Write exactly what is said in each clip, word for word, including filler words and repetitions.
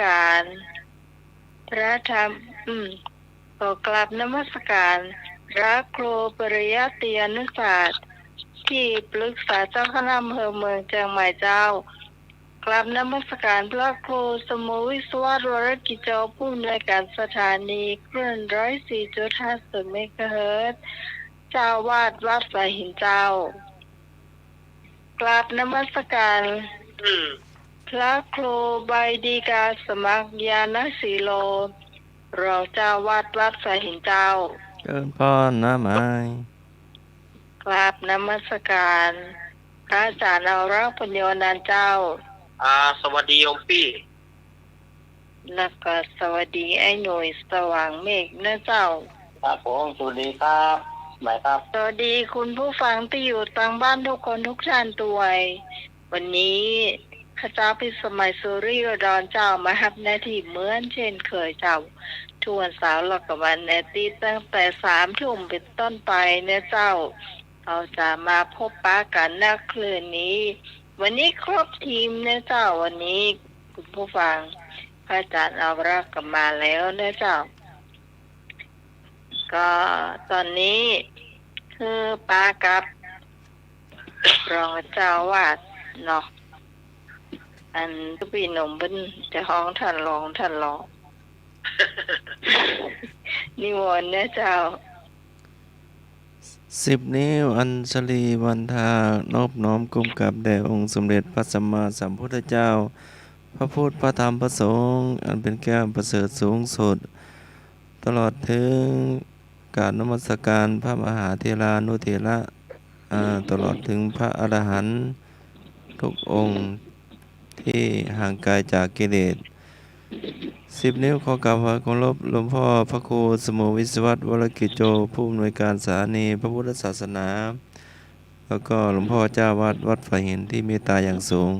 การ พระธรรม อืม ขอกราบนมัสการพระครูปริยัติยานุศาสน์ ที่ปรึกษาเจ้าคณะอำเภอเมืองเจียงใหม่เจ้า กราบนมัสการพระครูสมุวิศวัตร วรกิจโจ ผู้อำนวยการสถานีคลื่น ร้อยสี่จุดห้าศูนย์ เมกะเฮิรตซ์ เจ้าอาวาสวัดสายหินเจ้า กราบนมัสการ อืม พระครูใบดีกาสมัครญาณสีโล รองเจ้าอาวาสวัดสายหินเจ้า เจริญพร น้าหมาย กราบนมัสการพระอาจารย์อาวรักษ์ ปัญโญนันท์เจ้า อ่า สวัสดีโยมปี้ แล้วก็สวัสดีไอ้หนุ่ยสว่างเมฆนะเจ้า ครับผม สวัสดีครับ หมายครับ สวัสดีคุณผู้ฟังที่อยู่ตางบ้านทุกคนทุกท่านตวย วันนี้ข้าเจ้าพิสมัย สุริโยดรเจ้า มาฮับหน้าตี้เหมือนเช่นเคยเจ้า ทุกวันเสาร์และก็วันอาทิตย์ตั้งแต่สามทุ่มเป็นต้นไปนะเจ้า เฮาจะมาพบปะกั๋น ณ คลื่นนี้ วันนี้ครบทีมนะเจ้า วันนี้คุณผู้ฟัง พระอาจารย์อาวรักษ์ก็มาแล้วนะเจ้า ก็ต๋อนนี้คือปากับรองเจ้าอาวาสเนาะ อันตุ๊ปี้หนุ่มเปิ้นจะฮ้องต้านรอง ต้านรอง นิมนต์นะเจ้า สิบนิ้วอัญชลีวันทา นอบน้อมก้มกราบแด่องค์สมเด็จพระสัมมาสัมพุทธเจ้า พระพุทธ พระธรรม พระสงฆ์ อันเป็นแก้วประเสริฐสูงสุด ตลอดถึงกราบนมัสการพระมหาเถรานุเถระ อ่า ตลอดถึงพระอรหันต์ทุกองค์ที่ห่างไกลจากกิเลส สิบนิ้วขอกราบไหว้เคารพหลวงพ่อพระครูสมุวิศวัตร วรกิจโจ ผู้อำนวยการสถานีพระพุทธศาสนา แล้วก็หลวงพ่อเจ้าวัดวัดฝายหินที่เมตตาอย่างสูง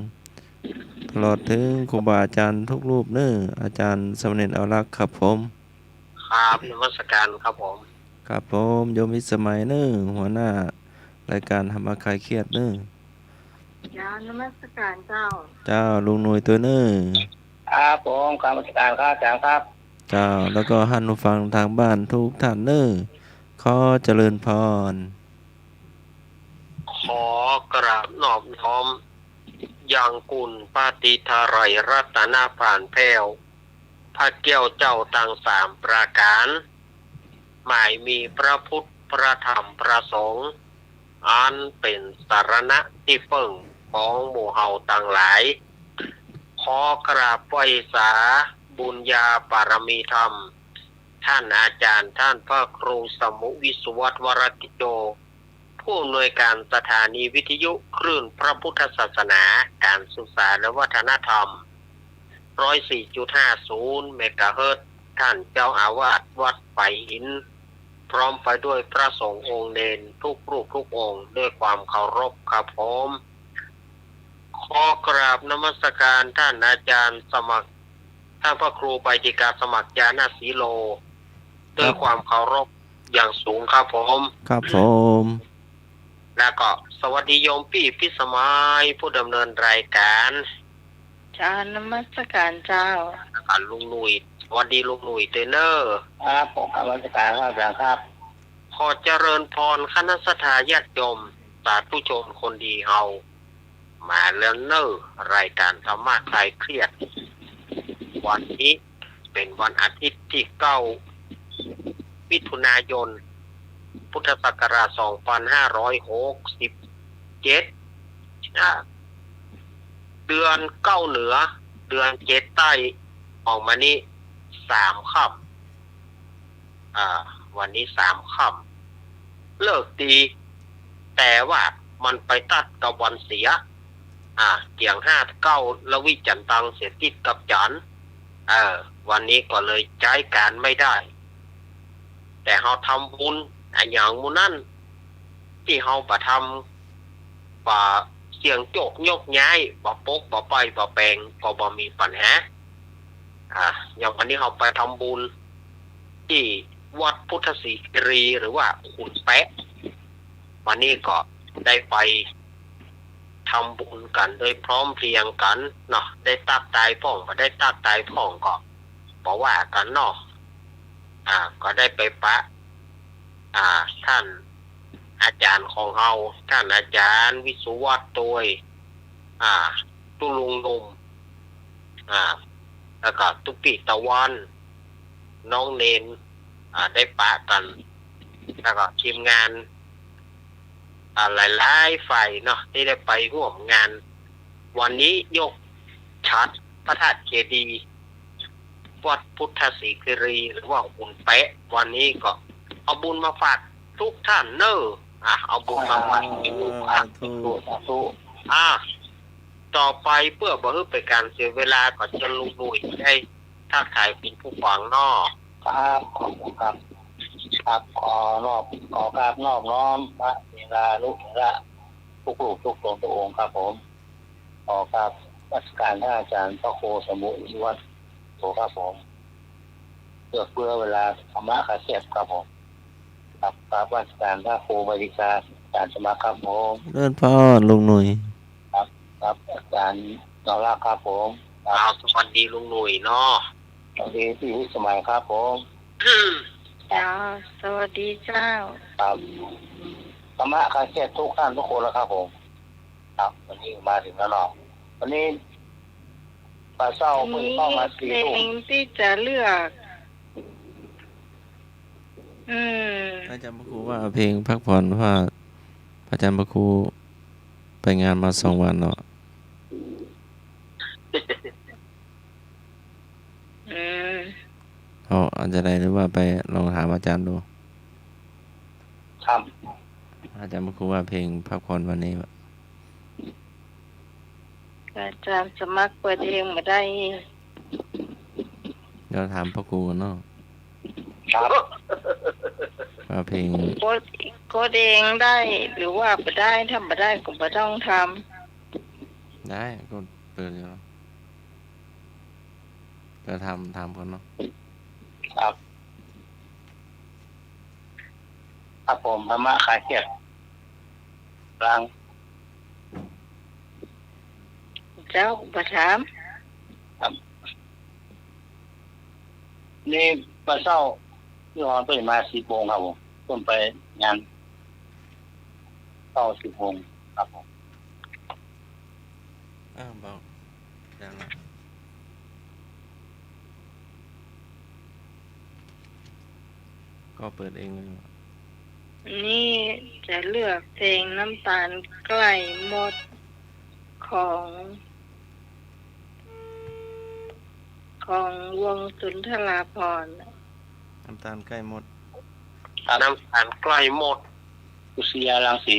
ตลอดถึงครูบาอาจารย์ทุกรูปเน้อ อาจารย์สามเณรอาวรักษ์ครับผม ครับ นมัสการครับผม ครับผม โยมพิสมัยเน้อ หัวหน้ารายการธรรมะคลายเครียดเน้อ เจ้า นมัสการเจ้า เจ้า ลุงหนุ่ยตวยเน้อ ครับผม กราบนมัสการครับ อาจารย์ครับ เจ้า แล้วก็ท่านผู้ฟังตางบ้านทุกท่านเน้อ ขอเจริญพร ขอกราบนอบน้อมยังคุณพระศรีทาลัยรัตนปราณแผ้ว พระแก้วเจ้าตังสามประก๋าน หมายมีพระพุทธ พระธรรม พระสงฆ์ อันเป๋นสรณะตี้เปิ้งของหมู่เฮาตังหลาย ขอกราบไหว้สาบุญญาบารมีธรรม ท่านอาจารย์ ท่านพระครูสมุวิศวัตร วรกิจโจ ผู้อำนวยการสถานีวิทยุคลื่นพระพุทธศาสนา การศึกษาและวัฒนธรรม ร้อยสี่จุดห้าศูนย์ เมกะเฮิรตซ์ ท่านเจ้าอาวาสวัดฝายหิน พร้อมไปด้วยพระสงฆ์องค์เณรทุกรูปทุกองค์ ด้วยความเคารพครับผม ขอกราบนมัสการท่านอาจารย์สมัคร ท่านพระครูใบดีกาสมัครญาณสีโล ด้วยความเคารพอย่างสูงครับผม ครับผม แล้วก็สวัสดีโยมปี้พิสมัยผู้ดำเนินรายการ เจ้า นมัสการเจ้า แล้วก็ลุงหนุ่ย สวัสดีลุงหนุ่ยตวยเน้อ ครับผม นมัสการครับ อาจารย์ครับ ขอเจริญพรคณะศรัทธาญาติโยมสาธุชนคนดีเฮา มาแล้วเน้อ รายการธรรมะคลายเครียด วันนี้เป๋นวันอาทิตย์ตี้เก้า มิถุนายน พุทธศักราชสองพันห้าร้อยหกสิบเจ็ด อ่า เดือนเก้าเหนือ เดือนเจ็ดใต้ ออกมานี้สามค่ำ อ่า วันนี้สามค่ำ ฤกษ์ดี แต่ว่ามันไปตัดกับวันเสีย อ่า เกี่ยงห้าเก้า ละวิจันตัง เสียติดกับจันทร์ เออ วันนี้ก็เลยใจ๊ก๋านไม่ได้ แต่เฮาทำบุญอะหยังหมู่นั้น ตี้เฮาบ่ทำ บ่เสี่ยงโจคยกย้าย บ่ปก บ่ป้าย บ่แป๋ง ก็บ่มีปัญหา อ่า อย่างวันนี้เฮาไปทำบุญตี้วัดพุทธศรีคีรี หรือว่าขุนแปะ วันนี้ก็ได้ไปท ทำบุญกั๋นโดยพร้อมเพรียงกั๋นเนาะ ได้ตั๊กตายพ่อง บ่ได้ตั๊กตายพ่องก็ บ่ว่ากั๋นเนาะ อ่า ก็ได้ไปปะ อ่า ต้านอาจ๋ารย์ของเฮา ต้านอาจ๋ารย์วิศวัตรตวย อ่า ตุ๊ลุงหนุ่ม อ่า แล้วก็ตุ๊ปี้ตะวัน น้องเณร อ่า ได้ปะกั๋น แล้วก็ทีมงาน อ่า หลายๆ ฝ่ายเนาะ ตี้ได้ไปฮ่วมงาน วันนี้ยกฉัตรพระธาตุเจดีย์ วัดพุทธศิริกิริ หรือว่าขุนแปะ วันนี้ก็เอาบุญมาฝากทุกท่านเน่อ อ่ะ เอาบุญมาฝากทุกท่าน สาธุ สาธุ อ่ะ ต่อไปเปื้อบ่หื้อเป๋นก๋านเสียเวลา ก็เจิญลุงหนุ่ยได้ทักทายคุณผู้ฟังเนาะ ครับ ขอบคุณครับ ครับ ขอนอบ ขอกราบนอบน้อมพระเถรานุเถระทุกรูปทุกตนทุกองค์ครับผม ขอกราบนมัสการท่านอาจ๋ารย์พระครูสมบูรณ์อินทวัฒโนครับผม เอื้อเฟื้อเวลาธรรมะคาเซตครับผม ครับ กราบนมัสการพระครูบดิกา อาจ๋ารย์สมัครครับผม เจริญพรลุงหนุ่ย ครับ ครับ อาจ๋ารย์นอรักครับผม ครับ อ้าว สวัสดีลุงหนุ่ยเนาะ สวัสดีพี่วิสมัยครับผม เจ้า สวัสดีเจ้า ครับ ธรรมะคาเซตทุกท่านทุกคนแล้วครับผม ครับ วันนี้มาถึงแล้วเนาะ วันนี้บ่าเซ้าเพิ่งเข้ามาสี่ทุ่ม วันนี้เพลงตี้จะเลือก อืม อาจ๋ารย์พระครูว่าเพลงพักผ่อน เพราะว่าอาจ๋ารย์พระครูไปงานมาสองวันเนาะ อืม เอา อาจ๋ารย์ได้ หรือว่าไปลองถามอาจ๋ารย์ดู ครับ อาจ๋ารย์พระครูว่าเพลงพักผ่อนวันนี้ อาจ๋ารย์สมัครเปิดเองบ่ได้ เดี๋ยวถามพระครูก่อนเนาะ ครับ ว่าเพลง กด กดเองได้หรือว่าบ่ได้ ถ้าบ่ได้ก็บ่ต้องทำ ได้ ก็เปิดอยู่ ก็ถาม ถามก่อนเนาะ ครับ ครับผม ธรรมะคลายเครียด กลาง เจ้า บ่ถาม ครับ นี่บ่าเซ้า พี่ออนเปิ้นมาสิบโมงครับผม เปิ้นไปงาน เข้าสิบโมงครับผม อ้าว บอก ยังอ่ะ ก็เปิดเองเลยเหรอ นี่จะเลือกเพลงน้ำตาลใกล้หมด ของ ของวงสุนทราภรณ์ น้ำตาลใกล้หมด น้ำตาลใกล้หมด อุษยารังสี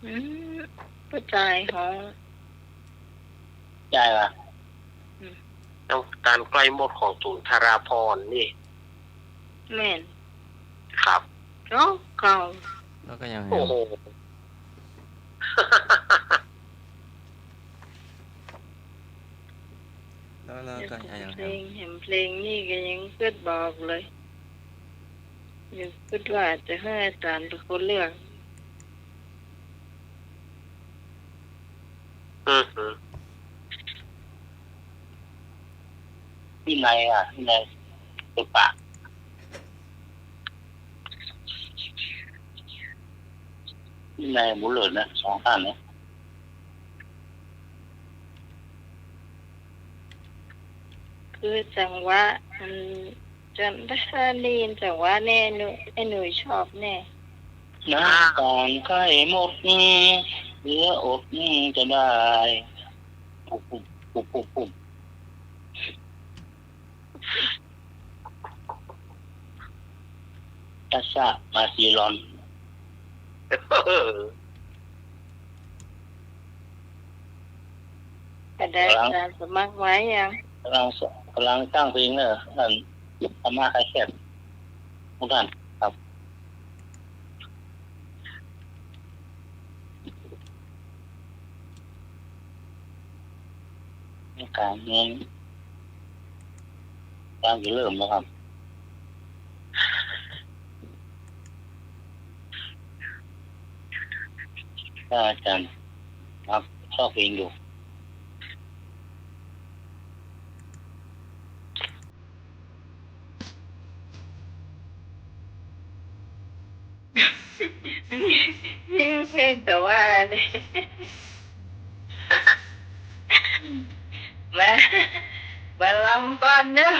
อืม ป้อจายฮ้อง ใจ้ละ อืม น้ำตาลใกล้หมดของสุนทราภรณ์นี่ แม่น ครับ เก่าเก่า แล้วก็ยังแฮม โอ้โห แล้ว แล้วก็ยังแฮม เพลง แหมเพลงนี่ก็ยังกึ๊ดบ่ออกเลย ยังกึ๊ดว่าจะหื้ออาจ๋ารย์เป๋นคนเลือก อือหือ วินัยอ่ะ วินัย ศิลปะ วินัย บุญเลิศนะ สองท่านนะ คือจังหวะ อืม จันทรานีนจังหวะแน่ หนู ไอ้หนุ่ยชอบแน่ น้ำตาลใกล้หมด เหลืออดจะได้ ปุ๊บปุ๊บปุ๊บปุ๊บปุ๊บ ตัสสะมาสีลอน กำลัง อาจ๋ารย์สมัครไว้ยัง กำลัง กำลังตั้งเพลงเนอะ อัน ธรรมะคลายเครียด ทุกท่านครับ การเมืองกำลังจะเริ่มแล้วครับ ถ้าอาจ๋ารย์ ครับ ชอบเพลงอยู่ เพลงแต่ว่าเนี่ย มา มาลำก่อนเนาะ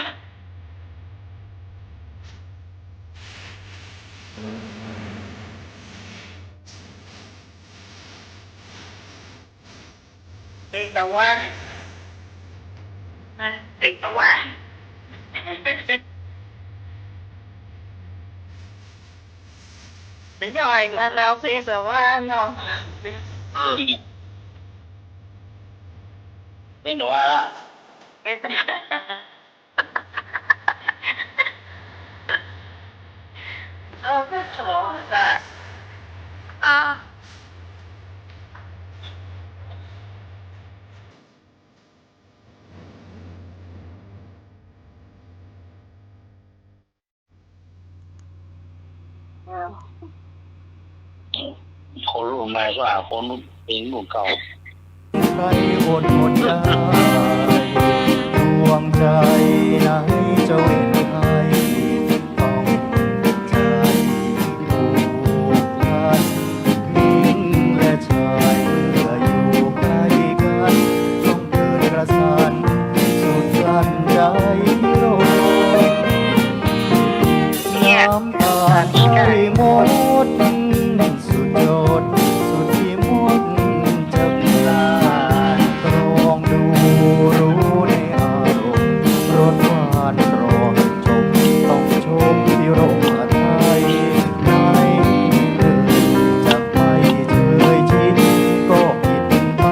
เพลงตะวัน นะ เพลงตะวัน นิดหน่อยนะ แล้วเพลงตะวันเนาะ อืม เพลงตะวันละ เออ ก็ขอค่ะ อ่า คนรุ่นใหม่ก็หาคนเพลงรุ่นเก่า ใครอดหมดได้ ดวงใจไหนจะเว้นให้ ต้องใจผูกพัน หญิงและชายเมื่ออยู่ใกล้กัน ต้องเกิดกระสันสุดกลั้นใจร้อง เนี่ย น้ำตาไหลหมด สุดยอด สุดที่มนต์จะปราน ลองดูรู้ในอารมณ์ รสหวานรอชม ต้องชมที่รมหทัย ไม่เอ่ยจะไม่เชยชิน ก็ผิดไป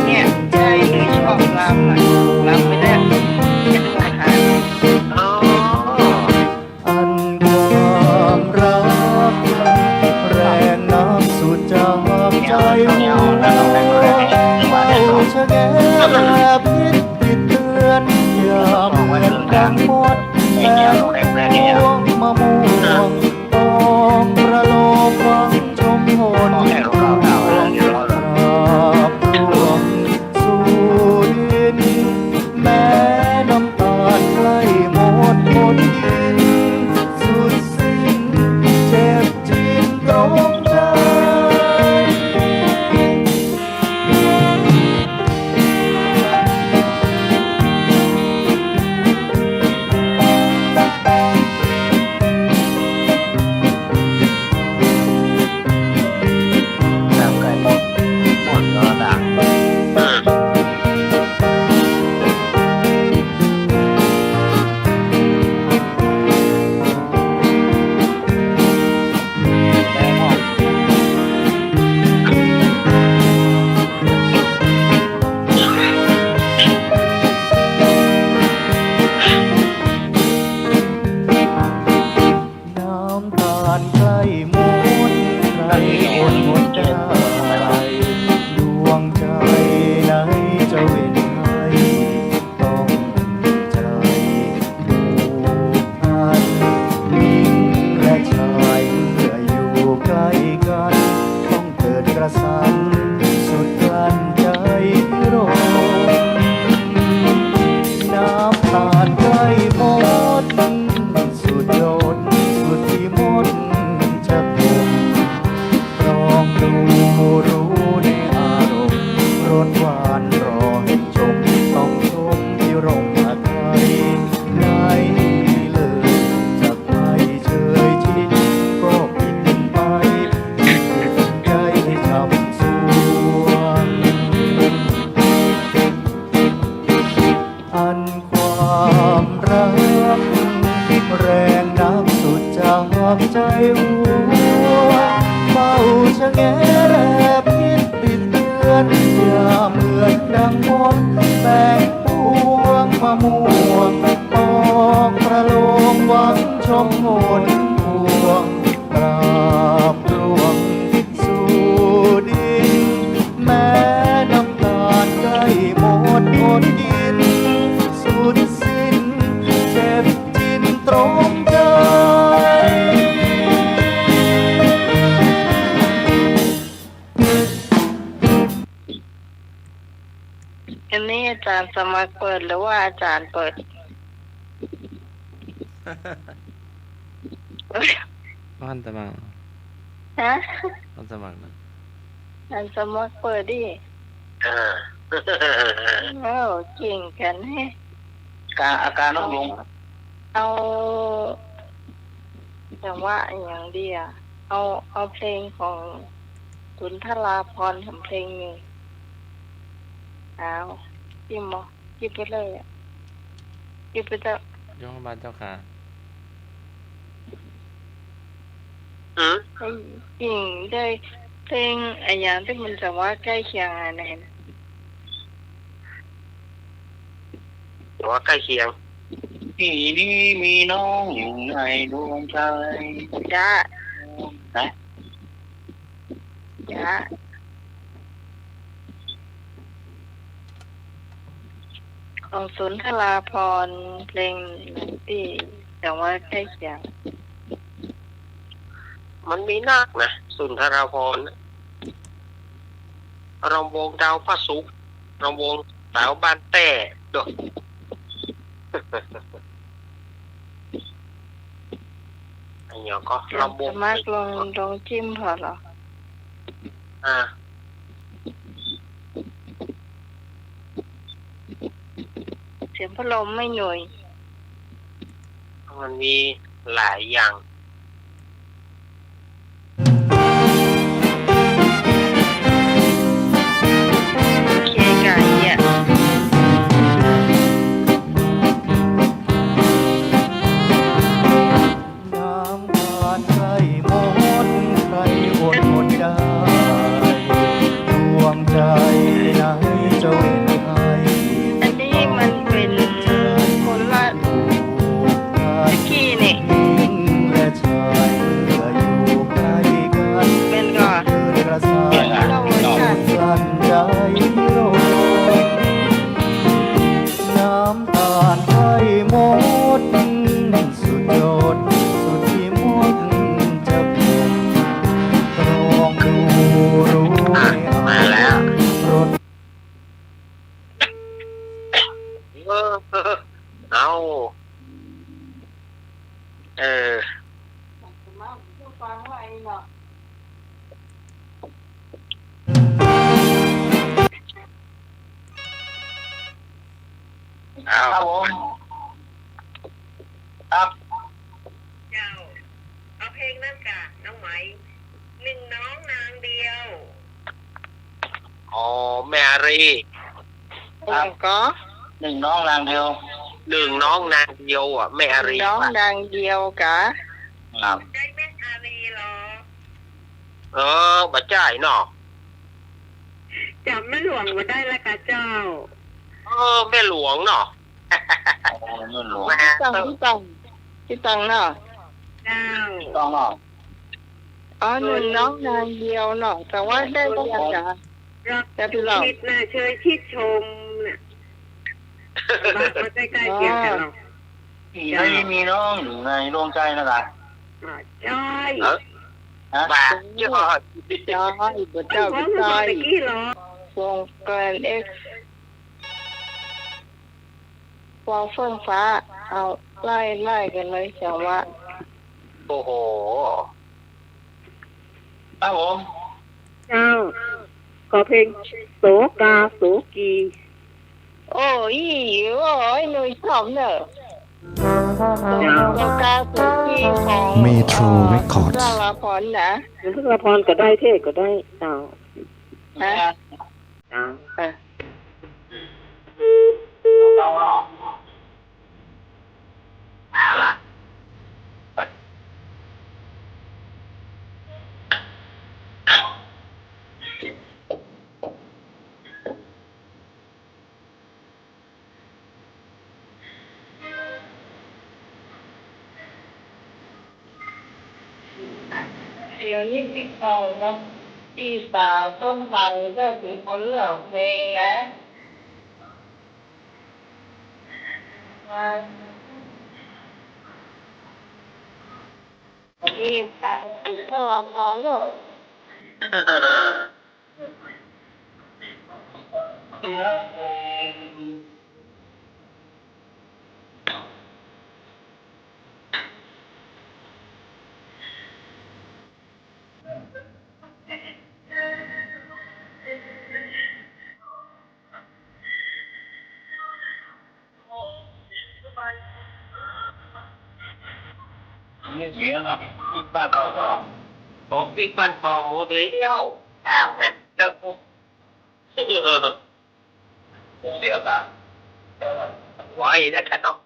เนี่ย ใจเลยชอบลำอะ ลำไปได้ อ๋อ อันความรักแรงนักสุดจากใจหัว เฝ้าชะแงแลพิดติดเตือน อย่าเหมือนดังมดแตกพวงมะม่วง ต้องประโลมหวังชมหนพวง กราบร่วง สู่ดิน แม้น้ำตาลใกล้หมดหมดสิ้น สุดสิ้น เจ็บจริงตรงใจ น้ำไก่หมด หมดแล้วนะ น้ำตาลใกล้หมด ใครอดหมดได้ ดวงใจไหนจะเว้นให้ ต้องใจผูกพัน หญิงและชายเมื่ออยู่ใกล้กัน ต้องเกิดกระสันสุดกลั้นใจร้อง น้ำตาลใกล้หมด สุดยอดสุดที่มนต์จะคง ลองดูรู้ในอารมณ์ รสหวานรอชม ต้องชมที่รมหทัย ไหนเลยจะไม่เชยชิน ก็ผิดไป ใจช้ำสวง อันความรักแรงนักสุดจากใจหัว เฝ้าชะแงแลพิดติดเตือน อย่าเหมือนดังมดแตกพวงมะม่วง ต้องประโลมหวังชมหนพวง กราบร่วงสู่ดิน แม้น้ำตาลใกล้หมดอดกิน สุดสิ้นเจ็บจริงตรงใจ สมัครเปิดหรือว่าอาจ๋ารย์เปิด บ่หันสมัคร ฮะ บ่หันสมัครนะ หันสมัครเปิดดิ เออ เออ เก่งกั๋นแฮะ กา อาการนกยุง เอา จังหวะอะหยังดีอะ เอา เอาเพลงของสุนทราภรณ์สักเพลงหนึ่ง เอา จิ้มบ่ จิ้มไปเลยอะ จิ้มไปเถาะ ยกบานเจ้าขา หือ ไอ้หญิงได้เพลงอะหยังตี้มันจังหวะใก้เคียงอะแหน่ จังหวะใก้เคียง พี่นี้มีน้องอยู่ในดวงใจ จ๊ะ ฮะ จ๊ะ ของสุนทราภรณ์เพลงตี้จังหวะใก้เคียง มันมีนักนะ สุนทราภรณ์น่ะ รำวงดาวพระศุกร์ รำวงสาวบ้านแต้ โดย อะหยังก็ ลำวง สมัครลอง ลองจิ้มผ่อเหรอ อ่า เสียงพัดลมไม่หน่วย มันมีหลายอย่าง โอเค ไก่อะ น้ำตาลใกล้หมด ใครอดอดได้ ดวงใจไหนจะเว้นให้ อันนี้มันเป๋นคนละ ตะกี้นี่ หญิงและชายเมื่ออยู่ใกล้กัน แม่นก่อ คืนกระสาน คนละเวอร์ชัน กลั่นใจร้อน น้ำตาลใกล้หมด สุดยอด สุดที่มดจะปลุก ลองดูรู้ไหม อ่ะ มาแล้ว รส เออ เอา เออ อ้าว ครับผม ครับ เจ้า เอาเพลงนั้นก่ะ น้องไหม หนึ่งน้องนางเดียว อ๋อ แม่อารี ครับ ก็ หนึ่งน้องนางเดียว หนึ่งน้องนางเดียวอะ แม่อารี หนึ่งน้องนางเดียวกะ ครับ ใจ้แม่อารีเหรอ เออ บ่ใจ้เนาะ จ๋ำแม่หลวงบ่ได้ละกะเจ้า เออ แม่หลวงเนาะ อ๋อ แม่หลวง แม่ ตี้ตัง ตี้ตัง ตี้ตังเนาะ เจ้า ตี้ตังเนาะ อ๋อ หนึ่งน้องนางเดียวเนาะ แต่ว่าได้บ่ยังจ๋า รัก แต่พี่น้อง คิดนะ เชยชิดชมน่ะ บ้านก็ใกล้ๆเคียงกันเนาะ อ๋อ พี่นี้มีน้องอยู่ในดวงใจนะจ๊ะ อ๋อ ใจ้ เออ ฮะ บ่า ใจ้ ใจ้ บ่เจ้า ใจ้ ตะกี้เหรอ วงแกรนด์เอ็กซ์ วาวเฟื่องฟ้า เอาไล่ ไล่กั๋นเลย จังหวะ โอ้โห ครับผม เจ้า ขอเพลงโสกาโสกี โอ้ย โอ้ย หนูชอบเนอะ เจ้า โสกาโสกีของ เมโทร เอ่อ เรคคอร์ด สุนทราภรณ์นะ สุนทราภรณ์ก็ได้ เทศก็ได้ เจ้า ฮะ เจ้า เออ เดี๋ยวนี้ติดต่อกับพี่สาวต้นไทรก็คือคนเลือกเพลงนะ พี่สาวติดต่อมาแล้ว เสียงอ่ะ ผมปิ๊กบ้านเก่าหมดแล้ว เสียงอ่ะ ไหวนะครับ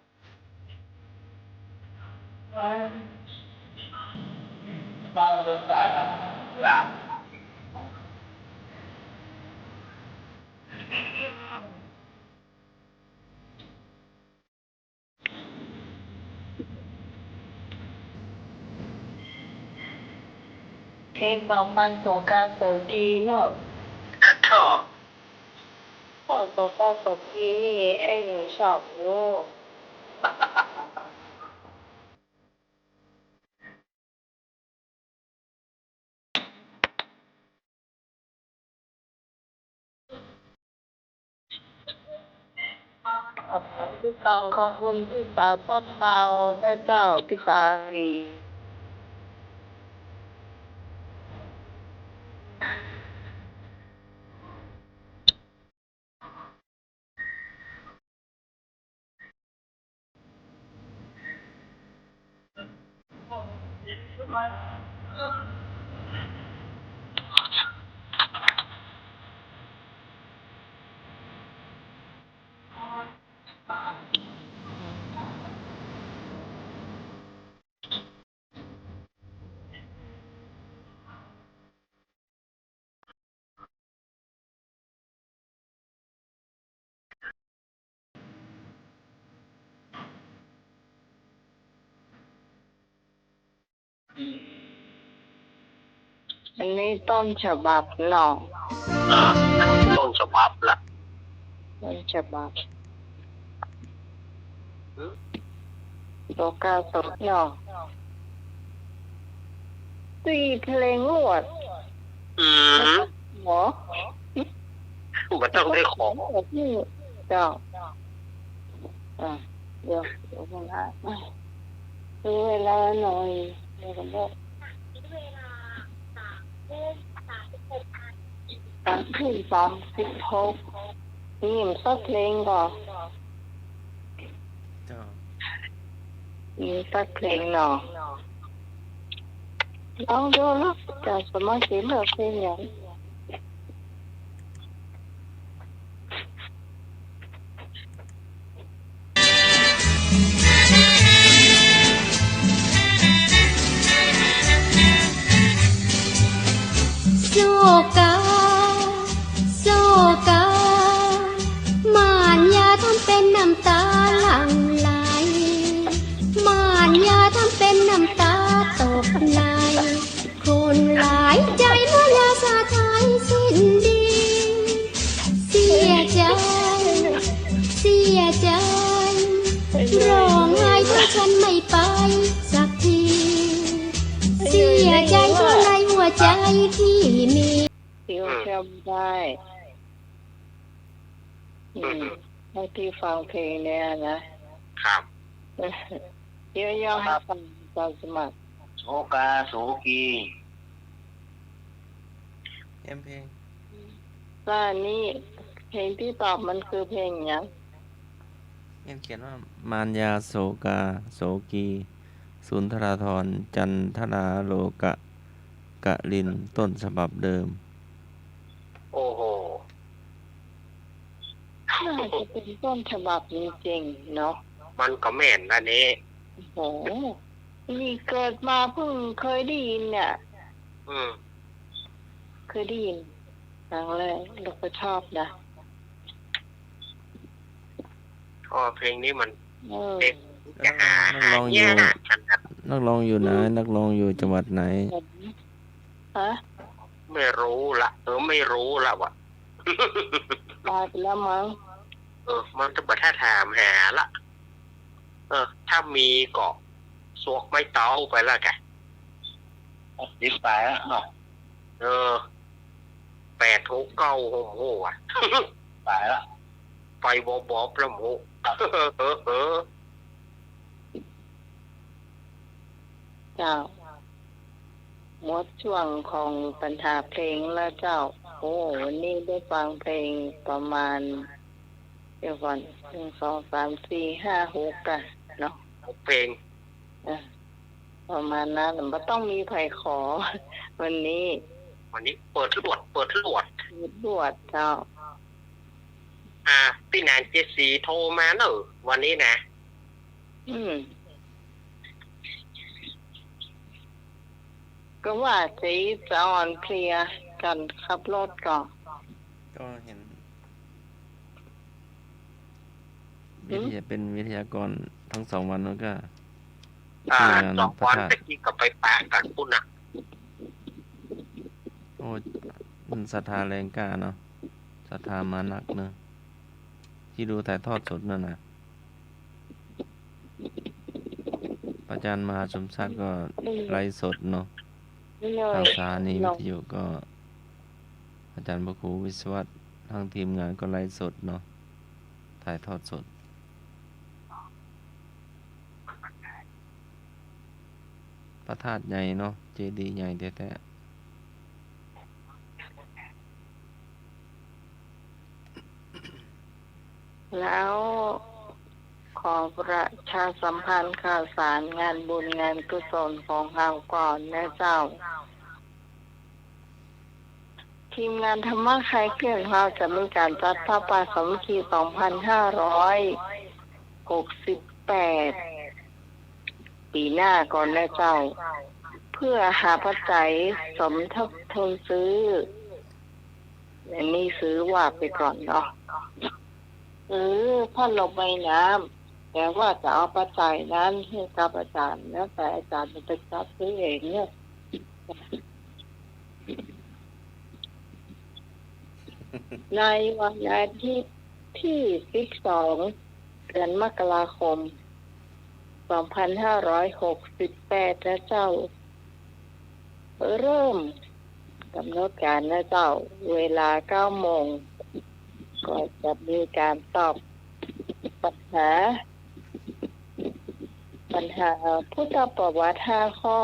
เพลงของมันโสกาโสกีเนาะ ครับ โอ้ โสกาโสกีนี่ไอ้หนูชอบอยู่ ขอบคุณพี่เปา ขอบคุณพี่เปา ป้อมเปา และเจ้าพี่ปาลี อันนี้ต้นฉบับเนาะ อ่า ต้นฉบับละ ต้นฉบับ โสกาโสกีเนาะ สี่เพลงรวด อืม หมอ บ่ต้องได้ของ เจ้า อ่ะ เดี๋ยว เดี๋ยวก่อนนะ ดูเวลาหน่อย เดี๋ยวก่อนเด้อ สามทุ่มสามสิบหก นี่สักเพลงก่อ เจ้า นี่สักเพลงเนาะ ลองดูเนาะ เจ้าสมัครสิเลือกเพลงหยัง โสกา โสกา ม่านยาทำเป็นน้ำตาหลั่งไหล ม่านยาทำเป็นน้ำตาตกใน คนหลายใจเมื่อยาสาไทยสิ้นดี เสียใจ เสียใจ ร้องไห้เพราะฉันไม่ไปสักที เสียใจเพราะในหัวใจที่มี เสียใจได้ อืม ให้พี่ฟังเพลงเนี่ยนะ ครับ เดี๋ยวย่อให้ฟังตอนสมัคร โสกาโสกี เตรียมเพลง ว่านี่เพลงตี้ตอบมันคือเพลงหยัง เนี่ยเขียนว่า ม่านยาโสกาโสกี สุนทราธร จันทราโลกะ กลิน ต้นฉบับเดิม โอ้โห น่าจะเป็นต้นฉบับจริงๆ เนาะ มันก็แม่นนะนี่ โอ้โห นี่เกิดมาเพิ่งเคยได้ยินเนี่ย อืม เคยได้ยินครั้งแรก แล้วก็ชอบนะ เพราะว่าเพลงนี้มัน เออ เป็น จะหา นักร้องอยู่ หายากขนาด นักร้องอยู่ไหน นักร้องอยู่จังหวัดไหน ฮะ ไม่รู้ละ เออ ไม่รู้ละว่ะ ตายไปแล้วมั้ง เออ มันจะบ่ถ้าถามหาละ เออ ถ้ามีก็สวกไม้เต๊าไปละแก สิบปลายแล้วเนาะ เออ แปดหกเก้า โอ้โห อ่ะ ตายละ ไปบอบๆ แล้วโห เออ เออ เจ้า หมดช่วงของปัญหาเพลงแล้วเจ้า โอ้ วันนี้ได้ฟังเพลงประมาณ เดี๋ยวก่อน หนึ่ง สอง สาม สี่ ห้า หก อ่ะ เนาะ หกเพลง เออ ประมาณนั้น บ่ต้องมีใผขอ วันนี้ วันนี้เปิดลวด เปิดลวด เปิดลวดเจ้า อ่า ปี้หนานเจสีโทรมาเน่อ วันนี้นะ อืม ก็ว่าเจ๊จะอ่อนเพลียกั๋นขับรถก่อ ก็หัน วิทยา หืม เป๋นวิทยากรตึงสองวันมันก็ อ่า เป๋นงาน สองวัน พระธาตุ ตะกี้ก็ไปปะกั๋นปู๊นน่ะ โอ้ มันศรัทธาแรงกล้าเนาะ ศรัทธามานักเนาะ ตี้ดูถ่ายทอดสดนั่นน่ะ พระอาจารย์มหาสมศักดิ์ก็ อืม ไลฟ์สดเนาะ อืม ตางสถานีวิทยุก็ อาจารย์พระครูวิศวัตร ตึงทีมงานก็ไลฟ์สดเนาะ ถ่ายทอดสด พระธาตุใหญ่เนาะ เจดีย์ใหญ่แต๊ๆ แล้วขอประชาสัมพันธ์ข่าวสารงานบุญงานกุศลของเฮาก่อนนะเจ้า ทีมงานธรรมะคลายเครียดของเฮาจะมีก๋านจัดผ้าป่าสามัคคี สองพันห้าร้อยหกสิบแปด ปี๋หน้าก่อนนะเจ้า เพื่อหาปัจจัยสมทบทุนซื้อ อันนี้ซื้อว่าไปก่อนเนาะ ซื้อพัดลมไอน้ำ แต่ว่าจะเอาปัจจัยนั้นหื้อกับอาจารย์นะ แต่อาจารย์จะไปจัดซื้อเองเนี่ย ในวันอาทิตย์ตี้สิบสอง เดือนมกราคม สองพันห้าร้อยหกสิบแปด นะเจ้า เริ่มก๋ำหนดก๋านนะเจ้า เวลาเก้าโมง ก็จะมีก๋านตอบปัญหา ปัญหาพุทธประวัติห้าข้อ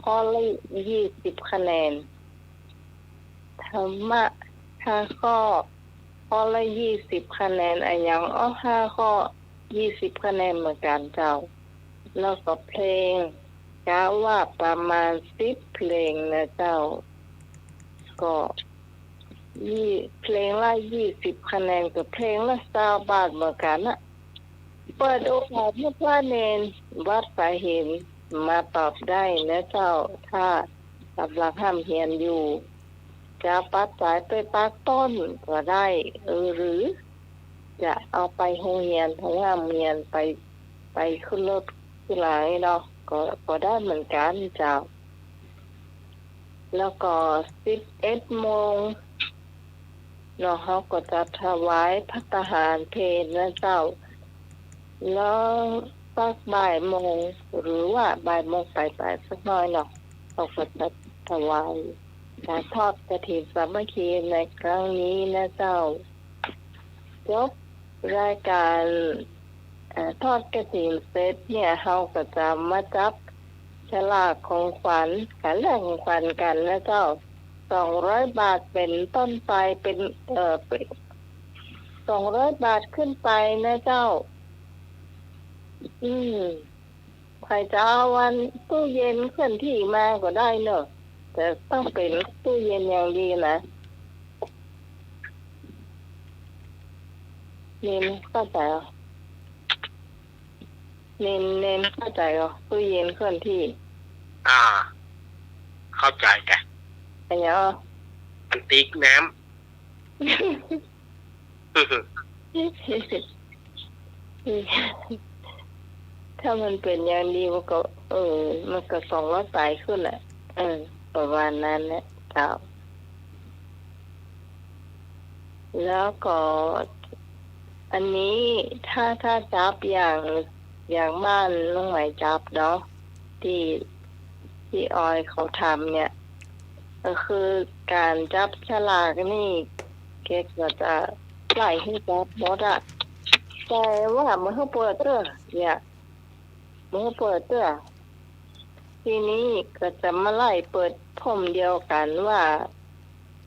ข้อละยี่สิบคะแนน ธรรมะห้าข้อ ข้อละยี่สิบคะแนน อะหยังอ้อ ห้าข้อ ยี่สิบคะแนนเหมือนกั๋นเจ้า แล้วก็เพลง กะว่าประมาณสิบเพลงนะเจ้า ก็ยี่ เพลงละยี่สิบคะแนน ก็เพลงละซาวบาทเหมือนกั๋นนะ เปิดโอกาสหื้อพระเณรวัดสายหินมาตอบได้นะเจ้า ถ้าก่ำลังฮ่ำเฮียนอยู่ จะเอาปัจจัยไปปักต้นก็ได้ เออ หรือจะเอาไปโฮงเฮียน โฮงฮ่ำเฮียน ไป ไปขึ้นรถขึ้นลาเนาะ ก็ ก็ได้เหมือนกั๋นเจ้า แล้วก็สิบเอ็ดโมงเนาะ เฮาก็จะถวายภัตตาหารเพลนะเจ้า แล้วสักบ่ายโมง หรือว่าบ่ายโมงปลายๆ สักหน้อยเนาะ เฮาก็จะถวายก๋านทอดกฐินสามัคคีในครั้งนี้นะเจ้า จบรายก๋าน เอ่อ ทอดกฐินเสร็จเนี่ย เฮาก็จะมาจับฉลากของขวัญ ก๋านแลกของขวัญกั๋นนะเจ้า สองร้อยบาทเป๋นต้นไป เป๋น เอ่อ เป๋น สองร้อยบาทขึ้นไปนะเจ้า อืม ใผจะเอาอันตู้เย็นเคลื่อนที่มาก็ได้เนาะ แต่ต้องเป๋นตู้เย็นอย่างดีนะ เณรเข้าใจ๋ก่อ เณร เณรเข้าใจ๋ก่อ ตู้เย็นเคลื่อนที่ อ่า เข้าใจ๋จ้ะ อะหยัง อันติ๊กน้ำ ถ้ามันเป๋นอย่างดีมันก็ เออ มันก็สองร้อยปลายขึ้นแหละ เออ ประมาณนั้นแหละเจ้า แล้วก็ อันนี้ถ้า ถ้าจับอย่าง อย่างบ้านน้องไหมจับเนาะ ตี้ ตี้ออยเขาทำเนี่ย ก็คือก๋านจับฉลากนี่ แกก็จะไล่หื้อจับหมดอะ แต่ว่าบ่หื้อเปิดเตื้อ เนี่ย บ่หื้อเปิดเตื้อ ตี้นี้ก็จะมาไล่เปิดพร้อมเดียวกั๋นว่า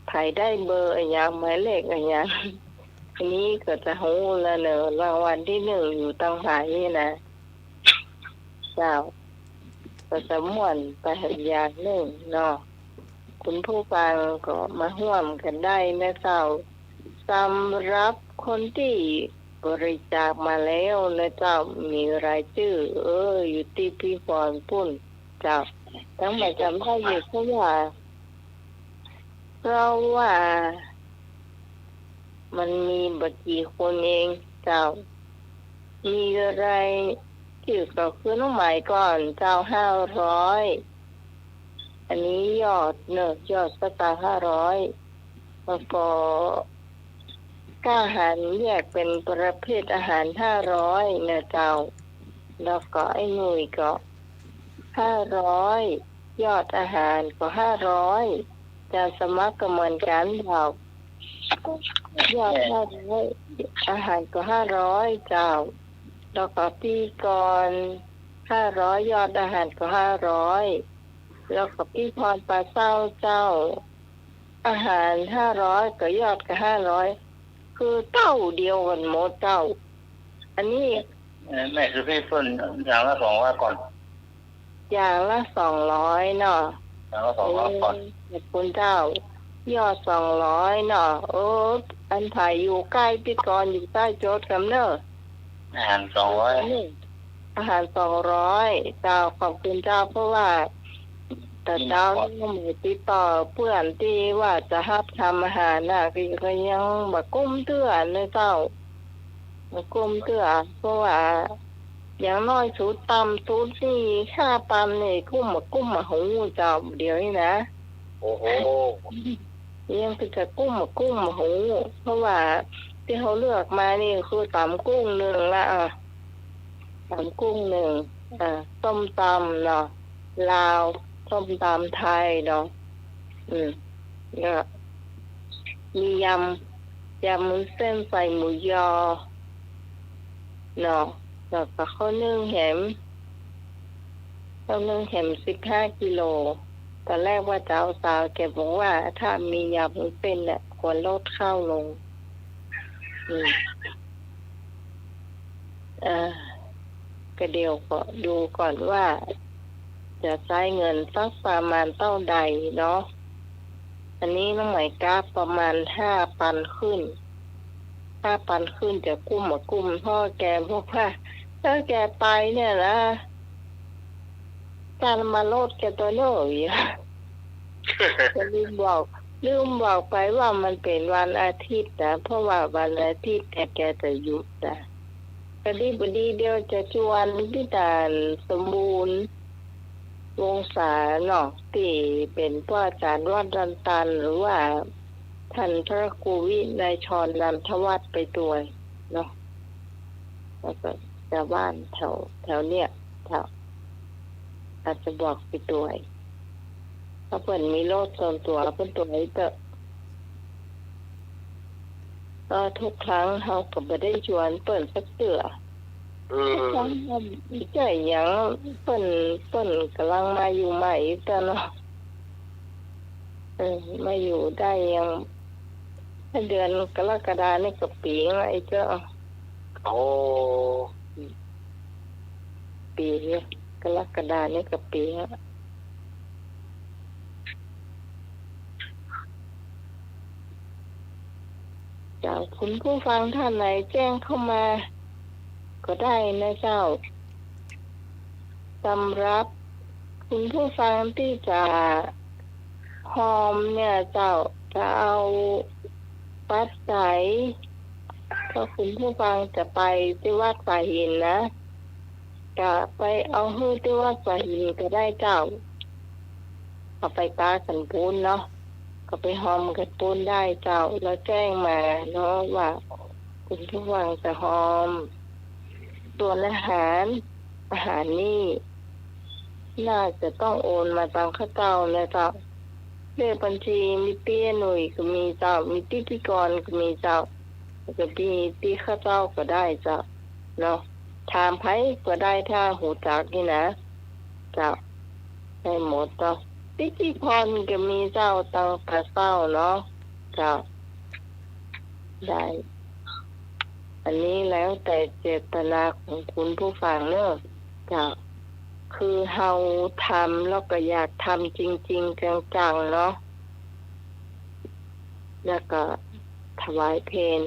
ใผได้เบอร์อะหยัง หมายเลขอะหยัง ตี้นี้ก็จะฮู้แล้วเนาะ รางวัลตี้หนึ่งอยู่ตางใผนี่นะ เจ้า ก็จะม่วนไปแหมอย่างนึ่งเนาะ คุณผู้ฟังก็มาฮ่วมกั๋นได้นะเจ้า สำหรับคนตี้บริจาคมาแล้วนะเจ้า มีรายจื้อ เออ อยู่ตี้พี่พรปุ้นเจ้า ตังบ่าจ๋ำได้อยู่ เพราะว่า เพราะว่ามันมีบ่กี่คนเองเจ้า มีรายจื้อก็คือน้องไหมก่อนเจ้า ห้าร้อย อันนี้ยอดเนอะ ยอดสตางค์ ห้าร้อย แล้วก็ ค่าอาหารแยกเป๋นประเภทอาหาร ห้าร้อย นะเจ้า แล้วก็ไอ้หนุ่ยก็ ห้าร้อย ยอดอาหารก็ ห้าร้อย จะสมัครก็เหมือนกั๋นเจ้า ยอด ห้าร้อย อาหารก็ ห้าร้อย เจ้า แล้วก็พี่กรณ์ ห้าร้อย ยอดอาหารก็ ห้าร้อย แล้วก็พี่พรปลาเซ้าเจ้า อาหาร ห้าร้อย ก็ยอดก็ ห้าร้อย คือเต้าเดียวกั๋นหมดเจ้า อันนี้ เออ แม่สุภีเปิ้นอย่างละ สองร้อย ก่อน อย่างละ สองร้อย เนาะ อย่างละ สองร้อย ก่อน เออ ขอบคุณเจ้า ยอด สองร้อย เนาะ เออ อันใผอยู่ใก้พี่กรณ์อยู่ใต้โจทย์กำเนิด อาหาร สองร้อย นี่ อาหาร สองร้อย เจ้า ขอบคุณเจ้า เพราะว่า แต่เจ้านี่ก็มีติดต่อเปื้อนตี้ว่าจะฮับทำอาหารน่ะ ก็ ก็ยังบ่กุ้มเตื้อนะเจ้า บ่กุ้มเตื้อ เพราะว่าอย่างน้อยสุดต่ำสุดนี่ ห้าปันนี่ กุ้มบ่กุ้มบ่ฮู้เจ้า เดี๋ยวนี้นะ โอ้โห ยังคือจะกุ้มบ่กุ้มบ่ฮู้ เพราะว่าตี้เฮาเลือกมานี่คือต๋ำกุ้งนึ่งละ อ่ะ ต๋ำกุ้งนึ่ง อ่า ส้มตำเนาะ ลาว ส้มตำไทยเนาะ อืม ก็มียำ ยำวุ้นเส้นใส่หมูยอ เนาะ แล้วก็ข้าวนึ่งแหม ข้าวนึ่งแหม สิบห้ากิโล ต๋อนแรกว่าจะเอาซาว แกบอกว่าถ้ามียำวุ้นเส้นเนี่ย ควรลดข้าวลง อืม เอ่อ ก็เดี๋ยวก็ดูก่อนว่า จะใจ๊เงินสักประมาณเต้าใดเนาะ อันนี้น้องไหมกราฟประมาณ ห้าปันขึ้น ห้าปันขึ้นจะกุ้มบ่กุ้ม เพราะแกบอกว่า ถ้าแกไปเนี่ยนะ ค่าน้ำมันรถแกตั๋วเน่อ ก็ลืมบอก ลืมบอกไปว่ามันเป๋นวันอาทิตย์นะ เพราะว่าวันอาทิตย์แก แกจะหยุดนะ ก็ดีบ่ดีเดี๋ยวจะจวนตี้ต้านสมบูรณ์ วงศาเนาะ ตี้เป๋นพระอาจ๋ารย์วัดดอนตัน หรือว่าต้านพระครูวินัยชรนันทวัฒน์ไปตวยเนาะ แล้วก็จาวบ้านแถว แถวเนี่ย แถว อาจจะบอกไปตวย ถ้าเปิ้นมีรถส่วนตั๋ว เปิ้นตวยเต๊อะ ก็ทุกครั้งเฮาก็บ่ได้จวนเปิ้นสักเตื้อ อืม ทุกครั้งเฮาบ่ใจ้หยัง เปิ้น เปิ้นก่ำลังมาอยู่ใหม่เต๊อะเนาะ เออ มาอยู่ได้ยัง เดือนกรกฎานี่ก็ปี๋ละไอ้เจ้า โอ้ ปี๋ กรกฎานี่ก็ปี๋ละ เจ้า คุณผู้ฟังท่านไหนแจ้งเข้ามาก็ได้นะเจ้า สำหรับคุณผู้ฟังตี้จะฮอมเนี่ยเจ้า จะเอาปัจจัย ถ้าคุณผู้ฟังจะไปตี้วัดป่าหินนะ ก็ไปเอาหื้อตี้วัดป่าหินก็ได้เจ้า ก็ไปปากั๋นปู๊นเนาะ ก็ไปฮอมกั๋นปู๊นได้เจ้า แล้วแจ้งมาเนาะว่าคุณผู้ฟังจะฮอม ส่วนอาหาร อาหารนี่ น่าจะต้องโอนมาตางข้าเจ้านะเจ้า เลขบัญชีมีตี้หนุ่ยก็มีเจ้า มีตี้พี่กรณ์ก็มีเจ้า แล้วก็มีตี้ข้าเจ้าก็ได้เจ้า เนาะ ถามใผก็ได้ถ้าฮู้จักนี่นะ เจ้า ได้หมดเจ้า ตี้พี่พรก็มีเจ้า ตางปาเซ้าเนาะ เจ้า ได้ อันนี้แล้วแต่เจตนาของคุณผู้ฟังเนาะ เจ้า คือเฮาทำแล้วก็อยากทำจริงๆ จังๆ เนาะ แล้วก็ถวายเพล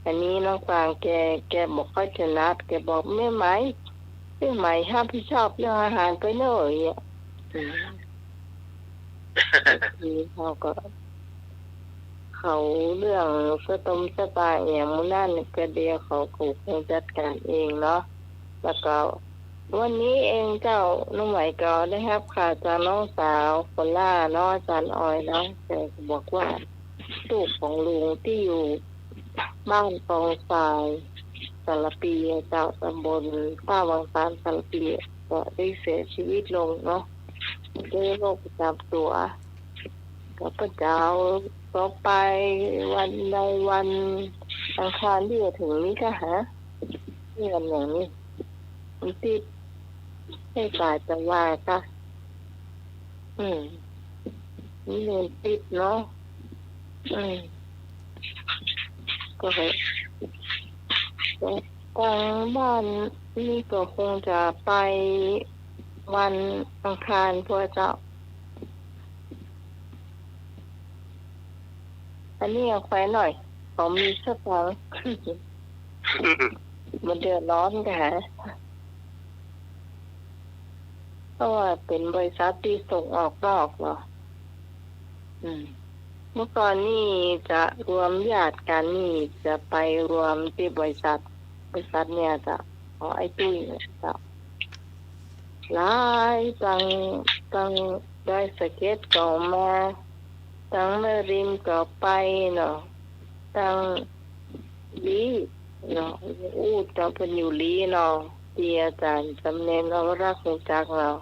อันนี้น้องกวางแก แกบ่ค่อยถนัด แกบอก แม่ไหม แม่ไหมฮับผิดชอบเรื่องอาหารไปเน่อ อย่างเงี้ย อืม ทีนี้เขาก็ เขาเรื่องสะตงสตางค์อย่างหมู่นั้นก็เดี๋ยวเขาก็คงจัดการเองเนาะ แล้วก็วันนี้เองเจ้า น้องไหมก็ได้ฮับข่าวจากน้องสาวคนล่าเนาะ อาจารย์ออยเนาะ แกก็บอกว่าลูกของลุงตี้อยู่บ้านกองทราย สารภี เจ้า ตำบลท่าวังตาน สารภี ก็ได้เสียชีวิตลงเนาะ ด้วยโรคประจำตัว ก็เปิ้นจะเอาศพไปวันใดวันอังคารตี้จะถึงนี้ก็หา นี่วันอย่างนี้ วันตี้ให้ตายจะว่าก็ อืม นี่วันตี้เนาะ อืม ก็เลย ก็ตางบ้านนี่ก็คงจะไปวันอังคารพวกเจ้า อันนี้เอาไปหน่อย เขามีสตางค์ มันเดือดร้อนกัน เพราะว่าเป๋นบริษัทตี้ส่งออกนอกเนาะ อืม เมื่อก่อนนี่จะรวมญาติกั๋นนี่ จะไปรวมตี้บริษัท บริษัทเนี่ยเจ้า ของไอ้ตุ้ยเนี่ยเจ้า หลาย ตาง ตางดอยสะเก็ดก็มา ตางแม่ริมก็ไปเนาะ ตางลี้เนาะ ลุงอู๊ดเจ้า เปิ้นอยู่ลี้เนาะ ตี้อาจ๋ารย์สำเนนวรักษ์ฮู้จักเนาะ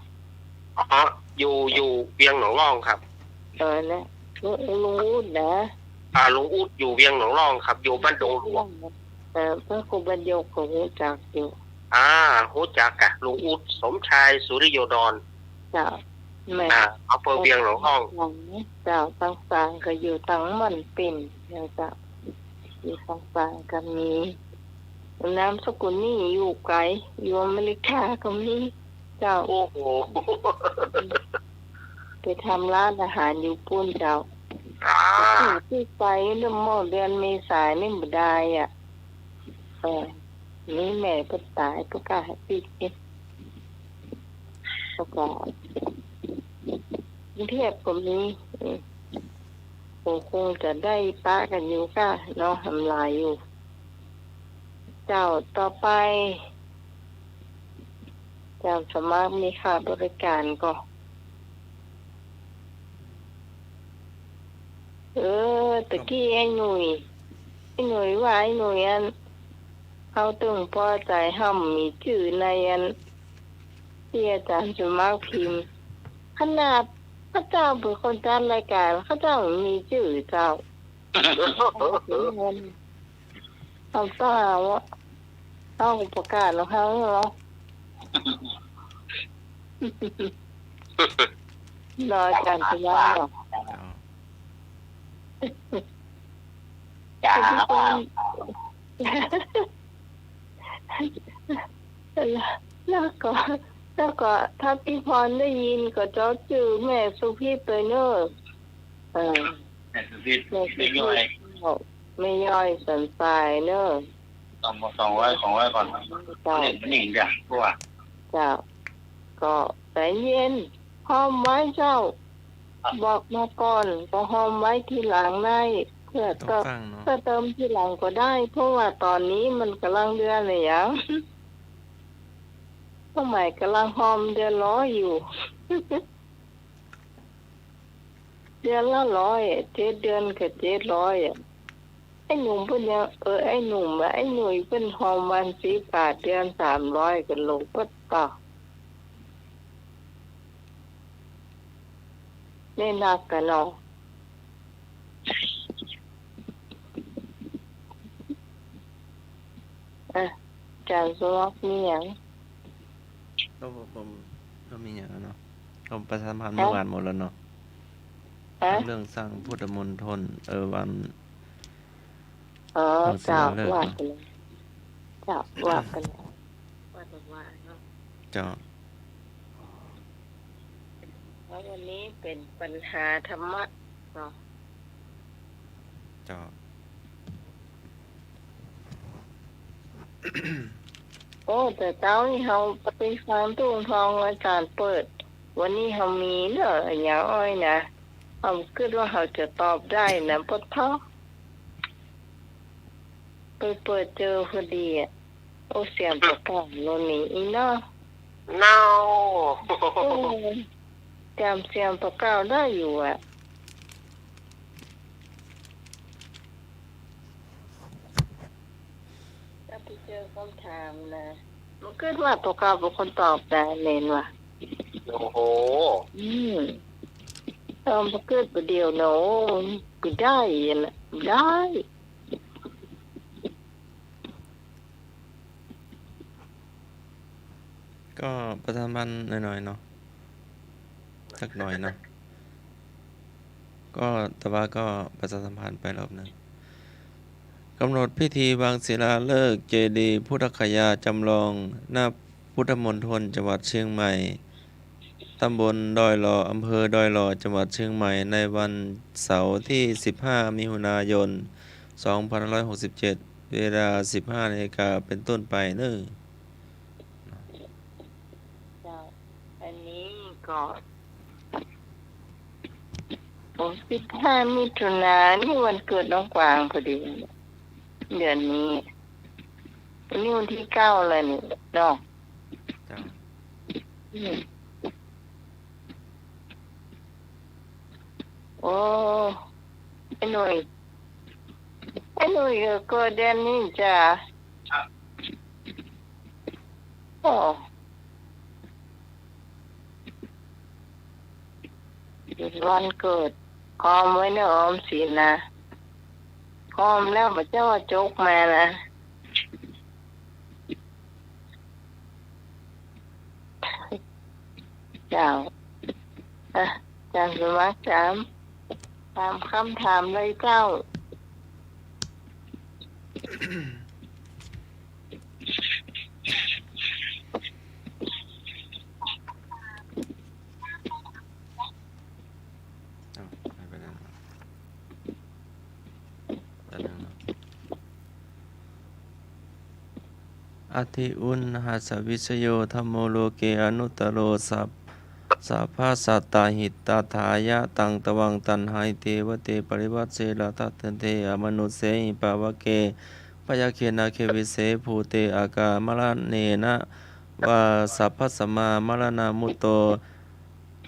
อ๋อ อยู่ อยู่เวียงหนองล่องครับ เออ นะ ลุง ลุงอู๊ดนะ อ่า ลุงอู๊ดอยู่เวียงหนองล่องครับ อยู่บ้านดงหลวง เออ พระครูบรรยกก็ฮู้จักอยู่ อ่า ฮู้จักกะ ลุงอู๊ด สมชาย สุริโยดร เจ้า แม่น อ่า อำเภอเวียงหนองล่อง เจ้า ตางฝางก็อยู่ตางม่อนปิ่นนะเจ้า อยู่ตางฝางก็มี นามสกุลนี่อยู่ไก๋ อยู่อเมริกาก็มีเจ้า โอ้โห ไปทำร้านอาหารอยู่ปู๊นเจ้า อ่า ตี้ไปเมื่อเดือนเมษานี่บ่ได้อะ เออ นี่แม่เปิ้นต๋าย เปิ้นก็ให้ปิ๊กเฮ็ด แล้วก็กรุงเทพฯก็มี อืม ก็คงจะได้ปะกั๋นอยู่ก้าเนาะ หลายอยู่ เจ้า ต่อไป เจ้า สมัครมีค่าบริการก่อ เออ ตะกี้ไอ้หนุ่ย ไอ้หนุ่ยว่าไอ้หนุ่ยอัน เฮาตึงปอใจ๋ เฮามีจื้อในอันตี้อาจ๋ารย์สมัครพิมพ์ ขนาดข้าเจ้าเป๋นคนจัดรายก๋าน ข้าเจ้ามีจื้อเจ้า เอาตาว่า เอาประกาศแล้วครับเนาะ รออาจ๋ารย์สมัครเนาะ เจ้า เจ้า แล้วก็ แล้วก็ถ้าพี่พรได้ยินก็เจ้าจื้อแม่สุพิษไปเน่อ เออ แม่สุพิษ แม่สุพิษ แม่ย้อย แม่ย้อยสันทรายเน่อ สอง สองร้อย สองร้อยก่อน เจ้า เล่นนี่จ้ะ เพราะว่า เจ้า ก็ใจ๋เย็น ฮอมไว้เจ้า บอกมาก่อน ก็ฮอมไว้ทีหลังได้ เพื่อ ต้องฟังเนาะ เพื่อเติมทีหลังก็ได้ เพราะว่าตอนนี้มันก่ำลังเดือนอะหยัง สมัยก่ำลังฮอมเดือนละร้อยอยู่ เดือนละร้อยอะ เจ็ดเดือนก็เจ็ดร้อยอะ ไอ้หนุ่มเปิ้นยัง เออ ไอ้หนุ่มอะ ไอ้หนุ่ยเปิ้นฮอมวันสิบบาท เดือนสามร้อย ก็ลงเปิ้นต่อ ได้นักกั๋นเนาะ อ่ะ อาจ๋ารย์สมัครมีหยัง ก็บ่ บ่ บ่มีหยังแล้วเนาะ ก็ประชาสัมพันธ์เมื่อวานหมดแล้วเนาะ ฮะ เรื่องสร้างพุทธมณฑล เออ วัน อ๋อ วันศิลาฤกษ์ เจ้า ว่าไปแล้ว เจ้า ว่าไปแล้ว ว่าแต่ว่าเนาะ เจ้า วันนี้เป๋นปัญหาธรรมะเนาะ เจ้า โอ้ แต่เจ๊านี่เฮาไปฟังตู้ทองอาจ๋ารย์เปิด วันนี้เฮามีเรื่องอะหยังอ้อยนะ เฮากึ๊ดว่าเฮาจะตอบได้นะ ปะเต๊า ไปเปิดเจอพอดีอะ โอ้ เสียงปะเก๊าโน่นนี่อี้เนาะ เนาะ เออ จ๋ำเสียงปะเก๊าได้อยู่อะ ถ้าไปเจอกำถามนะ มันกึ๊ดว่าปะเก๊าเป๋นคนตอบนะ เน้นว่า โอ้โห อืม เออ มันกึ๊ดประเดี๋ยวนะ โอ้ บ่ได้อะนะ บ่ได้ ก็ประชาสัมพันธ์หน่อยๆ เนาะ สักหน่อยเนาะ ก็ แต่ว่าก็ประชาสัมพันธ์ไปรอบหนึ่ง กำหนดพิธีวางศิลาฤกษ์เจดีย์พุทธคยาจำลอง ณ พุทธมณฑล จังหวัดเชียงใหม่ ตำบลดอยหล่อ อำเภอดอยหล่อ จังหวัดเชียงใหม่ ในวันเสาร์ที่สิบห้ามิถุนายน สองพันห้าร้อยหกสิบเจ็ด เวลาสิบห้านาฬิกาเป๋นต้นไปเนาะ เจ้า อันนี้ก็ โอ้ สิบห้ามิถุนายน นี่วันเกิดน้องกวางพอดี เดือนนี้ วันนี้วันที่เก้าแล้วนี่เนาะ เจ้า อืม โอ้ ไอ้หนุ่ย ไอ้หนุ่ยก็เกิดเดือนนี้จ้ะ โอ้ วันเกิด คอมไว้เนอะ ออมสินนะ คอมแล้วบ่เจ้าจกมานะ เจ้า อ่ะ อาจ๋ารย์สมัครถาม ถามคำถามเลยเจ้า อ้าว หายไปไหนแล้ว แป๊บนึงนะ Atthi uṇhassa vijayo dhammo loke anuttaro sab- sabbasattahitatthāya. Taṃ tvaṃ taṇhāhi devate parivajje radhattete amanussehi pāvake. Byagghe nāge vise bhūte akālamaraṇena vā sabbasmā maraṇamuttaro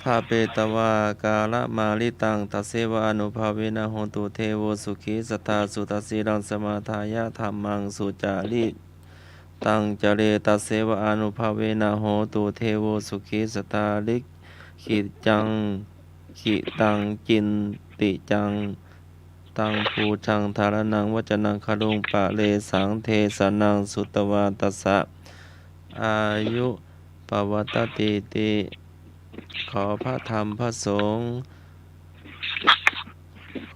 bhavetvā kālamāritaṃ. Tasseva ānubhāvena hotu devo sukhī sadā. Suddhasīlaṃ samādāya dhammaṃ sucaritaṃ care. Tasseva ānubhāvena hotu devo sukhī sadā. Likkhitaṃ cintitaṃ taṃ buddhaṃ dhāraṇaṃ vācanaṃ garuṃ paresaṃ desanaṃ sutvā tassa āyu pavaḍḍhatīti. ขอพระธรรมพระสงฆ์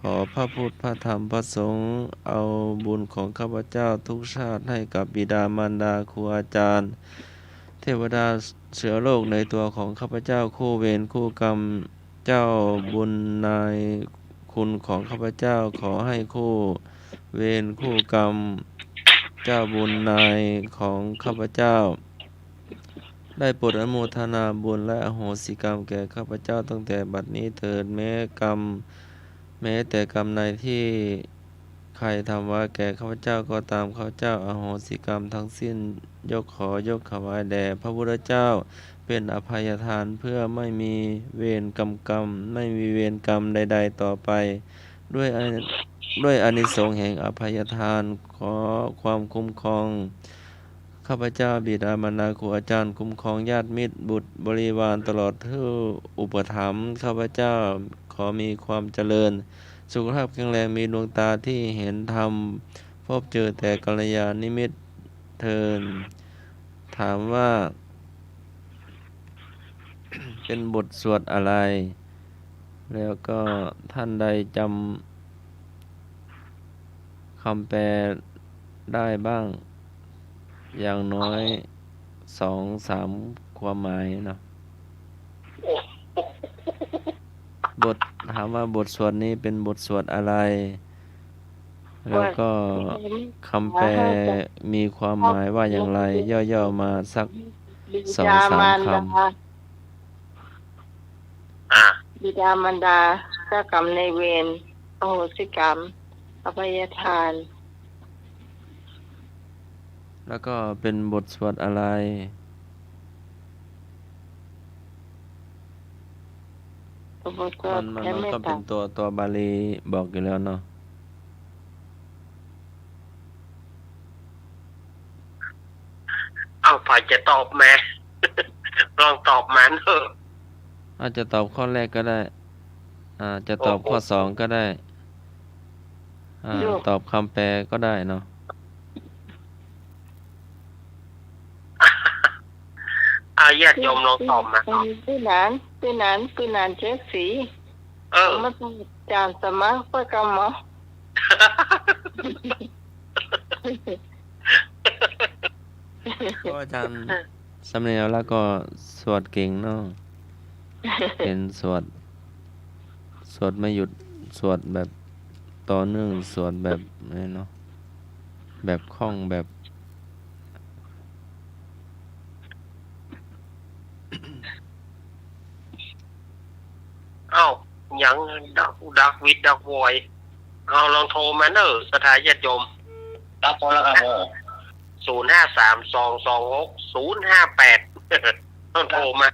ขอพระพุทธพระธรรมพระสงฆ์ เอาบุญของข้าพเจ้าทุกชาติให้กับบิดามารดาครูอาจารย์ เทวดาเชื้อโรคในตัวของข้าพเจ้า คู่เวรคู่กรรม เจ้าบุญนายคุณของข้าพเจ้า ขอให้คู่เวรคู่กรรม เจ้าบุญนายของข้าพเจ้า ได้โปรดอนุโมทนาบุญและอโหสิกรรมแก่ข้าพเจ้าตั้งแต่บัดนี้เถิด แม้กรรม แม้แต่กรรมในที่ใครทำไว้แก่ข้าพเจ้าก็ตาม ข้าพเจ้าอโหสิกรรมทั้งสิ้น ยก ขอยกถวายแด่พระพุทธเจ้า เป็นอภัยทานเพื่อไม่มีเวรกรรมกรรม ไม่มีเวรกรรมใดๆ ต่อไป ด้วยอา- ด้วยอานิสงส์แห่งอภัยทาน ขอความคุ้มครองข้าพเจ้า บิดามารดาครูอาจารย์ คุ้มครองญาติมิตรบุตรบริวารตลอดผู้อุปถัมภ์ข้าพเจ้า ขอมีความเจริญ สุขภาพแข็งแรง มีดวงตาที่เห็นธรรม พบเจอแต่กัลยาณมิตรเทอญ ถามว่า เป็นบทสวดอะไร แล้วก็ท่านใดจำคำแปลได้บ้าง อย่างน้อยสองสามความหมายเนาะ โอ้โห บท ถามว่าบทสวดนี้เป็นบทสวดอะไร แล้วก็คำแปลมีความหมายว่าอย่างไร ย่อๆ มาสักสองสามคำ อ่ะ บิดามารดา เจ้ากรรมนายเวร อโหสิกรรม อภัยทาน แล้วก็เป็นบทสวดอะไร บทสวด มัน มัน แผ่ มันก็ เมตตา เป็นตัว ตัวบาลีบอกอยู่แล้วเนาะ เอ้า ใผจะตอบแหม ลองตอบมาเถอะ อาจจะตอบข้อแรกก็ได้ อ่า จะตอบ โอ้โห ข้อสองก็ได้ อ่า โย ตอบคำแปลก็ได้เนาะ อ่ะ ญาติโยมลองตอบมา ตี้ ตี้หนาน ตี้หนาน ตี้หนานเจ็ดสี เออ มาจากอาจ๋ารย์สมัครเปิ้นกำหมอ ก็อาจ๋ารย์สำเนียงแล้วก็สวดเก่งเนาะ เห็นสวด สวดไม่หยุด สวดแบบต่อเนื่อง สวดแบบนี้เนาะ แบบคล่อง แบบ เอ้า ยังดัก ดักวิทย์ดักวอย เอา ลองโทรมาเนอะ ศรัทธาญาติโยม รับโทรแล้วครับ เออ ศูนย์ห้าสาม สองสองหก ศูนย์ห้าแปด ต้องโทรมา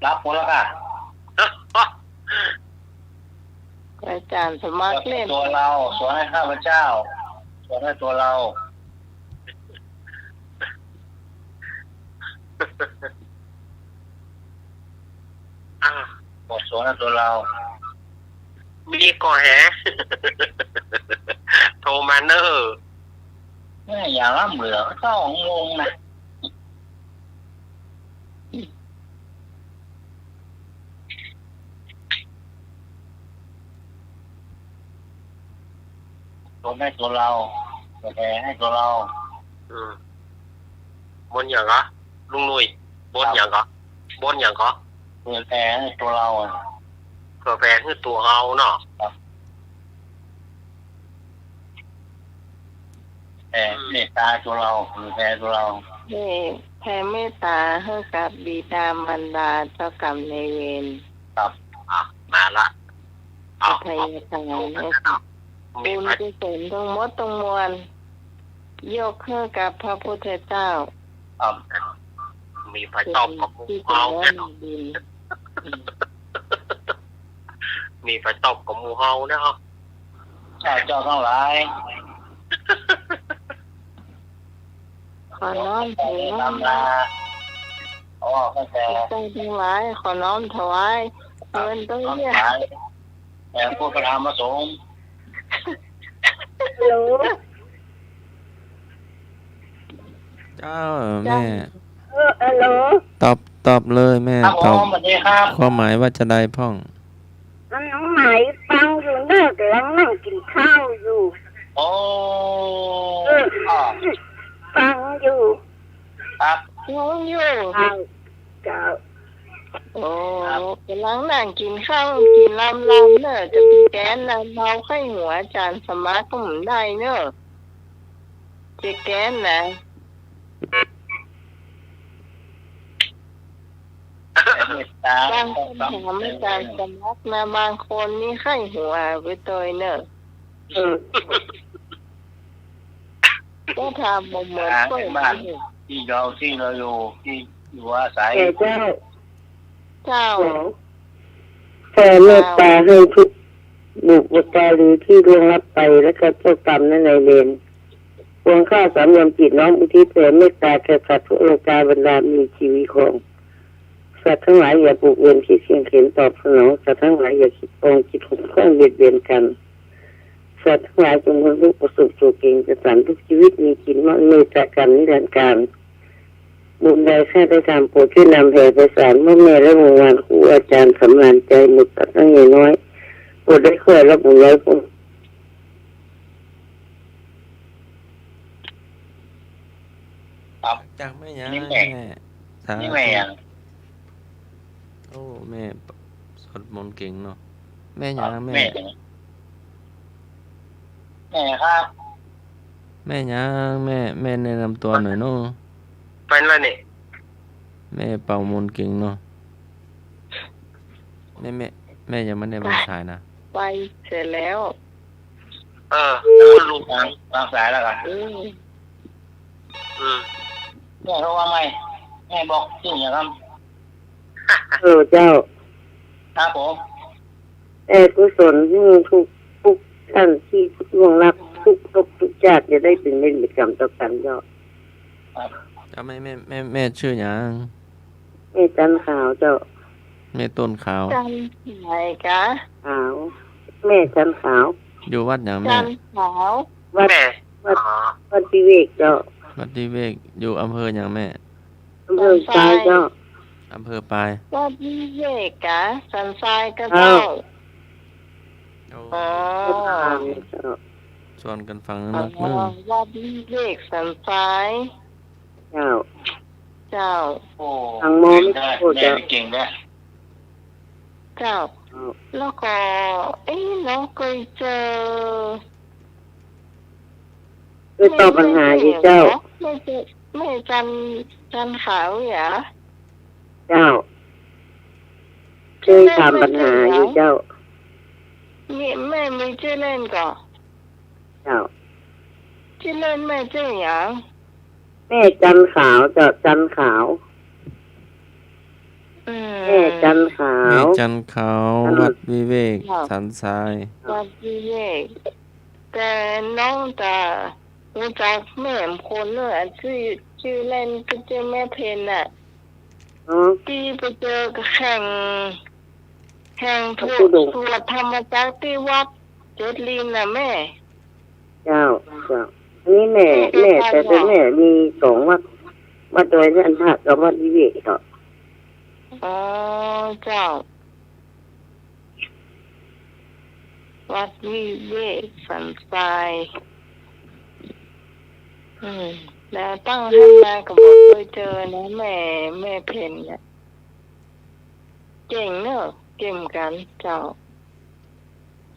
รับโทรแล้วค่ะ อาจ๋ารย์สมัครเล่น ตัวเรา สวดให้ข้าพเจ้า สวดให้ตัวเรา อ่ะ บทสวดให้ตัวเรา มีก่อแห โทรมาเนอะ แม่อย่าล้ำเหลือ เจ้าของวงนะ สวดให้ตัวเรา สวดแผ่ให้ตัวเรา อืม บนหยังกะ ลุงหนุ่ย บนหยังกะ บนหยังกะ เผื่อแผ่ให้ตัวเราอะ เผื่อแผ่ให้ตัวเฮาเนาะ ครับ แผ่ อืม เมตตาตัวเรา เผื่อแผ่ตัวเรา นี่แผ่เมตตาหื้อกับบิดามารดาเจ้ากรรมนายเวร ครับ อ่ะ มาละ เอา อภัยทาน เอา ให้กับ มี บุญ ใผ กุศลทั้งหมดทั้งมวล ยกหื้อกับพระพุทธเจ้า ครับ มีใผตอบกับหมู่เฮาแน่เนาะ มีใผตอบกับหมู่เฮาแน่เนาะ ข้าเจ้าทั้งหลาย ขอน้อมถวาย นำลา ขอข้าแต่ ข้าเจ้าทั้งหลาย ขอน้อมถวาย เงินตรงเนี้ย ทั้งหลาย แด่พระพุทธธรรมพระสงฆ์ ฮัลโหล เจ้า แม่ เออ ฮัลโหล ตอบ ตอบเลยแม่ ครับผม ตอบ สวัสดีครับ ความหมายว่าจะใดพ่อง มันหมายฟังอยู่เนอะ กำลังนั่งกิ๋นข้าวอยู่ โอ้ เออ อ่า ฟังอยู่ ครับ ฟังอยู่ เจ้า เจ้า โอ้ ครับ ก๋ำลังนั่งกิ๋นข้าว กิ๋นลำๆ เน่อ จะไปแกนลำเฮาใค่หัวอาจ๋ารย์สมัครก็บ่ได้เน่อ จะแกนนะ เมตตา บางคนถามอาจ๋ารย์สมัครนะ บางคนนี่ใค่หัวไปตวยเน่อ อืม ก็ถามบ่เหมือน อ่า คน เห็นบ้าน ที่เรา ที่เราอยู่ ที่อยู่อาศัย เออ เจ้า เจ้า แผ่เมตตาให้ทุกบุพการีที่ล่วงลับไป และก็เจ้ากรรมนายเวร ปวงข้าสำรวมจิตน้อมอุทิศแผ่เมตตาแก่สัตว์ทุกโลกา บรรดามีชีวิตของ สัตว์ทั้งหลายอย่าผูกเวรคิดเคียงเข็ญตอบสนอง สัตว์ทั้งหลายอย่าคิดปองจิตหดข้องเบียดเบียนกัน สัตว์ทั้งหลายจงพ้นทุกข์ประสบสุขเกษมสรร ทุกชีวิตมีจิตเมตตากันนิรันดร์กาล บุญใดข้าได้ทำโปรดช่วยนำแผ่ไพศาล พ่อแม่และวงวานครูอาจ๋ารย์สำราญใจ หมู่สัตว์ทั้งใหญ่น้อย โปรดได้ใคร่รับบุญไว้ผล ครับ จากแม่ยาย นี่แม่ แม่ สาธุ นี่แม่ยัง โอ้ แม่สวดมนต์เก่งเนาะ แม่หยัง แม่ แม่ แม่ครับ แม่หยัง แม่ แม่แนะนำตั๋วหน่อยเนาะ เป็นอะไรนี่ แม่เป่ามนต์เก่งเนาะ แม่ แม่ แม่ยังไม่ได้วางสายนะ ไปเสียแล้ว เออ คุณลุงวาง วางสายแล้วกัน อืม อืม แม่เขาว่าไง แม่บอกชื่ออย่างครับ เออ เจ้า ครับผม แผ่กุศลหื้อทุก ทุกท่านตี้ล่วงลับ ทุกภพทุกจาติ จะได้เป๋นเวรเป๋นก๋รรมต่อกั๋นเจ้า ครับ เจ้า แม่ แม่ แม่ แม่จื้อหยัง แม่จันทร์ขาวเจ้า แม่ต้นขาว จันทร์ไหนกะ ขาว แม่จันทร์ขาว อยู่วัดหยังแม่ จันทร์ขาว วัด แม่ วัด อ๋อ วัดวิเวกเจ้า วัดวิเวก อยู่อำเภอหยังแม่ อำเภอสันทรายเจ้า อำเภอปาย วัดวิเวกกะ สันทรายกะเจ้า เจ้า โอ้ อ๋อ วัดวิเวกเจ้า สวนกั๋นฟังนักเนาะ อ๋อ วัดวิเวกสันทราย เจ้า เจ้า โอ้ ฟังมอไม่ เก่งได้ โอ้ แม่ เจ้า นี่เก่งแล้ว เจ้า เจ้า แล้วก็ เอ๊ะ น้องเกยเจอ เกยตอบปัญหาอยู่เจ้า แม่ แม่ แม่จันทร์ จันทร์ขาวเหรอ เจ้า เกยถามปัญหาอยู่เจ้า แม่ แม่มีจื้อเล่นก่อ เจ้า จื้อเล่นแม่จื้อหยัง แม่จันทร์ขาวเจ้า จันทร์ขาว อืม แม่จันทร์ขาว แม่จันทร์ขาว วัดวิเวก เจ้า สันทราย วัดวิเวก แต่น้องจะฮู้จักแม่คนเนอะ จื้อ จื้อเล่นก็จื้อแม่เพนน่ะ อ๋อ ตี้ไปเจอกับแข่ง แข่ง พระธุดงค์ สวดธรรมจักรตี้วัดเจ็ดลินน่ะแม่ เจ้า เจ้า อันนี้แม่ แม่ แม่ แต่ แต่แม่มีสองวัด วัดดอยท่านพระกับวัดวิเวกเจ้า อ๋อ เจ้า วัดวิเวกสันทราย อืม แล้วตั้งหั้นมาก็บ่เกยเจอนะ แม่ แม่เพนเนี่ย เก่งเนอะ เก่งกั๋นเจ้า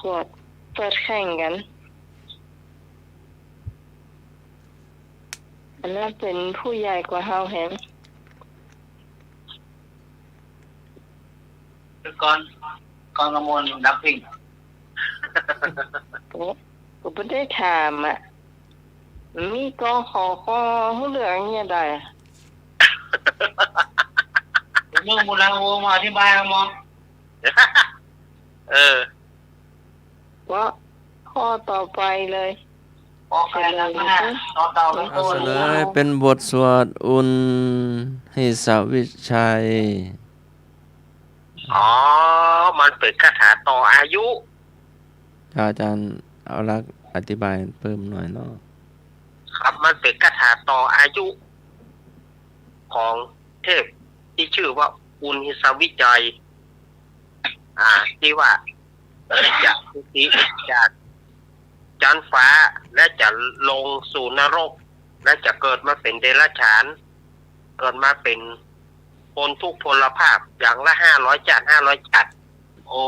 สวด สวดแข่งกั๋น อันนั้นเป๋นผู้ใหญ่กว่าเฮาแหม ก่อน ก่อนกำมลดับเพลง โอ้ ก็บ่ได้ถามอะ มีกอขอข้อฮู้เรื่องเนี่ยได้ เรื่องมูลาโฮมาอธิบายเอามอ เออ ว่าข้อต่อไปเลย ข้อแปดนะ เฉลย ข้อต่อไป เอาเฉลย เป๋นบทสวดอุณหิสวิชัย อ๋อ มันเป๋นคาถาต่ออายุ อาจารย์เอาลักษณ์อธิบายเพิ่มหน่อยเนาะ ครับ มันเป๋นคาถาต่ออายุ ของเทพตี้จื้อว่าอุณหิสวิชัย อ่า ตี้ว่า จะจุติจากจั๊นฟ้า และจะลงสู่นรก และจะเกิดมาเป๋นเดรัจฉาน เกิดมาเป๋นคนทุกพลภาพ อย่างละห้าร้อยจ้าด ห้าร้อยจ้าด โอ้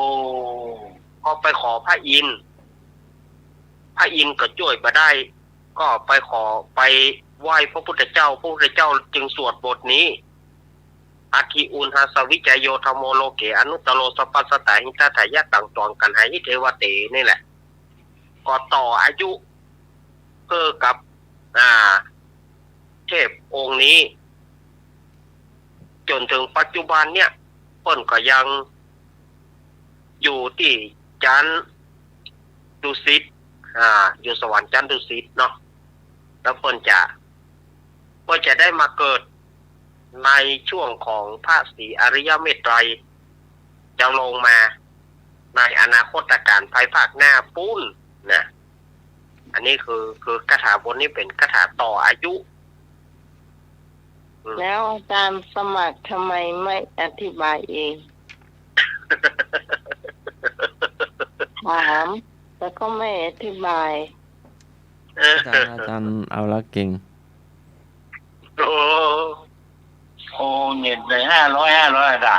ก็ไปขอพระอินทร์ พระอินทร์ก็จ้วยบ่ได้ ก็ไปขอ ไปไหว้พระพุทธเจ้า พระพุทธเจ้าจึงสวดบทนี้ อัตถิอุณหสวิชชโย ธัมโมโลเก อนุตตโร สัพพสัตตาหิตาทายะ ตัง ตวัง กัณหาหิ เทวะเต นี่แหละ ก็ต่ออายุ เพื่อกับ อ่า เทพองค์นี้ จ๋นเถิงปัจจุบันเนี่ย เปิ้นก็ยังอยู่ตี้จั๊นดุสิต อ่า อยู่สวรรค์จั๊นดุสิตเนาะ แล้วเปิ้นจะ เปิ้นจะได้มาเกิดในช่วงของพระศรีอริยเมตไตรย จะลงมาในอนาคตกาลภายภาคหน้าปู้นนะ อันนี้คือ คือคาถาบทนี้เป๋นคาถาต่ออายุ อืม แล้วอาจารย์สมัครทำไมไม่อธิบายเอง ถาม แล้วก็ไม่อธิบาย เออ อาจารย์ อาจารย์เอาลักษณ์เก่ง โอ้ โอ้ เน็ตเลย ห้าร้อย ห้าร้อย อ่ะ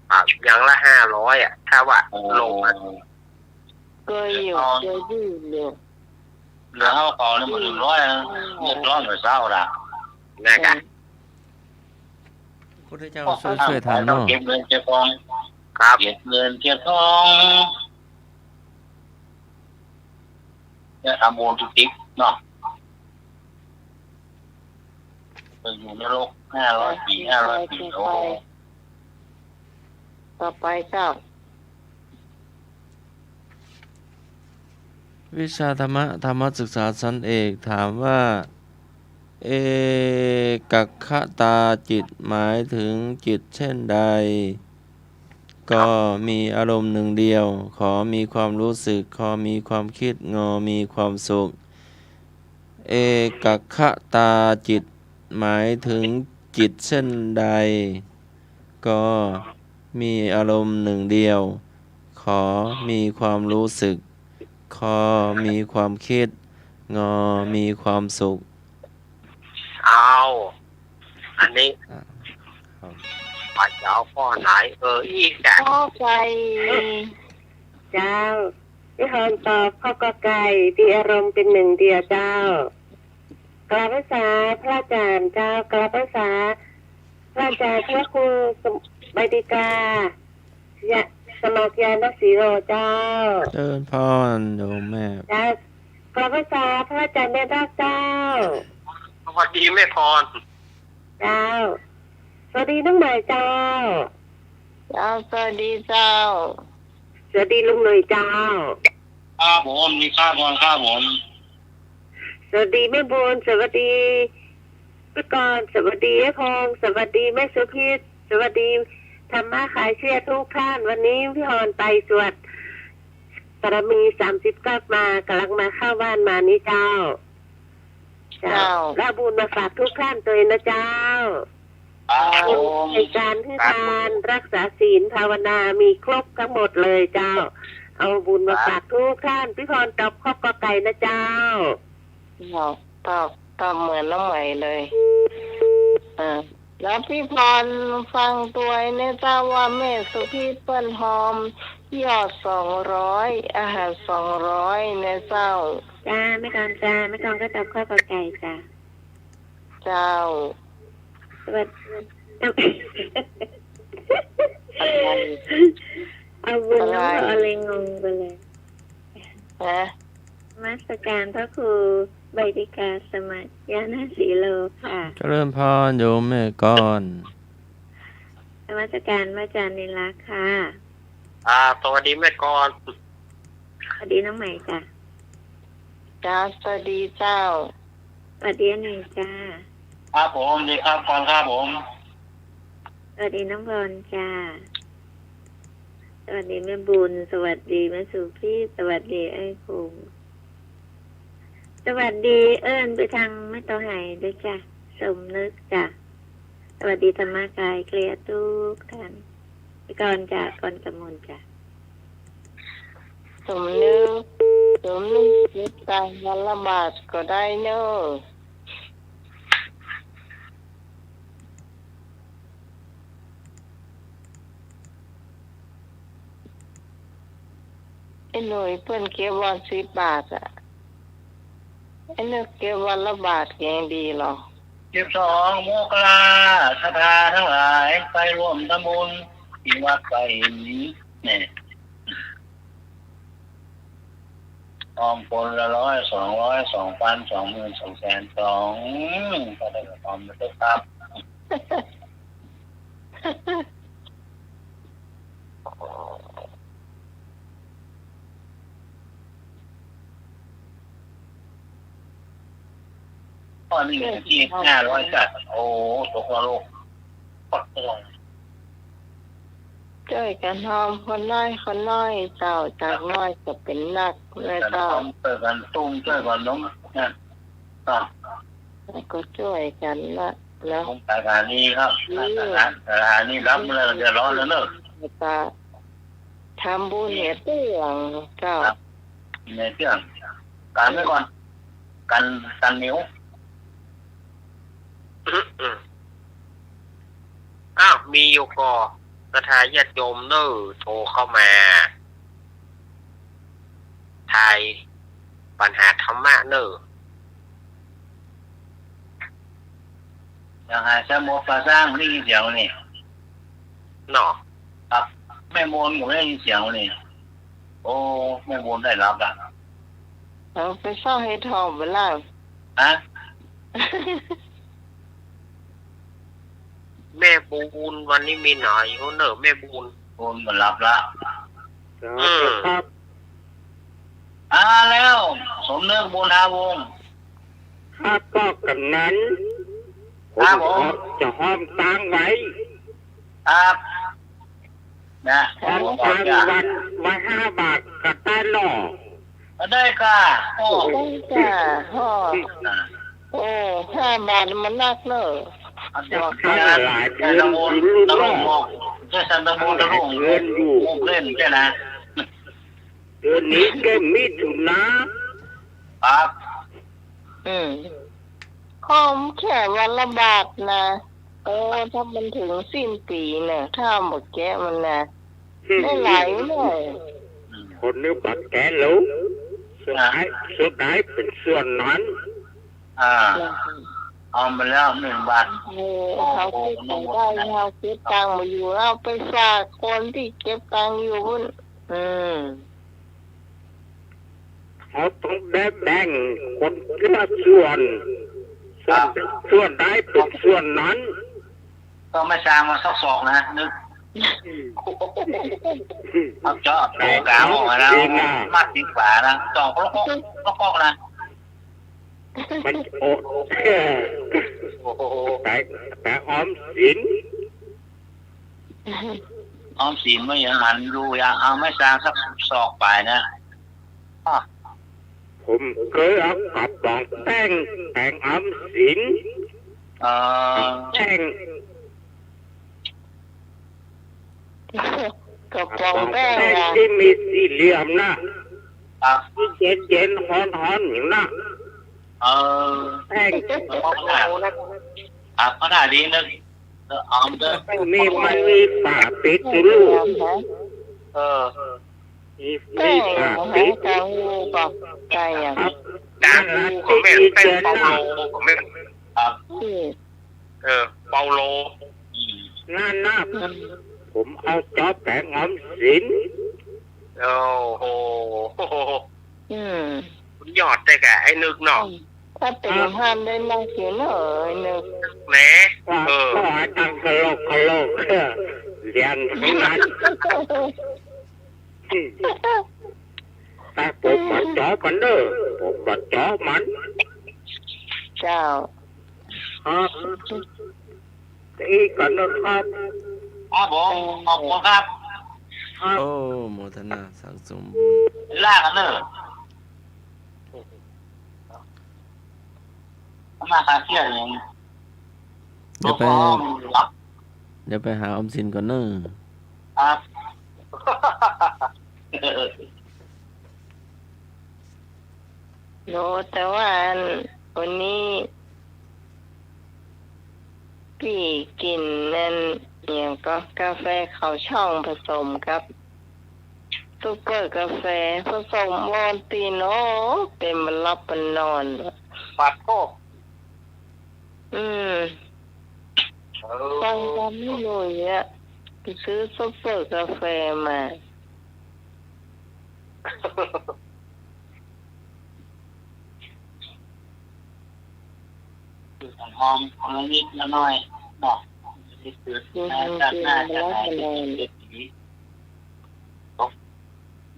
ไป อย่างละห้าร้อยอะ ถ้าว่า อ๋อ ลงมา ก็อยู่ ก็อยู่ เหลือเฮาเก่านี่มันหนึ่งร้อยนะ เรียกร้องกับเศร้าละ นะกะ พุทธเจ้าช่วย ช่วยถามเนาะ เก็บเงินเก็บทอง ครับ เก็บเงินเก็บทอง จะทำบุญทุกทิศเนาะ ไปอยู่นรกห้าร้อยปี ห้าร้อยปี โอ้ ต่อไปเจ้า วิชาธรรมะ ธรรมศึกษาชั้นเอก ถามว่า เอกัคคตาจิตหมายถึงจิตเช่นใด ก็มีอารมณ์หนึ่งเดียว ขอมีความรู้สึก ขอมีความคิด งอมีความสุข เอกัคคตาจิตหมายถึงจิตเช่นใด ก็มีอารมณ์หนึ่งเดียว ขอมีความรู้สึก คอมีความคิด งอมีความสุข เอา อันนี้ อ่ะ ครับ ว่าจะเอาข้อไหน เออ อี้กะ ข้อไก่ เจ้า พี่ฮอนตอบข้อกอไก่ มีอารมณ์เป็นหนึ่งเดียวเจ้า กราบไหว้สาพระอาจารย์เจ้า กราบไหว้สาพระอาจารย์ พระครูสม- ใบดิกา ยะ- สมัครญาณสีโลเจ้า เจริญพรโยมแม่ เจ้า กราบไหว้สาพระอาจารย์แม่รักเจ้า สวัสดีแม่พร เจ้า สวัสดีน้องใหม่เจ้า เจ้า สวัสดีเจ้า สวัสดีลุงหนุ่ยเจ้า ครับผม ดีครับผม ครับผม สวัสดีแม่บุญ สวัสดีพี่กรณ์ สวัสดีไอ้พงษ์ สวัสดีแม่สุพิษ สวัสดีธรรมะคลายเครียดทุกท่าน วันนี้พี่ฮอนไปสวดบารมีสามสิบเก้ามา กำลังมาเข้าบ้านมานี่เจ้า เจ้า เจ้า แล้วเอาบุญมาฝากทุกท่านตวยนะเจ้า ครับผม ในการให้ทาน รักษาศีล ภาวนา มีครบทั้งหมดเลยเจ้า เอาบุญมาฝากทุกท่าน พี่พรตอบข้อกอไก่นะเจ้า เจ้า ตอบ ตอบเหมือนน้องใหม่เลย อ่า แล้วพี่พรฟังตวยเนี่ยเจ้า ว่าแม่สุพิษเปิ้นฮอมยอดสองร้อย อาหารสองร้อยเนี่ยเจ้า จ้า แม่กรณ์จ้า แม่กรณ์ก็ตอบข้อกอไก่จ้า เจ้า สวัสดี อะไร เอาบุญน้อง อะไร ก็เลยงงไปเลย ฮะ นมัสการพระครูใบดิกา สมัครญาณสีโลค่ะ เจริญพรโยมแม่กรณ์ นมัสการพระอาจารย์นิรักษ์ค่ะ อ่า สวัสดีแม่กรณ์ สวัสดีน้องใหม่จ้ะ จ้า สวัสดีเจ้า สวัสดีอาหนุ่ยจ้า ครับผม ดีครับ กรณ์ครับผม สวัสดีน้องพรจ้า สวัสดีแม่บุญ สวัสดีแม่สุพิษ สวัสดีไอ้พงษ์ สวัสดีเอิ้นไปทางแม่เต้าไหด้วยจ้ะ สมนึกจ้ะ สวัสดีธรรมะคลายเครียดทุกท่าน พี่กรณ์จ้ะ กรณ์กมลจ้ะ สมนึก สมนึกเก็บตังค์วันละบาทก็ได้เนอะ ไอ้หนุ่ยเปิ้นเก็บวันสิบบาทอะ ไอ้นึกเก็บวันละบาทยังดีหรอ สิบสองมกรา ศรัทธาทั้งหลายไปร่วมทำบุญที่วัดไผ่หินเนี่ย ออมคนละร้อย สองร้อย สองพัน สองหมื่น สองแสน สอง ก็ได้ออมมาเถอะครับ ข้อนี้ที่ห้าร้อยจัด โอ้ ตกนรก ปักตวง จ้วยกั๋นฮอมคนน้อยคนน้อยเจ้า จากน้อยก็เป๋นนักนะเจ้า จ้วยกั๋นตุ้ม จ้วยกั๋นนุ้มนะ อ่ะ ก็จ้วยกั๋นนะ เนาะ สถานีครับ อืม สถานี สถานีรับเรื่องเดือดร้อนแล้วเนอะ แล้วก็ทำบุญเนี่ยเตื้องเจ้า ครับ เนี่ยเตื้อง กั๋นไว้ก่อน กั๋น กั๋นเหนียว อ้าว มีอยู่ก่อ รัทธาญาติโยมเน่อ โทรเข้ามา ทายปัญหาธรรมะเน่อ อย่างหาสมบปะสร้างได้ยินเสียงนี่ เนาะ ครับ แม่มนก็ได้ยินเสียงนี่ โอ้ แม่มนได้หลับละ เอาไปเฝ้าเฮ็ดหอบบ่ล่ะ ฮะ แม่บุญวันนี้มีหนอยอยู่เน่อ แม่บุญ บุญบ่หลับละ ครับ อืม ครับ อ่า แล้ว สมนึกบุญหาวงศ์ ครับ ก็กำนัน ครับผม ผมขอจะหอมตังค์ไว้ ครับ นะ หอมตังค์วัน วันห้าบาทก็ได้เนาะ ก็ได้ก่า โอ้ ได้ก่า โอ้ อ่า โอ้ ห้าบาทมันนักเน่อ อันเดียว บอก ทั้งหลายเดือน แต่ละโมง อยู่ แต่ละโมง เนาะ แต่ละโมง แต่ละโมง เดือนอยู่ โมงเล่นใช่นะ เดือนนี้เดือนมิถุนา ครับ อืม หอมแค่วันละบาทนะ โอ้ ถ้ามันเถิงสิ้นปี๋น่ะ ถ้าบ่แกะมันนะ อืม ได้หลายเลย คนนึกบ่แกะลูก สุดท้าย สุดท้ายเป๋นส่วนนั้น อ่า เอามาแล้วหนึ่งบาท เออ โอ้โห เฮาเก็บตังค์ได้ เฮาเก็บตังค์บ่อยู่ เอาไปฝากคนตี้เก็บตังค์อยู่พุ้น อืม เขาต้องแบ่ง แบ่งคนละส่วน ส่วน ครับ ส่วนใดเป๋นส่วนนั้น ก็ไม่สร้างมาสักศอกนะ นึก เอาเจาะโตกลางออกมาแล้ว แต่เอาจริงอะ มัดดีกว่านะ เจาะคนละก๊อก คนละก๊อกนะ มัน โอ้ โอ้โห แต่ แต่ออมสิน ออมสินมันยังหันอยู่ อยากเอาไม่สร้างสักศอกไปนะ อ้อ ผมเกยเอากระป๋องแป้ง แป้งออมสิน เออ แป้ง กระป๋องแป้ง กระป๋องแป้ง อะ ตี้มีสี่เหลี่ยมน่ะ ครับ ตี้เย็นๆ ฮ้อนๆ อยู่น่ะ เออ แป้ง ครับ ขนาดนี้นึก เออ เอาเด้อ มันมี มันมีฝาปิดอยู่ลูก เออ มี มีฝาปิด แป้งอะ แป้งอะ ครับ แป้งอะ นั่นแหละ ตี้มีเจนน่ะ ครับ อืม เออ เปาโล อืม นั่นน่ะ อืม ผมเอาจ๊อบแป้งออมสิน โอ้โห อืม สุดยอดเลยกะไอ้นึกเนาะ อืม ถ้าเป๋น ครับ ห้ามได้นักอยู่เนาะไอ้นึก แหม ว่า เออ ว่าตั้งกะโลกกะโลก เรียนทั้งนั้น อืม แต่ผมบ่เจาะมันเด้อ ผมบ่เจาะมัน เจ้า ครับ อีกก่อนนะครับ ครับผม ขอบคุณครับ ครับ โอ้ โมทนาสาธุสมบุญ ลากันเนอะ มาคาเที่ยง เดี๋ยวไป หลับ เดี๋ยวไปหาออมสินก่อนเนอะ ครับ โห แต่ว่าอัน วันนี้ ปี้กิ๋นอัน อะหยังก็ กาแฟขาวช่องผสมกับ ซุปเปอร์กาแฟ ผสมโวลติน โอ้ เป๋นบ่หลับบ่นอน ปาดโทษ อืม เออ ฟังกำนี่เลยอะ ไปซื้อซุปเปอร์กาแฟมา หอม หอมนิดละหน่อยเนาะ อืม จัดหน้า จัดหน้า จัดหน้า จัดหน้า ตก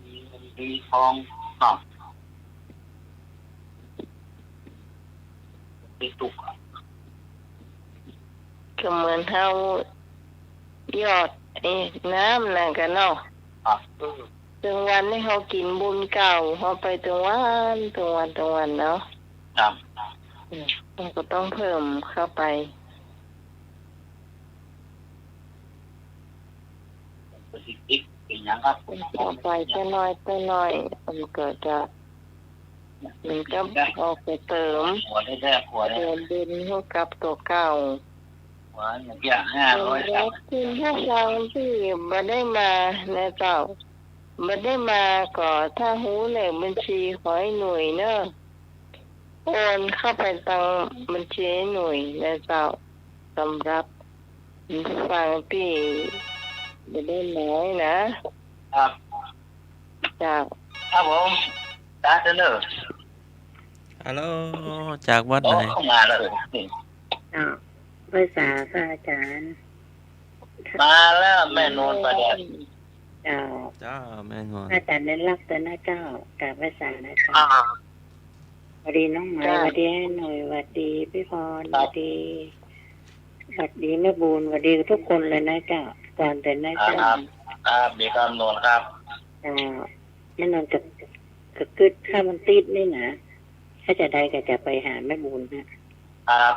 มีเงินมีทองเนาะ มีสุขอะ ก็เหมือนเฮาหยอดไอ้น้ำนั่นกะเนาะ ครับ อืม ตึงวันนี้เฮากิ๋นบุญเก่า เฮาไปตึงวัน ตึงวัน ตึงวันเนาะ ครับ อืม เฮาก็ต้องเพิ่มเข้าไป เป๋นหยังครับ ต่อไปเต้าน้อย เต้าน้อย มันก็จะ มันก็ออกไปเติม หัวได้แท้ หัวได้ เติมบุญให้กับตั๋วเก่า ว่าอย่างเงี้ย ห้าร้อย สำหรับคุณผู้ฟังตี้บ่ได้มานะเจ้า บ่ได้มาก็ถ้าฮู้เลขบัญชีของไอ้หน่วยเนอะ โอนเข้าไปตังบัญชีไอ้หน่วยนะเจ้า สำหรับคุณผู้ฟังตี้บ่ได้มานะ ครับ เจ้า ครับผม สาธุเนอะ ฮัลโหล จากวัดไหน โอ้ มาแล้ว เจ้า ไหว้สาพระอาจารย์ มาแล้วแม่นวลประแดด เจ้า เจ้า แม่นวล อาจารย์ได้รับแล้วนะเจ้า กราบไหว้สานะเจ้า อ่า หวัดดีน้องไหม เจ้า หวัดดีไอ้หน่วย หวัดดีพี่พร ครับ หวัดดี หวัดดีแม่บุญ หวัดดีทุกคนเลยนะเจ้า ก่อนแต่นะเจ้า ครับ ครับ ดีครับนวลครับ เจ้า แม่นวลกับ กับกึ๊ดถ้ามันติดนี่นะ ถ้าจะได้ก็จะไปหาแม่บุญนะ ครับ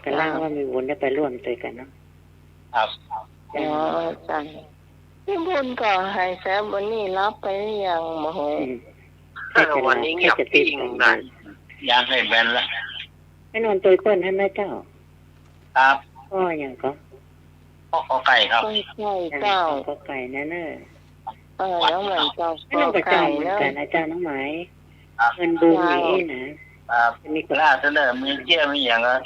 ก็เล่าว่าแม่บุญได้ไปร่วมด้วยกันเนาะ ครับ อ๋อ เจ้า แม่บุญก็หายแสบ วันนี้หลับไปหรือยังบ่ฮู้ อืม เออ วันนี้เงียบ ถ้าจะติด ปิ้งนะ ยังให้แบนละ แม่นวลตวยเปิ้นหั้นนะเจ้า ครับ ป้อหยังก็ ป้อขอไข่ครับ ป้อขอไข่เจ้า ป้อขอไข่นั่นเนอะ เออ น้องไหมเจ้า ป้อขอไข่เนอะ เหมือนกันนะเจ้า น้องไหม ครับ เงินบุญนี่นะ ครับ มีกฎ ล่าสุดเลย มีเกี้ยมีหยังอะ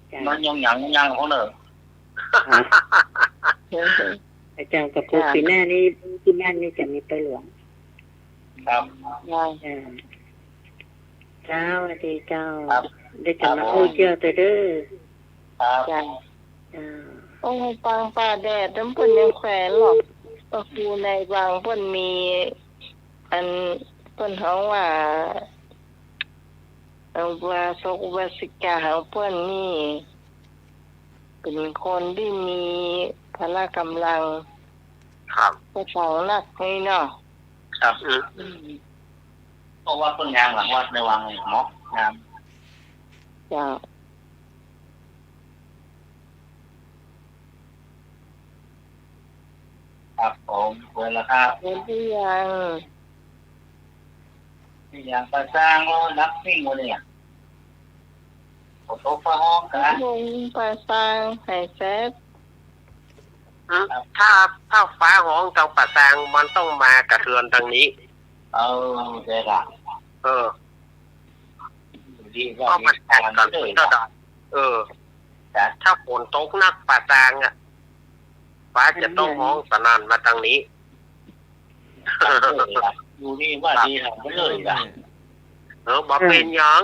เจ้า มันยังหยังยังพวกเนอะ ครับ อาจารย์กับครู เจ้า ปีหน้านี่ที่บ้านนี่จะมีไปหลวง ครับ เจ้า เจ้า เจ้า สวัสดีเจ้า ครับ ได้จะมา ครับผม อู้เจ้าเตอเด้อ ครับ เจ้า เจ้า โอ้ย ปางป่าแดด น้ำเปิ้นยังแขวนหรอก พระครูในวังเปิ้นมี อัน เปิ้นฮ้องว่า เอ่อ อุบาสกอุบาสิกาของเปิ้นนี่ เป็นคนตี้มีพละกำลัง ครับ ก็สองนักนี่เนาะ ครับ อืม อืม เพราะว่าเปิ้นยางหลังวัดในวังนี่เนาะ ยาง เจ้า ครับผม เปิดแล้วครับ เปิดหรือยัง นี่ยัง ป่าซางก็นักวิ่งวะเนี่ย ฝนตกฟ้าฮ้องกะ ลงป่าซางหายแสบ อืม ถ้า ถ้าฟ้าฮ้องตางป่าซาง มันต้องมากระเทือนตางนี้ เออ ใจ้ละ เออ ดีว่า เพราะมันแตกกัน ดี เออ จ้ะ ถ้าฝนตกนักป่าซางอะ ฟ้าจะต้องฮ้องสนั่นมาตางนี้ อยู่นี่ว่าดีหายไปเลยล่ะ เออ บ่เป็นหยัง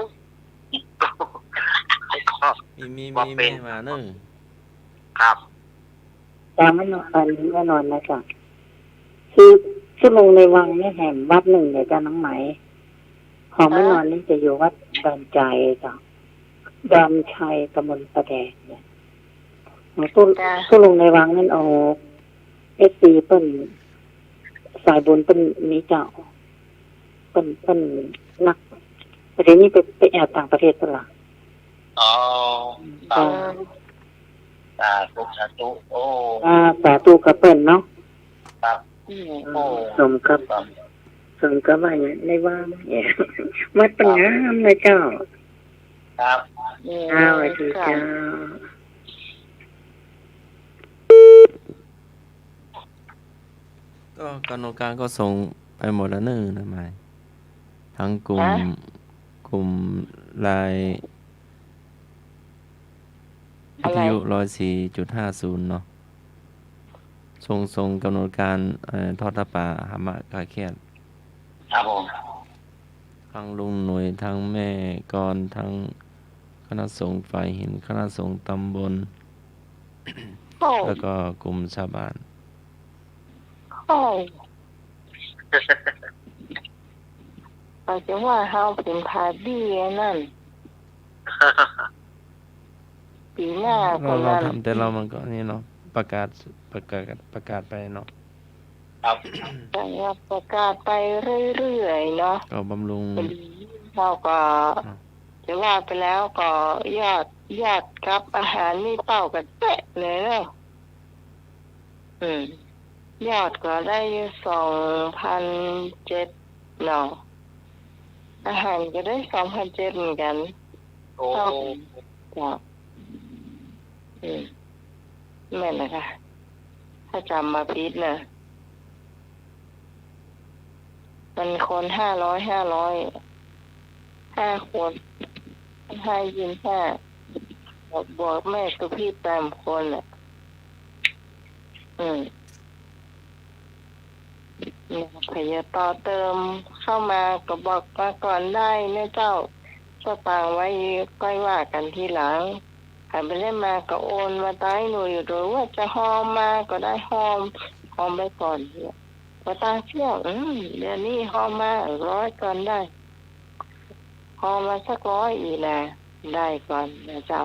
มี มี บ่เป็น มีแม่มาเนอะ ครับ แต่แม่นวล แม่นวลนะเจ้า คือ คือลงในวังนี่แหมวัดนึ่งเนี่ยเจ้า น้องไหม ของแม่นวลนี่จะอยู่วัดดอนชัยเจ้า ดอนชัย ตำบลป่าแดดเนี่ย ของตู้ จ้ะ ตู้ลงในวังนั่น โอ้ เอฟซีเปิ้น สายบุญเปิ้นมีเจ้า เปิ้น เปิ้นนัก ประเดี๋ยวนี้ไป ไปแอวต่างประเทศเปิ้นละ อ๋อ ครับ เจ้า สาธุ สาธุ โอ้ อ่า สาธุกับเปิ้นเนาะ ครับ อืม โอ้ สมกับ ครับ สมกับว่าอย่างในวังเนี่ย วัดเปิ้นงามนะเจ้า ครับ อืม อ่า สวัสดีเจ้า ครับ ก็กำหนดการก็ส่งไปหมดแล้วเนอะ นะหมาย ทั้งกลุ่ม ฮะ กลุ่มไลน์ อะไร วิทยุร้อยสี่จุดห้าศูนย์เนาะ ส่ง ส่งกำหนดการ เอ่อ ทอดผ้าป่าหามะคลายเครียด ครับผม ทั้งลุงหน่วย ทั้งแม่กร ทั้งคณะสงฆ์ฝ่ายหิน คณะสงฆ์ตำบล โอ้ แล้วก็กลุ่มชาวบ้าน โอ้ ก็จะว่าเฮาเป็นพาดีอันนั้น ปี๋หน้า เรา ก็ เรา นั่น ทำแต่เรามันก็นี่เนาะ ประกาศ ประกาศ ประกาศไปเนาะ ครับ ก็ประกาศไปเรื่อยๆ เนาะ ก็บำรุง พอดี เฮาก็ อ่ะ จะว่าไปแล้วก็ยอด ยอดกับอาหารนี่เป้ากั๋นเป๊ะเลยเนาะ อืม ยอดก็ได้สองพันเจ็ดเนาะ อาหารก็ได้สองพันเจ็ดเหมือนกั๋น โอ้ เท่ากั๋น จ้ะ อืม แม่นนะคะ ถ้าจ๋ำบ่ผิดนะ มันคนห้าร้อย ห้าร้อย ห้าคน ห้ายี่สิบห้า บวก บวกแม่สุพิษสามคนน่ะ อืม เนี่ย ใผจะต่อเติมเข้ามาก็บอกมาก่อนได้นะเจ้า สตางค์ไว้ค่อยว่ากั๋นทีหลัง ใผบ่ได้มาก็โอนมาตางหู้อยู่ หรือว่าจะฮอมมาก็ได้ ฮอม ฮอมไปก่อนเนี่ย บ่ตางเสี้ยว อืม เดี๋ยวนี้ฮอมมาร้อยก่อนได้ ฮอมมาสักร้อยอี้นะ ได้ก่อนนะเจ้า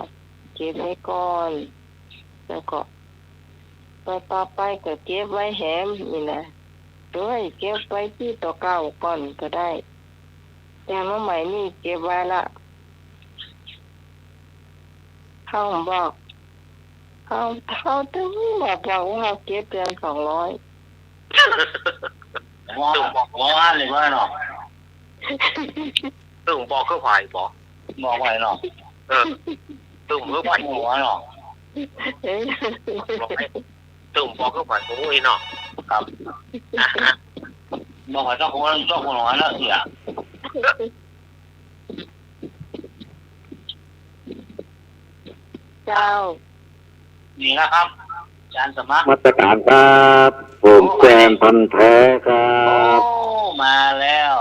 เก็บไว้ก่อน แล้วก็ ต่อ ต่อไปก็เก็บไว้แหมอี้นะ โอ้ย เก็บไว้ตี้ตั๋วเก่าก่อนก็ได้ แต่มาใหม่นี่เก็บไว้ละ เฮาบอก เฮา เฮาตึงบ่บอกว่าเฮาเก็บเดือนสองร้อย ว่า ว่าเลยว่าเนาะ ตึงบอกคือใผบอก บอกใผเนาะ เออ ตึงคือใผ หัวเนาะ เออ ตึงบอกคือใผ โอ้ยเนาะ ครับ บอกใผเจ้าของ เจ้าของหัวเนาะเสีย เจ้า นี่นะครับ อาจ๋ารย์สมัคร นมัสก๋านครับ ผมแฟนพันธุ์แท้ครับ โอ้ มาแล้ว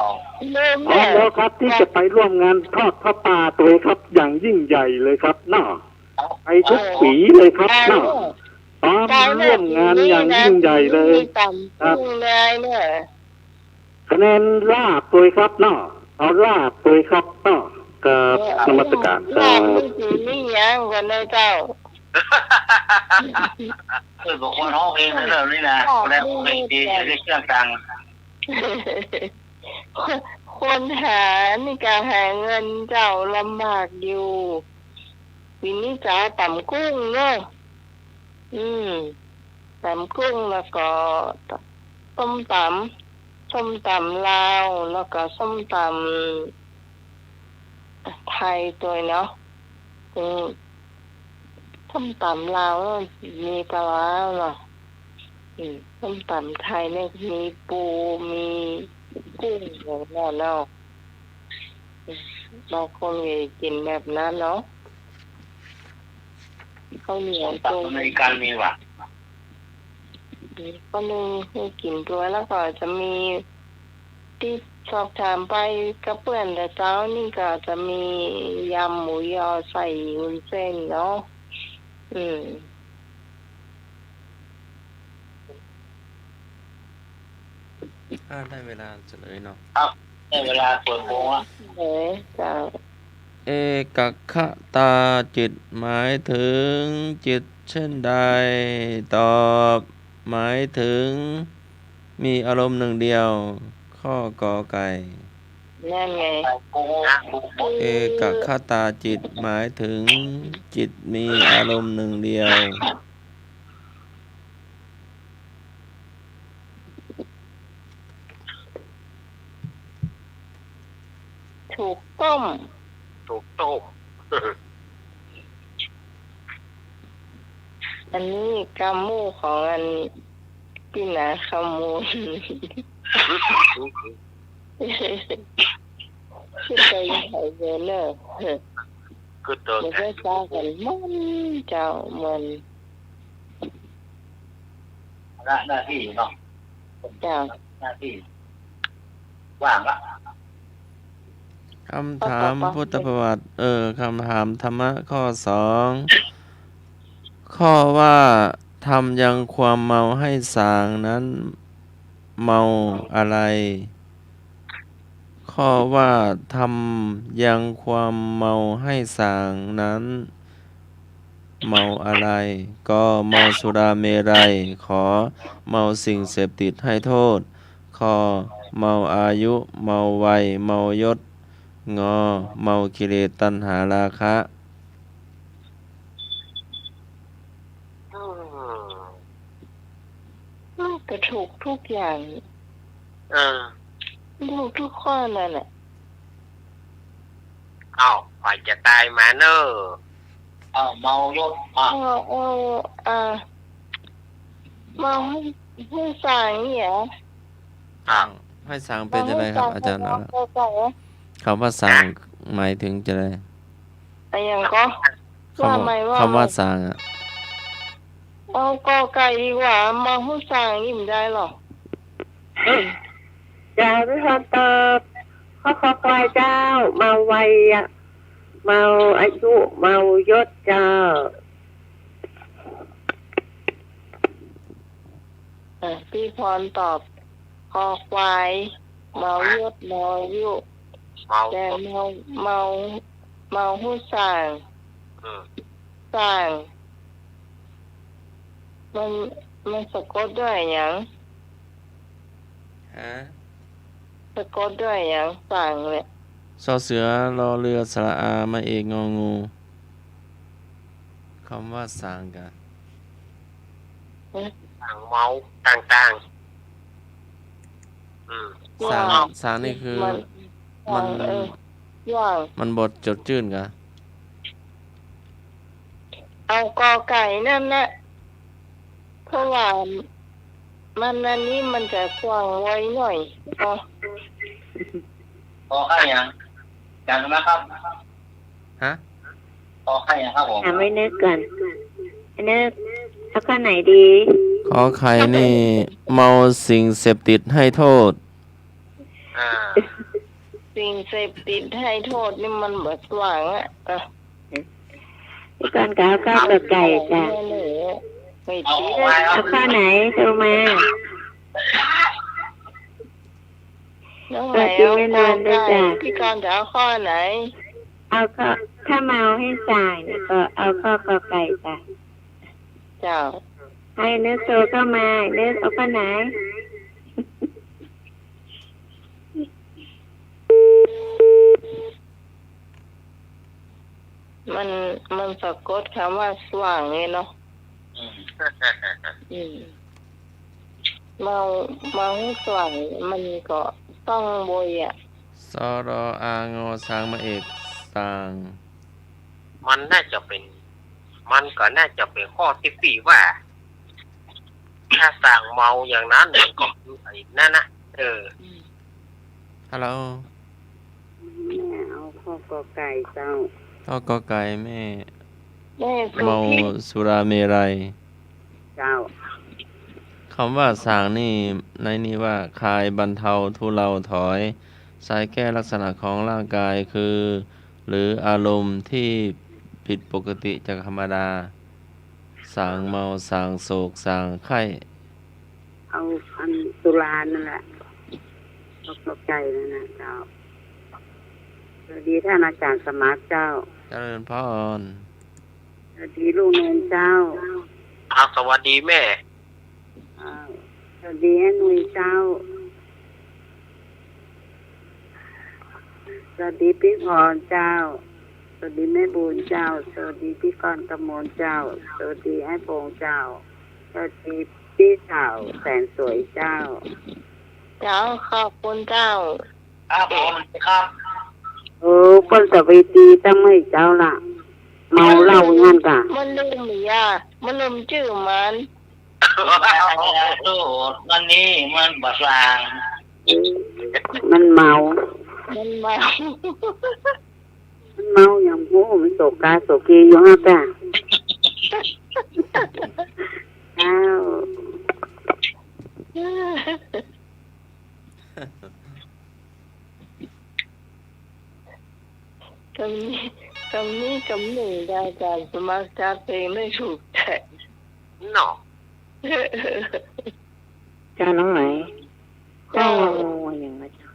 เริ่ม พร้อมแล้วครับ ที่จะไปร่วมงานทอดผ้าป่าตวยครับ อย่างยิ่งใหญ่เลยครับเนาะ ไปทุกปี๋เลยครับเนาะ พร้อมร่วมงานอย่างยิ่งใหญ่เลยครับ มีต๋ำกุ้งเลยเนี่ย คะแนนลาบตวยครับเนาะ เอาลาบตวยครับเนาะ ครับ เออ นมัสก๋านครับ ลาบนี่สิมีหยังก่อนนะเจ้า เออ บอกคนฮ้องเพลงนั่นเลยนี่นะ ลาบนี่ คนแรกฮ้องเพลงดี เรียกเครื่องกลาง คนหานี่ก็หาเงินเจ้าลำบากอยู่ ปี๋นี้จ๋าต๋ำกุ้งเนาะ อืม ต๋ำกุ้งแล้วก็ส้มตำ ส้มตำลาว แล้วก็ส้มตำไทยตวยเนาะ อืม ส้มตำลาวมีปลาร้าเนาะ อืม ส้มตำไทยเนี่ยมีปู มีกุ้งอย่างนั้นเนาะ อืม บางคนก็กิ๋นแบบนั้นเนาะ ข้าวเหนียว ส้มตำอเมริกันมีว่ะ อืม ก็นึ่งหื้อกิ๋นตวย แล้วก็จะมีตี้สอบถามไปกับเปื้อนแต่เจ๊านี่ก็จะมียำหมูยอใส่วุ้นเส้นเนาะ อืม อ่า ได้เวลาเฉลยเนาะ ครับ ได้เวลาเปิดโปงละ เฉลย เจ้า เอกคตาจิตหมายถึงจิตเช่นใด ตอบ หมายถึงมีอารมณ์หนึ่งเดียว ข้อกอไก่ นั่นไง เอกคตาจิตหมายถึงจิตมีอารมณ์หนึ่งเดียว ถูกต้อง ถูกต้อง อันนี้กำมู่ของอันปี้นาขมูล คือไปไผเนอะ คือเดิน บ่ได้ปากั๋นมันเจ้า มัน ภาระหน้าตี้เนาะ เจ้า หน้าตี้ ว่างละ คำถามพุทธประวัติ เออ คำถามธรรมะข้อสอง ข้อว่าธรรมยังความเมาให้สางนั้นเมาอะไร ข้อว่าธรรมยังความเมาให้สางนั้นเมาอะไร ก เมาสุราเมรัย ข เมาสิ่งเสพติดให้โทษ ค เมาอายุ เมาวัย เมายศ ง เมากิเลส ตัณหา ราคะ อืม มันก็ถูกทุกอย่าง เออ ถูกทุกข้อนั่นแหละ อ้าว ใผจะตายมาเนอะ อ้าว เมายศ อ้าว เอา เอา อ่า เมาฮู้ ฮู้ส่างนี่หรอ ส่าง ห้อยส่างเป๋นจะใดครับ อาจ๋ารย์ เมาฮู้ส่าง เอาละ เมาฮู้ส่าง คำว่าส่างหมายเถิงจะใด อะหยังก็ คำว่า ว่าหมายว่า คำว่าส่างอะ เอากอไก่ดีกว่า เมาฮู้ส่างนี่บ่ได้หรอ เจ้า พี่พรตอบ ข้อ คอควายเจ้า เมาวัยอะ เมาอายุ เมายศเจ้า อ่ะ พี่พรตอบ คอควาย เมายศ เมาอายุ เมา แต่เมา เมา เมาฮู้ส่าง อืม ส่าง มัน มันสะกดด้วยหยัง ฮะ สะกดด้วยหยัง ส่างเนี่ย ซอเสือ รอเรือ สระอา ไม้เอก งองู คำว่าส่างกะ ส่างเมาต่างๆ อืม ส่าง ส่างนี่คือ มัน มัน เออ มันบ่จดจื้นกะ เอากอไก่นั่นนะ เพราะว่ามันอันนี้มันจะกว้างไวหน่อย เนาะ ขอไข่ยัง ยังนะครับ ฮะ ขอไข่ยังครับผม ถามไอ้นึกก่อน ไอ้นึก เอาข้อไหนดี ขอไข่นี่ เมาสิ่งเสพติดให้โทษ อ่า สิ่งเสพติดให้โทษนี่มันบ่กว้างอะ อ่ะ พี่กรณ์ก็เอาข้อกอไก่จ้ะ ไม่ติด เอาข้อไหน โทรมา น้องไหม สวัสดีแม่นวลด้วยจ้ะ เอากอไก่ พี่กรณ์จะเอาข้อไหน เอาข้อ ถ้าเมาให้ส่างเนี่ยก็เอาข้อกอไก่จ้ะ เจ้า ให้นึกโทรเข้ามา นึกเอาข้อไหน มัน มันสะกดคำว่าส่างเลยเนาะ อืม อืม เมา เมาฮู้ส่าง มันก็ต้องบ่อยอะ ส ร อ อา งอ ส่าง ไม้เอก ส่าง มันน่าจะเป๋น มันก็น่าจะเป๋นข้อตี้สี่ว่า ถ้าส่างเมาอย่างนั้นมันก็คือไอ้นั่นนะ เออ อืม ฮัลโหล แม่เอาข้อกอไก่เจ้า ข้อกอไก่แม่ แม่สุพิษ เมาสุราเมรัย เจ้า คำว่าส่างนี่ ในนี้ว่าคลายบรรเทาทุเลาถอย ใช้แก้ลักษณะของร่างกายคือ หรืออารมณ์ที่ผิดปกติจากธรรมดา ส่างเมา ส่างโศก ส่างไข้ เอาอันสุรานั่นแหละ ข้อกอไก่นั่นนะเจ้า สวัสดีท่านอาจารย์สมัครเจ้า เจริญพร สวัสดีลูกเนนเจ้า ครับ สวัสดีแม่ อ้าว สวัสดีแม่นุยเจ้า สวัสดีพี่พรเจ้า สวัสดีแม่บุญเจ้า สวัสดีพี่กรณ์กมลเจ้า สวัสดีไอ้พงษ์เจ้า สวัสดีพี่สาวแสนสวยเจ้า เจ้า ขอบคุณเจ้า ครับผม ครับ โอ้ เปิ้นสวัสดีตะเมื่อยเจ้าละ เมาเหล้าอย่างนั้นกะ มันลืมยา มันลืมจื้อมัน โอ้ วันนี้มันบ่ส่าง มันเมา มันเมา มันเมาอย่างฮู้ มันโศกาโศกีอยู่ฮะกะ อ้าว กำนี้ กำนี้กำนึ่งได้ อาจารย์สมัครจัดเพลงได้ถูกใจ๋เนาะ เจ้าน้องไหม เจ้า ข้ององูอะหยังอะเจ้า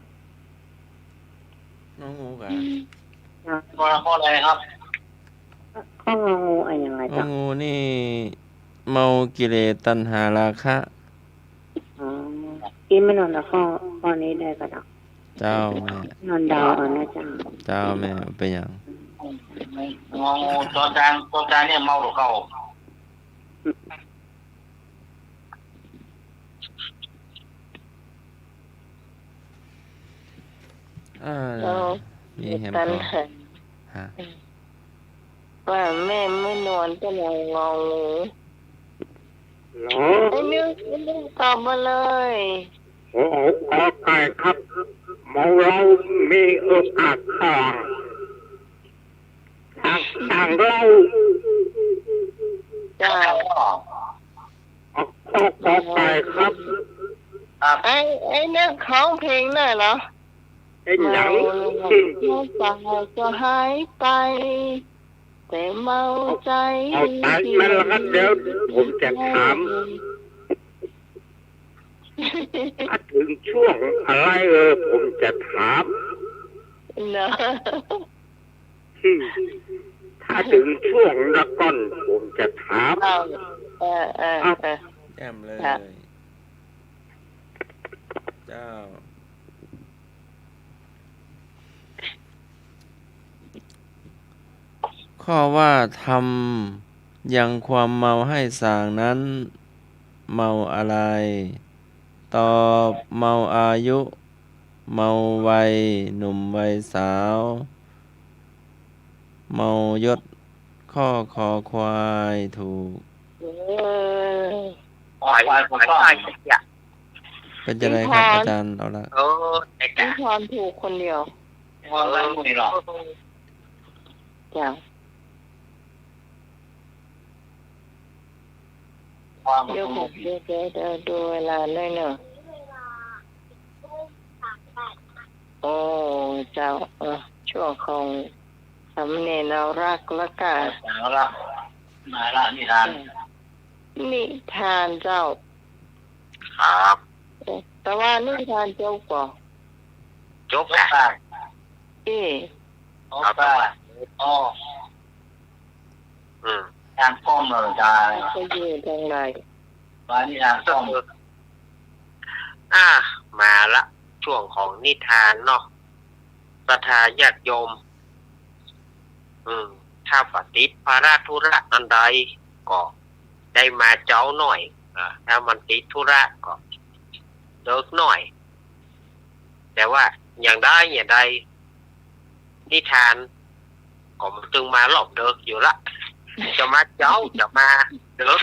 งองูกะ อืม ข้อ ข้ออะไรครับ ข้ององูอะหยังอะเจ้า งองูนี่ เมากิเลสตัณหาราคะ อ๋อ ตี้แม่นวลเอาข้อ ข้อนี้ได้กะเจ้า เจ้าแม่ นวลเดาเอานะเจ้า เจ้าแม่ บ่เป๋นหยัง งองู จอจาน จอจานเนี่ยเมาตั๋วเก่า อ่า เจ้า มีแหม ตัณหา ฮะ อืม ว่าแม่แม่นวลเปิ้นเอางองู อ๋อ ไอ้นึก ไอ้นึกตอบมาเลย โอ้โห กอไก่ครับ เมาเหล้ามีโอกาสข้าง ข้าง ข้างเหล้า เจ้า เอาข้อกอไก่ครับ ครับ ไอ้ ไอ้นึกฮ้องเพลงหน่อยเหรอ เป็นหยัง เมาแล้วก็หายไป แต่เมาใจ เอา เอาใจมันละครับ เดี๋ยวผมจะถาม ถ้าถึงช่วงอะไร เออ ผมจะถาม เนอะ อืม ถ้าถึงช่วงละก่อน ผมจะถาม เออ เออ เออ เออ แจ่มเลย ค่ะ เจ้า ข้อว่า ธรรมยังความเมาให้สางนั้น เมาอะไร ตอบ เมาอายุ เมาวัยหนุ่มวัยสาว เมายศ ข้อคอควายถูก เออ ขอควาย ขอควาย เป็นจะไดครับ นิทาน อาจารย์ เอาละ เออ ไอ้กะ นิทานถูกคนเดียว เออ เจ้า เดี๋ยวก่อน เดี๋ยว เดี๋ยว เดี๋ยวดูเวลาหน่อยเนอะ โอ้ เจ้า เออ ช่วงของสามเณรนาวรักษ์แล้วก็ นาวรักษ์ มาละนิทาน นิทานเจ้า ครับ เอ๊ะ แต่ว่านิทานจบก่อ จบค่ะ เอ๊ะ ครับ อ๋อ อืม ทางกล้องเลยจ้า ก็อยู่ทางไหน มานี่ทางกล้อง อ่ะ มาละ ช่วงของนิทานเนาะ ศรัทธาญาติโยม อืม ถ้าบ่ติดภาระธุระอันใด ก็ได้มาเจ๊าหน่อย อ่า ถ้ามันติดธุระก็เดิกหน่อย แต่ว่าอย่างใดอย่างใด นิทานก็มันตึงมารอบเดิกอยู่ละ จะมาเจ๊า จะมาเดิก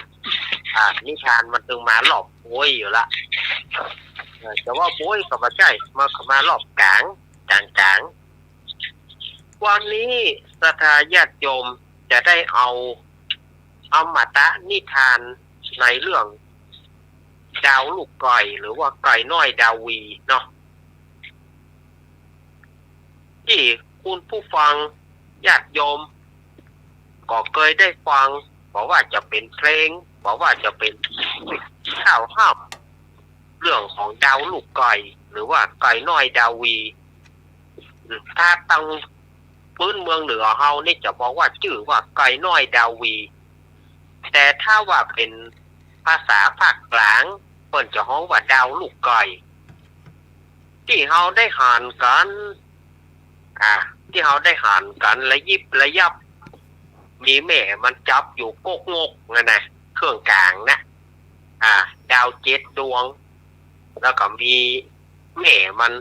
อ่า นิทานมันตึงมารอบโป๊ยอยู่ละ เออ จะว่าโป๊ยก็บ่ใจ้ มันก็มารอบก๋าง ก๋างๆ วันนี้ศรัทธาญาติโยมจะได้เอาอมตะนิทานในเรื่องดาวลูกไก่ หรือว่าไก่น้อยดาววีเนาะ ตี้คุณผู้ฟังญาติโยม ก็เกยได้ฟัง บ่ว่าจะเป๋นเพลง บ่ว่าจะเป๋นข่าวห้าม เรื่องของดาวลูกไก่ หรือว่าไก่น้อยดาววี ถ้าตางปื๊นเมืองเหนือเฮานี่จะบอกว่าจื้อว่าไก่น้อยดาววี แต่ถ้าว่าเป๋นภาษาภาคก๋าง เปิ้นจะฮ้องว่าดาวลูกไก่ ตี้เฮาได้หันกั๋น อ่า ตี้เฮาได้หันกั๋นระยิบระยับ มีแม่มันจับอยู่ก๊กงกนั่นนะ เครื่องก๋างนะ อ่า ดาวเจ็ดดวง แล้วก็มีแม่มัน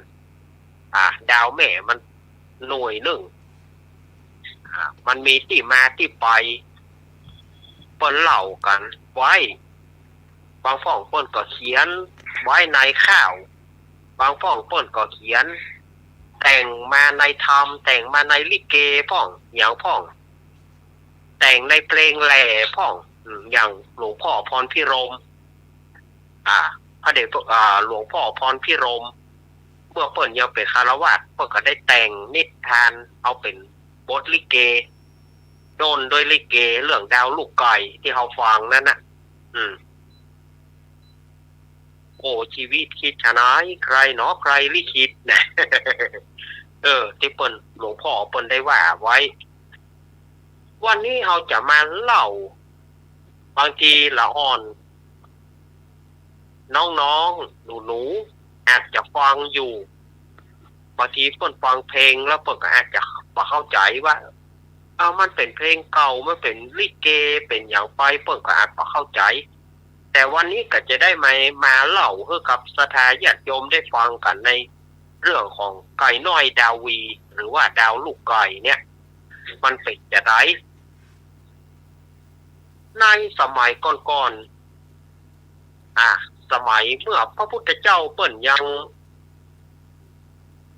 อ่า ดาวแม่มันหน่วยนึ่ง อ่า มันมีตี้มาตี้ไป เปิ้นเล่ากั๋นไว้ บางพ่องเปิ้นก็เขียนไว้ในข่าว บางพ่องเปิ้นก็เขียน แต่งมาในธรรม แต่งมาในลิเกพ่อง หยังพ่อง แต่งในเพลงแหล่พ่อง อืม อย่างหลวงพ่อพรพิรมย์ อ่า พระเดชพระ อ่า หลวงพ่อพรพิรมย์ เมื่อเปิ้นยังเป๋นฆราวาส เปิ้นก็ได้แต่งนิทานเอาเป๋นบทลิเก โดนด้วยลิเกเรื่องดาวลูกไก่ตี้เฮาฟังนั้นนะ อืม โอ้ ชีวิตคิดฉะไหน ใครหนอใครลิขิตนะ เออ ตี้เปิ้น หลวงพ่อเปิ้นได้ว่าไว้ วันนี้เฮาจะมาเล่า บางทีละอ่อน น้องๆ หนูๆ อาจจะฟังอยู่ บางทีเปิ้นฟังเพลงแล้วเปิ้นก็อาจจะบ่เข้าใจ๋ว่า เอ้า มันเป๋นเพลงเก่า มันเป๋นลิเก เป๋นหยังไป เปิ้นก็อาจบ่เข้าใจ๋ แต่วันนี้ก็จะได้มา มาเล่าหื้อกับศรัทธาญาติโยมได้ฟังกั๋นในเรื่องของไก่น้อยดาววี หรือว่าดาวลูกไก่เนี่ย มันเป๋นจาใด ในสมัยก่อน อ่า สมัยเมื่อพระพุทธเจ้าเปิ้นยัง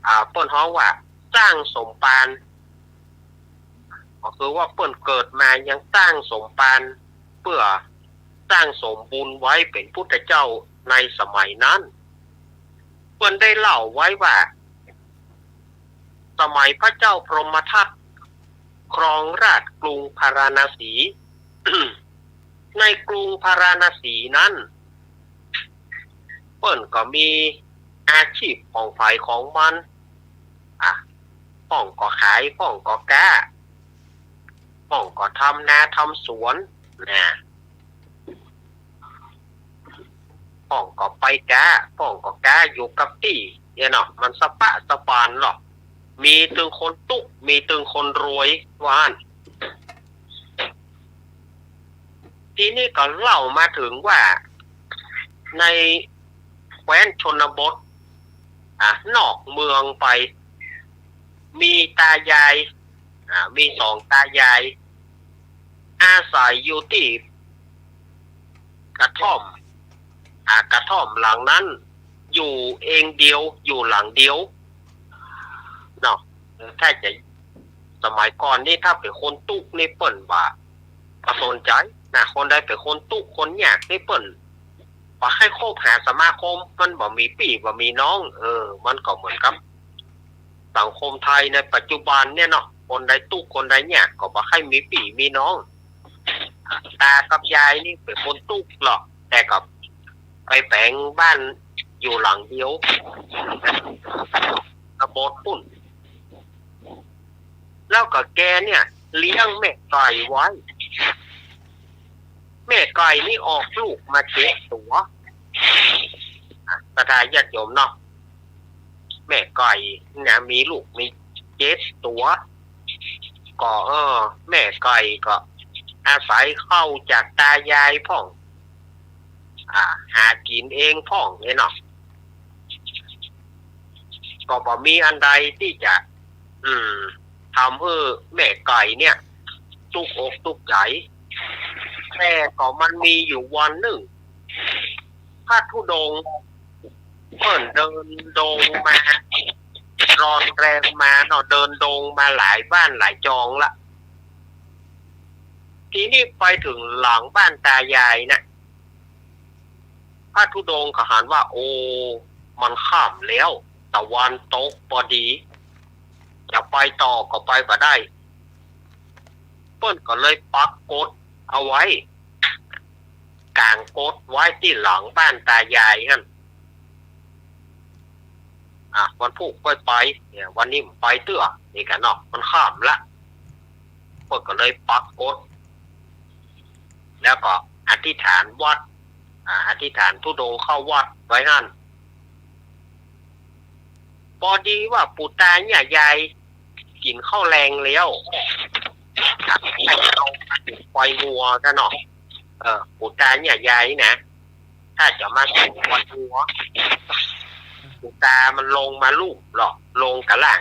อ่า เปิ้นฮ้องว่าสร้างสมภาร ก็คือว่าเปิ้นเกิดมายังสร้างสมภาร เปื้อสร้างสมบุญไว้เป๋นพุทธเจ้าในสมัยนั้น เปิ้นได้เล่าไว้ว่า สมัยพระเจ้าพรหมทัตครองราชย์กรุงพาราณสี ในกรุงพาราณสีนั้น เปิ้นก็มีอาชีพของใผของมัน อ่ะ พ่องก็ขาย พ่องก็ก๊า พ่องก็ทำนาทำสวน นะ พ่องก็ไปก๊า พ่องก็ก๊าอยู่กับตี้ เนี่ยเนาะ มันสะปะสะปานหรอก มีตึงคนตุ๊ก มีตึงคนรวย ว่าอั้น ทีนี้ก็เล่ามาเถิงว่า ในแคว้นชนบท อ่ะ นอกเมืองไป มีตายาย อ่ะ มีสองตายาย อาศัยอยู่ตี้กระท่อม อ่ะ กระท่อมหลังนั้น อยู่เองเดียว อยู่หลังเดียว เนาะ เออ ถ้าจะ สมัยก่อนนี่ถ้าเป๋นคนตุ๊กนี่เปิ้นบ่ บ่สนใจ๋นะ คนใดเป๋นคนตุ๊กคนยากนี่เปิ้นบ่ใค่คบหาสมาคม มันบ่มีปี้บ่มีน้อง เออ มันก็เหมือนกับสังคมไทยในปัจจุบันเนี่ยเนาะ คนใดตุ๊กคนใดยากก็บ่ใค่มีปี้มีน้อง ตากับยายนี่เป๋นคนตุ๊กหรอก แต่ก็ไปแป๋งบ้านอยู่หลังเดียว ชนบทปุ้น แล้วก็แกเนี่ยเลี้ยงแม่ไก่ไว้ แม่ไก่นี่ออกลูกมาเจ็ดตั๋ว อ่ะ ศรัทธาญาติโยมเนาะ แม่ไก่เนี่ยมีลูกมีเจ็ดตั๋ว ก็ เออ แม่ไก่ก็อาศัยข้าวจากตายายพ่อง อ่า หากิ๋นเองพ่องเนี่ยเนาะ ก็บ่มีอันใดตี้จะ อืม ทำหื้อแม่ไก่เนี่ยตุ๊กอกตุ๊กใจ๋ แต่ก็มันมีอยู่วันนึ่ง พระธุดงค์เปิ้นเดินดงมา ร่อนแรงมาเนาะ เดินดงมาหลายบ้านหลายจองละ ทีนี้ไปเถิงหลังบ้านตายายนะ พระธุดงค์ก็หันว่า โอ้ มันค่ำแล้ว ตะวันตกปอดี จะไปต่อก็ไปบ่ได้ เปิ้นก็เลยปักกดเอาไว้ ก๋างกดไว้ตี้หลังบ้านตายายหั้น อ่ะ วันพูกค่อยไป เนี่ย วันนี้บ่ไปเตื้อ นี่กั๋นเนาะ มันค่ำละ เปิ้นก็เลยปักกด แล้วก็อธิษฐานวัตร อ่า อธิษฐานธุดงค์เข้าวัตรไว้หั้น ปอดีว่าปู่ตาเนี่ยยายกิ๋นข้าวแลงแล้ว อ่ะ ให้เอาไปงัวซะเนาะ เออ ปู่ตาเนี่ยยายนะ ถ้าจะมาสู่วัดหัว ปู่ตามันลงมาลุ่มหรอก ลงกะล่าง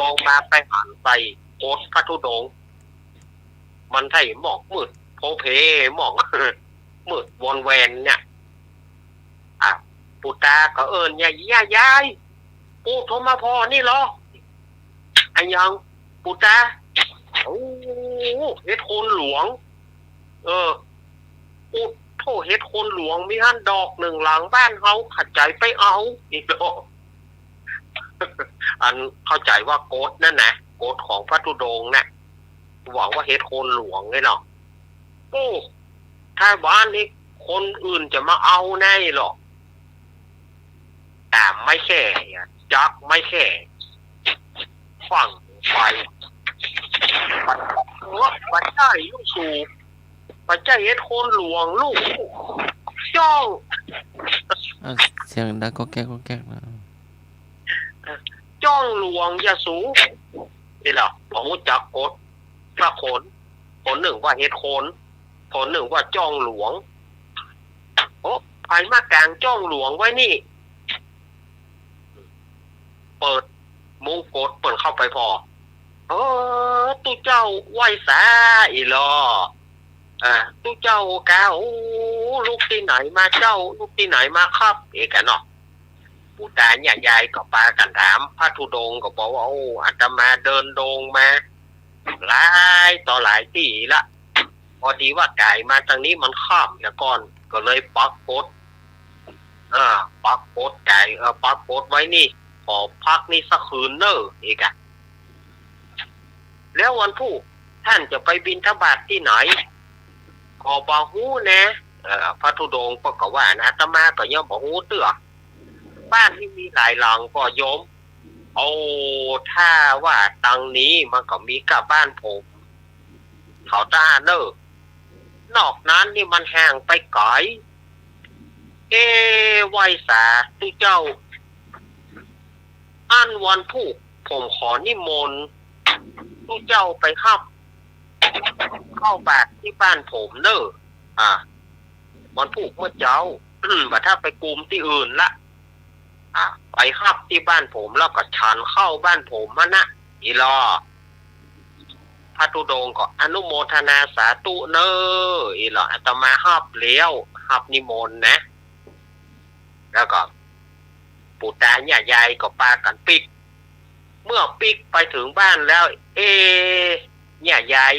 ลงมาไปหันใส่กดพระธุดงค์ มันไถ่หมอกมืดโพเพ หมอกมืดวนแวนเนี่ย อ่ะ ปู่ตาก็เอิ้น ยาย ยาย ยาย ปู่โตมาผ่อนี่เหรอ อะหยัง ปู่ตา โอ้ เห็ดโคนหลวง เออ ปู่โธ่ เห็ดโคนหลวงมีหั้นดอกนึ่งหลังบ้านเฮา ข้าใจ๋ไปเอา อีกแล้ว อันเข้าใจ๋ว่ากดนั่นนะ กดของพระธุดงค์น่ะ หวังว่าเห็ดโคนหลวงไงเนาะ โอ้ ถ้าบ้านนี้คนอื่นจะมาเอาไน่หรอก ต๋ามไม้แค่ จักไม้แค่ ฟั่งไป เออ บ่ใจ้ลูกสู บ่ใจ้เห็ดโคนหลวงลูก จ้อง อ่ะ เสียงดังก๊อกแก๊กก๊อกแก๊กนะ จ้องหลวงยะสู นี่แหละ บ่ฮู้จักกด ละคน คนนึ่งว่าเห็ดโคน คนนึ่งว่าจ้องหลวง โอ้ ใผมาก๋างจ้องหลวงไว้นี่ เปิดมุ้งกดเปิ้นเข้าไปผ่อ เออ ตุ๊เจ้าไหว้สาอี้ลอ อ่า ตุ๊เจ้ากา โอ้ ลูกศิ ตี้ไหนมาเจ้า ลูกตี้ไหนมาครับ เอกั๋นเนาะ ปู่ต๋าย่ายายก็ปากั๋นถาม พระธุดงค์ก็บอกว่า โอ้ อาตมาเดินดงมาหลายต่อหลายตี้ละ พอดีว่าก๋ายมาตางนี้มันค่ำเหียก่อน ก็เลยปักหมุด เออ ปักหมุดก๋าย เออ ปักหมุดไว้นี่ ขอพักนี่สักคืนเน่อ เอกั๋น แล้ววันพูกต้านจะไปบิณฑบาตตี้ไหน ก็บ่ฮู้แน่ เออ พระธุดงค์ก็ว่านะ อาตมาก็ยังบ่ฮู้เตื้อ บ้านนี่มีหลายหลังก่อโยม โอ้ ถ้าว่าตางนี้มันก็มีก้าบ้านผม เขาต้าเน่อ นอกนั้นนี่มันห่างไปไก๋ เอ ไหว้สาตุ๊เจ้า อั้นวันพูกผมขอนิมนต์ตุ๊เจ้าไปฮับข้าวบาตรตี้บ้านผมเน่อ อ่า วันพูกเมื่อเจ๊า บ่ถ้าไปกุมตี้อื่นละ อ่า ไปฮับตี้บ้านผมแล้วก็ฉันข้าวบ้านผมหั้นนะ อีหลอ พระธุดงค์ก็อนุโมทนาสาธุเน่อ อีหลอ อาตมาฮับแล้ว ฮับนิมนต์นะ แล้วก็ปู่ต๋าย่ายายก็ปากั๋นปิ๊ก เมื่อปิ๊กไปเถิงบ้านแล้ว เอ ย่ายาย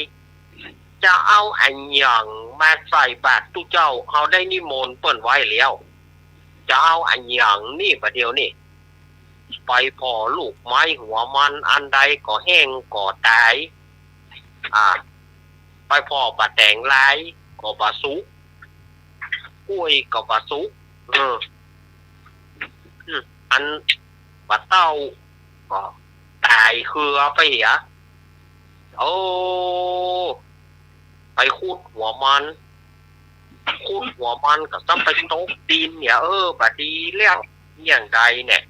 จะเอาอะหยังมาใส่บาตรตุ๊เจ้า เฮาได้นิมนต์เปิ้นไว้แล้ว จะเอาอะหยังนี่บ่าเดี่ยวนี้ ไปผ่อลูกไม้หัวมัน อันใดก็แห้งก็ต๋าย อ่า ไปผ่อบ่าแต๋งลายก็บ่สุก กล้วยก็บ่สุก เออ อืม อันบ่าเต้าก็ต๋ายเคือไปเหีย โอ้ ไปขุดหัวมัน ขุดหัวมันก็ซ้ำไปตกดินเหีย เออ บ่ดีแล้ว อย่างใดเนี่ย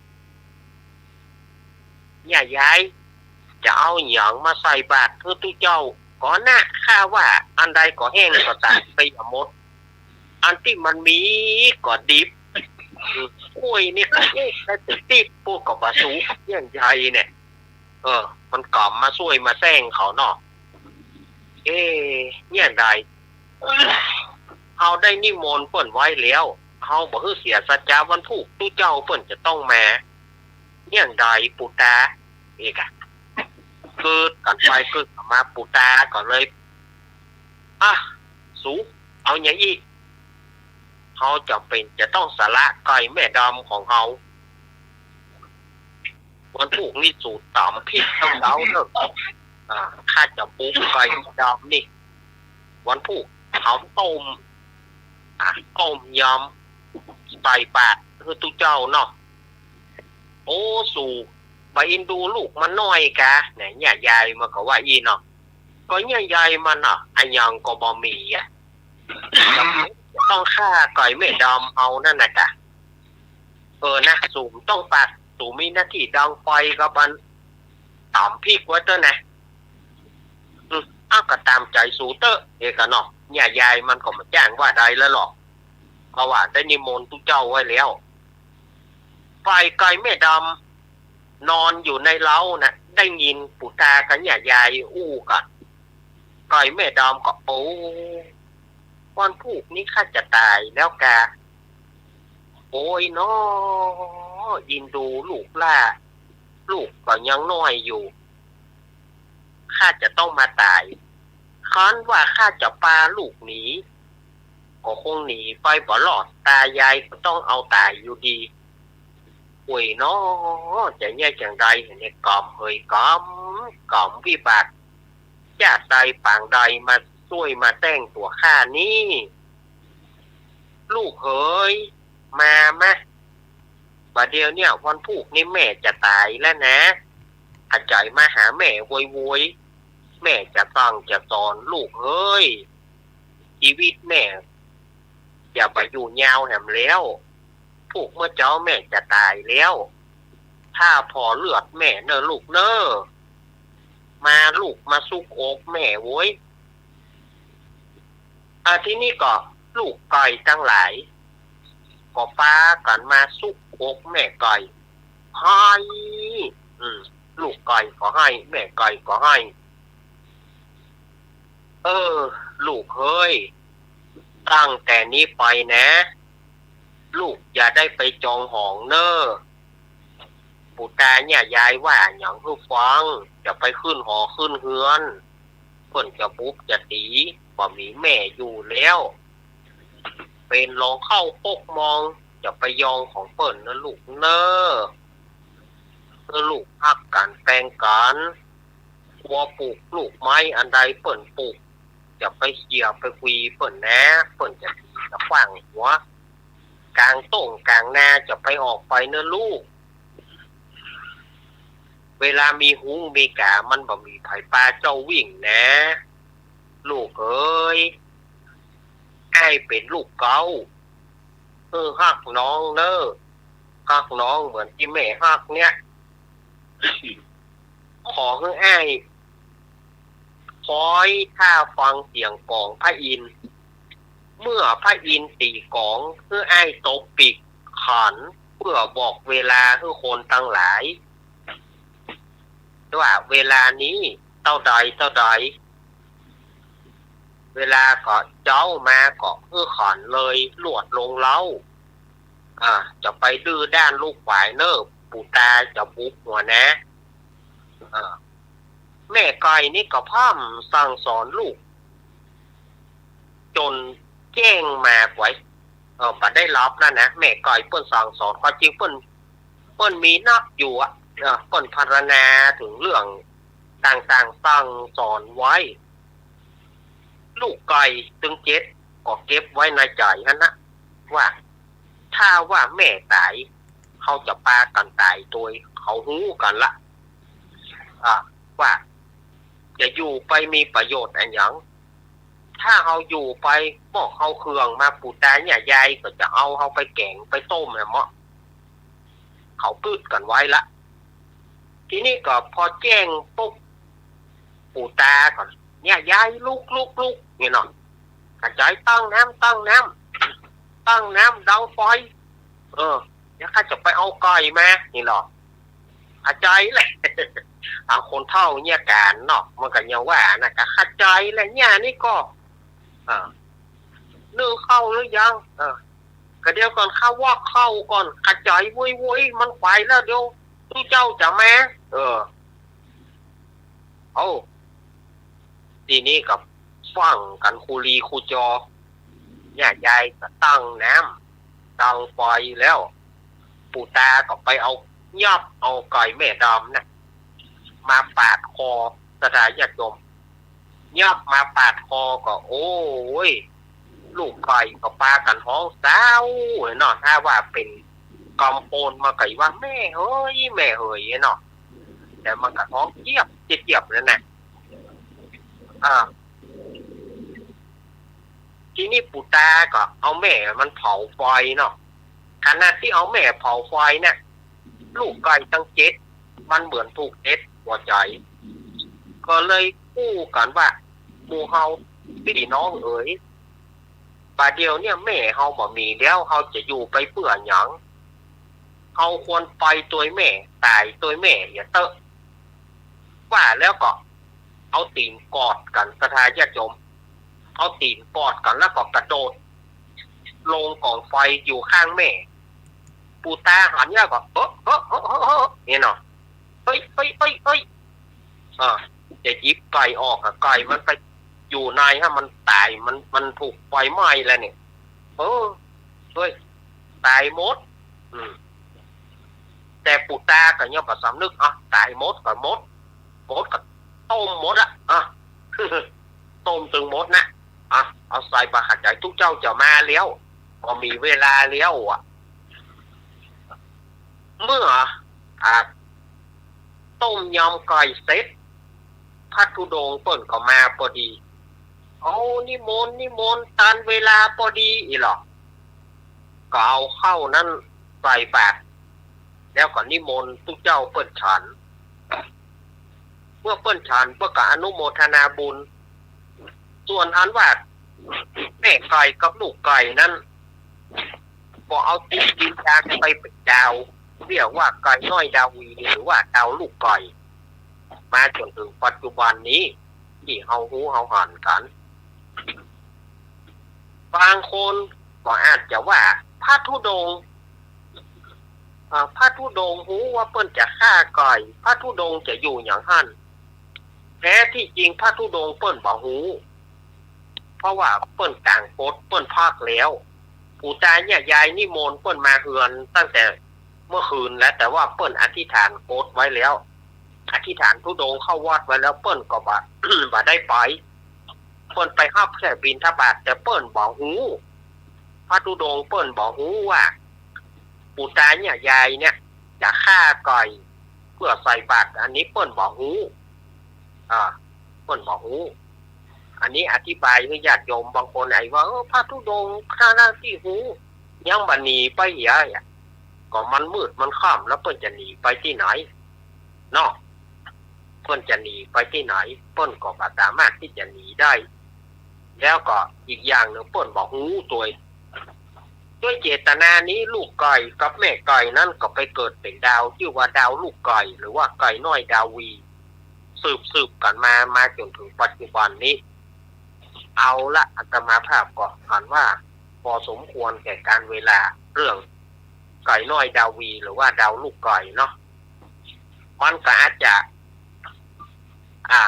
ย่ายาย จะเอาหยังมาใส่บาตรหื้อตุ๊เจ้า ก็นะ ข้าว่าอันใดก็แห้งก็ต๋ายไปเหียหมด อันตี้มันมีก็ดิบ กล้วยนี่ก็เอ๊ะ ได้แต่ติด พวกก็บ่สุก อย่างใดเนี่ย เออ มันก็มาซ่วยมาแซ้งเขาเนาะ เอ๊ะ อย่างใด เฮาได้นิมนต์เปิ้นไว้แล้ว เฮาบ่หื้อเสียสัจจาวันพูก ตุ๊เจ้าเปิ้นจะต้องมา อย่างใดปู่ต๋า เอกอะ กึ๊ดกั๋นไปกึ๊ดกั๋นมา ปู่ต๋าก็เลย อ่ะ สู เอาหยังอี้ เฮาจ๋ำเป๋นจะต้องสละก้อยแม่ดำของเฮา วันพูกนี่สูต๋ำผิดต้องเดาเน่อ อ่า ข้าจะปลุกก้อยแม่ดำนี่ วันพูกเฮาต้ม อ่ะ ต้มยำ ใส่บาตรหื้อตุ๊เจ้าเนาะ โอ้ สู บ่อินดูลูกมันน้อยกา เนี่ย ยายมันก็ว่าอี้เนาะ ก็เนี่ยยายมันอะ อะหยังก็บ่มีอะ จะต้องฆ่าก้อยแม่ดำเอานั่นน่ะกา เออนะ สูบ่ต้องปาก สูมีหน้าตี้ดังไฟกับอันต๋ำพริกไว้เต๊อะนะ อืม อ้าว ก็ต๋ามใจ๋สูเต๊อะ เอกอะเนาะ เนี่ยยายมันก็บ่จ้างว่าใดแล้วหรอก เพราะว่าได้นิมนต์ตุ๊เจ้าไว้แล้ว ฝ่ายก้อยแม่ดำ นอนอยู่ในเล้าน่ะ ได้ยินปู่ต๋ากับเนี่ยยายอู้กั๋น ก้อยแม่ดำก็ โอ้ วันพูกนี้ข้าจะต๋ายแล้วกา โอ้ยน้อ อินดูลูกหล้า ลูกก็ยังน้อยอยู่ ข้าจะต้องมาต๋าย คันว่าข้าจะปาลูกหนี ก็คงหนีไปบ่รอด ตายายก็ต้องเอาต๋ายอยู่ดี โอ้ยน้อ จะแย่จั่งใดเนี่ย ก๋ำเหยก๋ำ ก๋ำวิบาก จาติใดปางใดมาซ่วยมาแซ้งตั๋วข้านี่ ลูกเหย มา มา บ่าเดี่ยวเนี่ย วันพูกนี้แม่จะต๋ายแล้วนะ ขะใจ๋มาหาแม่โวยๆ แม่จะสั่งจะสอนลูกเหย จีวิตแม่ อย่าไปอยู่ยาวแหมแล้ว พูกเมื่อเจ๊าแม่จะต๋ายแล้ว ถ้าผ่อเลือดแม่เน่อลูกเน่อ มาลูกมาซุกอกแม่โว้ย อ่า ทีนี้ก็ลูกก้อยตังหลาย ก็ปากั๋นมาซุกอกแม่ก้อย ไห้ อืม ลูกก้อยก็ไห้ แม่ก้อยก็ไห้ เออ ลูกเหย ตั้งแต่นี้ไปนะ ลูกอย่าได้ไปจองหองเน่อ ปู่ตาเนี่ยยายว่าหยังหื้อฟัง จะไปขึ้นหอขึ้นเฮือน เปิ้นจะบุบจะตี๋ บ่มีแม่อยู่แล้ว เป๋นรองเข้าปกมอง จะไปยองของเปิ้นเน่อลูกเน่อ เน่อลูกฮักกั๋นแปงกั๋น กั๋วปลูกลูกไม้อันใดเปิ้นปลูก จะไปเขี่ยไปกุยเปิ้นนะ เปิ้นจะ จะขว้างหัว ก๋างต้งก๋างนาจะไปออกไปเน่อลูก เวลามีหุงมีก๋ามันบ่มีใผปาเจ้าวิ่งนะ ลูกเอ๋ย อ้ายเป๋นลูกเก๊า เออ ฮักน้องเน่อ ฮักน้องเหมือนตี้แม่ฮักเนี่ย ขอหื้ออ้าย คอยถ้าฟังเสียงก๋องพระอินทร์ เมื่อพระอินทร์ตี๋ก๋อง หื้ออ้ายตบปีกขัน เปื้อบอกเวลาหื้อคนตังหลาย ว่าเวลานี้เต้าใดเต้าใด เวลาก็เจ๊ามาก็หื้อขันเลยลวดลงเล้า อ่า จะไปดื้อด้านลูกขวายเน่อ ปู่ตาจะบุบหัวนะ อ่า แม่ไก่นี่ก็พร่ำสั่งสอนลูก จ๋นแจ้งมาไว้ เออ บ่ได้หลับนั่นนะ แม่ไก่เปิ้นสั่งสอน ความจริงเปิ้น เปิ้นมีนักอยู่อะ เออ เปิ้นพรรณนาเถิงเรื่องต่างๆ สั่งสอนไว้ ลูกไก่ตึงเจ็ดก็เก็บไว้ในใจ๋หั้นนะ ว่า ถ้าว่าแม่ต๋าย เฮาจะปากั๋นต๋ายตวย เขาฮู้กั๋นละ อ่า ว่า จะอยู่ไปมีประโยชน์อะหยัง ถ้าเฮาอยู่ไป หมอกเฮาเคืองมา ปู่ตาเนี่ยยายก็จะเอาเฮาไปแก๋งไปต้มแหมเนาะ เขากึ๊ดกั๋นไว้ละ ทีนี้ก็พอแจ้งปุ๊บ ปู่ตาก็ เนี่ยยายลุกลุกลุก เนี่ยเนาะ กระจายตั้งน้ำ ตั้งน้ำ ตั้งน้ำดังไฟ เออ เดี๋ยวข้าจะไปเอาไก่มา นี่เนาะ กระจายแหละ เอาคนเฒ่าเนี่ยก๋านเนาะ มันก็ยังว่านะ ก็กระจายแหละ เนี่ยนี่ก็ อ่า นึ่งข้าวหรือยัง เออ ก็เดี๋ยวก่อนข้าวอกข้าวก่อน กระจายโว้ยโว้ย มันไปแล้ว เดี๋ยวตุ๊เจ้าจะมา เออ เอา ทีนี้ก็ฟั่งกั๋นคู่ลีคู่จอ เนี่ยยายก็ตั้งน้ำตั้งไฟแล้ว ปู่ตาก็ไปเอา ยับเอาไก่แม่ดำน่ะ มาปาดคอ ศรัทธาญาติโยม ยับมาปาดคอก็ โอ้ย ลูกไก่ก็ปากั๋นฮ้องเศร้าเนาะ ถ้าว่าเป๋นกำปนมันก็ว่า แม่เหย แม่เหยเนาะ แต่มันก็ฮ้องเจี๊ยบ เจี๊ยบนั่นน่ะ อ่า ทีนี้ปู่ตาก็เอาแม่มันเผาไฟเนาะ ขณะตี้เอาแม่เผาไฟเนี่ย ลูกไก่ตังเจ็ด มันเหมือนถูกเด็ดหัวใจ๋ ก็เลยอู้กั๋นว่า หมู่เฮาปี้น้องเอ๋ย บ่าเดี่ยวเนี่ยแม่เฮาบ่มีแล้ว เฮาจะอยู่ไปเปื้อหยัง เฮาควรไปตวยแม่ ต๋ายตวยแม่เหียเต๊อะ ว่าแล้วก็เอาตี๋นกอดกั๋น ศรัทธาญาติโยม เอาตี๋นกอดกั๋นแล้วก็กระโดด ลงก๋องไฟอยู่ข้างแม่ ปู่ตาหันเนี่ยก็ เฮ้อ เฮ้อ เฮ้อ เฮ้อ เนี่ยเนาะ เฮ้ย เฮ้ย เฮ้ย เฮ้ย อ่า จะหยิบไก่ออกอะ ไก่มันไปอยู่ในฮะ มันต๋าย มัน มันถูกไฟไหม้แล้วเนี่ย เออ เฮ้ย ต๋ายหมด อืม แต่ปู่ตาก็ยังบ่สำนึก อ่ะ ต๋ายหมดก็หมด หมดก็ต้มหมดอะ อ่ะ ต้มตึงหมดนะ อ่ะ เอาใส่บ่า ขะใจ๋ตุ๊เจ้าจะมาแล้ว บ่มีเวลาแล้วอะ เมื่อ อ่า ต้มยำไก่เสร็จ พระธุดงค์เปิ้นก็มาปอดี เอา นิมนต์ นิมนต์ ตันเวลาปอดีอี้หลอ ก็เอาข้าวนั้นใส่บาตร แล้วก็นิมนต์ตุ๊เจ้าเปิ้นฉัน เมื่อเปิ้นฉัน เปิ้นก็อนุโมทนาบุญ ส่วนอันว่าแม่ไก่กับลูกไก่นั้น ก็เอาจิตวิญญาณไปเป็นดาว เรียกว่าไก่น้อยดาวี หรือว่าดาวลูกไก่ มาจ๋นเถิงปัจจุบันนี้ ตี้เฮาฮู้เฮาหันกั๋น บางคนก็อาจจะว่าพระธุดงค์ อ่า พระธุดงค์ฮู้ว่าเปิ้นจะฆ่าก่อย พระธุดงค์จะอยู่อย่างหั้น แท้ที่จริงพระธุดงค์เปิ้นบ่ฮู้ เพราะว่าเปิ้นก๋างกฎ เปิ้นพักแล้ว ปู่ตาย่ายายนิมนต์เปิ้นมาเฮือนตั้งแต่เมื่อคืนแล้ว แต่ว่าเปิ้นอธิษฐานกฎไว้แล้ว อธิษฐานธุดงค์เข้าวัดไว้แล้ว เปิ้นก็บ่ บ่ได้ไป เปิ้นไปฮับแค่บิณฑบาต แต่เปิ้นบ่ฮู้ พระธุดงค์เปิ้นบ่ฮู้ว่า ปู่ตาย่ายายเนี่ยจะฆ่าก่อยเพื่อใส่บาตร อันนี้เปิ้นบ่ฮู้ อ่า เปิ้นบ่ฮู้ อันนี้อธิบายหื้อญาติโยมบางคนไอ้ว่า เออ พระธุดงค์ทั้งๆ ตี้ฮู้ ยังบ่หนีไปเหีย ก็มันมืดมันค่ำแล้วเปิ้นจะหนีไปตี้ไหน เนาะ เปิ้นจะหนีไปตี้ไหน เปิ้นก็บ่สามารถตี้จะหนีได้ แล้วก็อีกอย่างหนึ่งเปิ้นบ่ฮู้ตวย ด้วยเจตนานี้ลูกก่อยกับแม่ก่อยนั้นก็ไปเกิดเป๋นดาวจื้อว่าดาวลูกก่อย หรือว่าก่อยน้อยดาวี สืบๆ กั๋นมา มาจ๋นเถิงปัจจุบันนี้ เอาละ อาตมาภาพก็หันว่าพอสมควรแก่กาลเวลา เรื่องก่อยน้อยดาวี หรือว่าดาวลูกก่อยเนาะ มันก็อาจจะ อ่า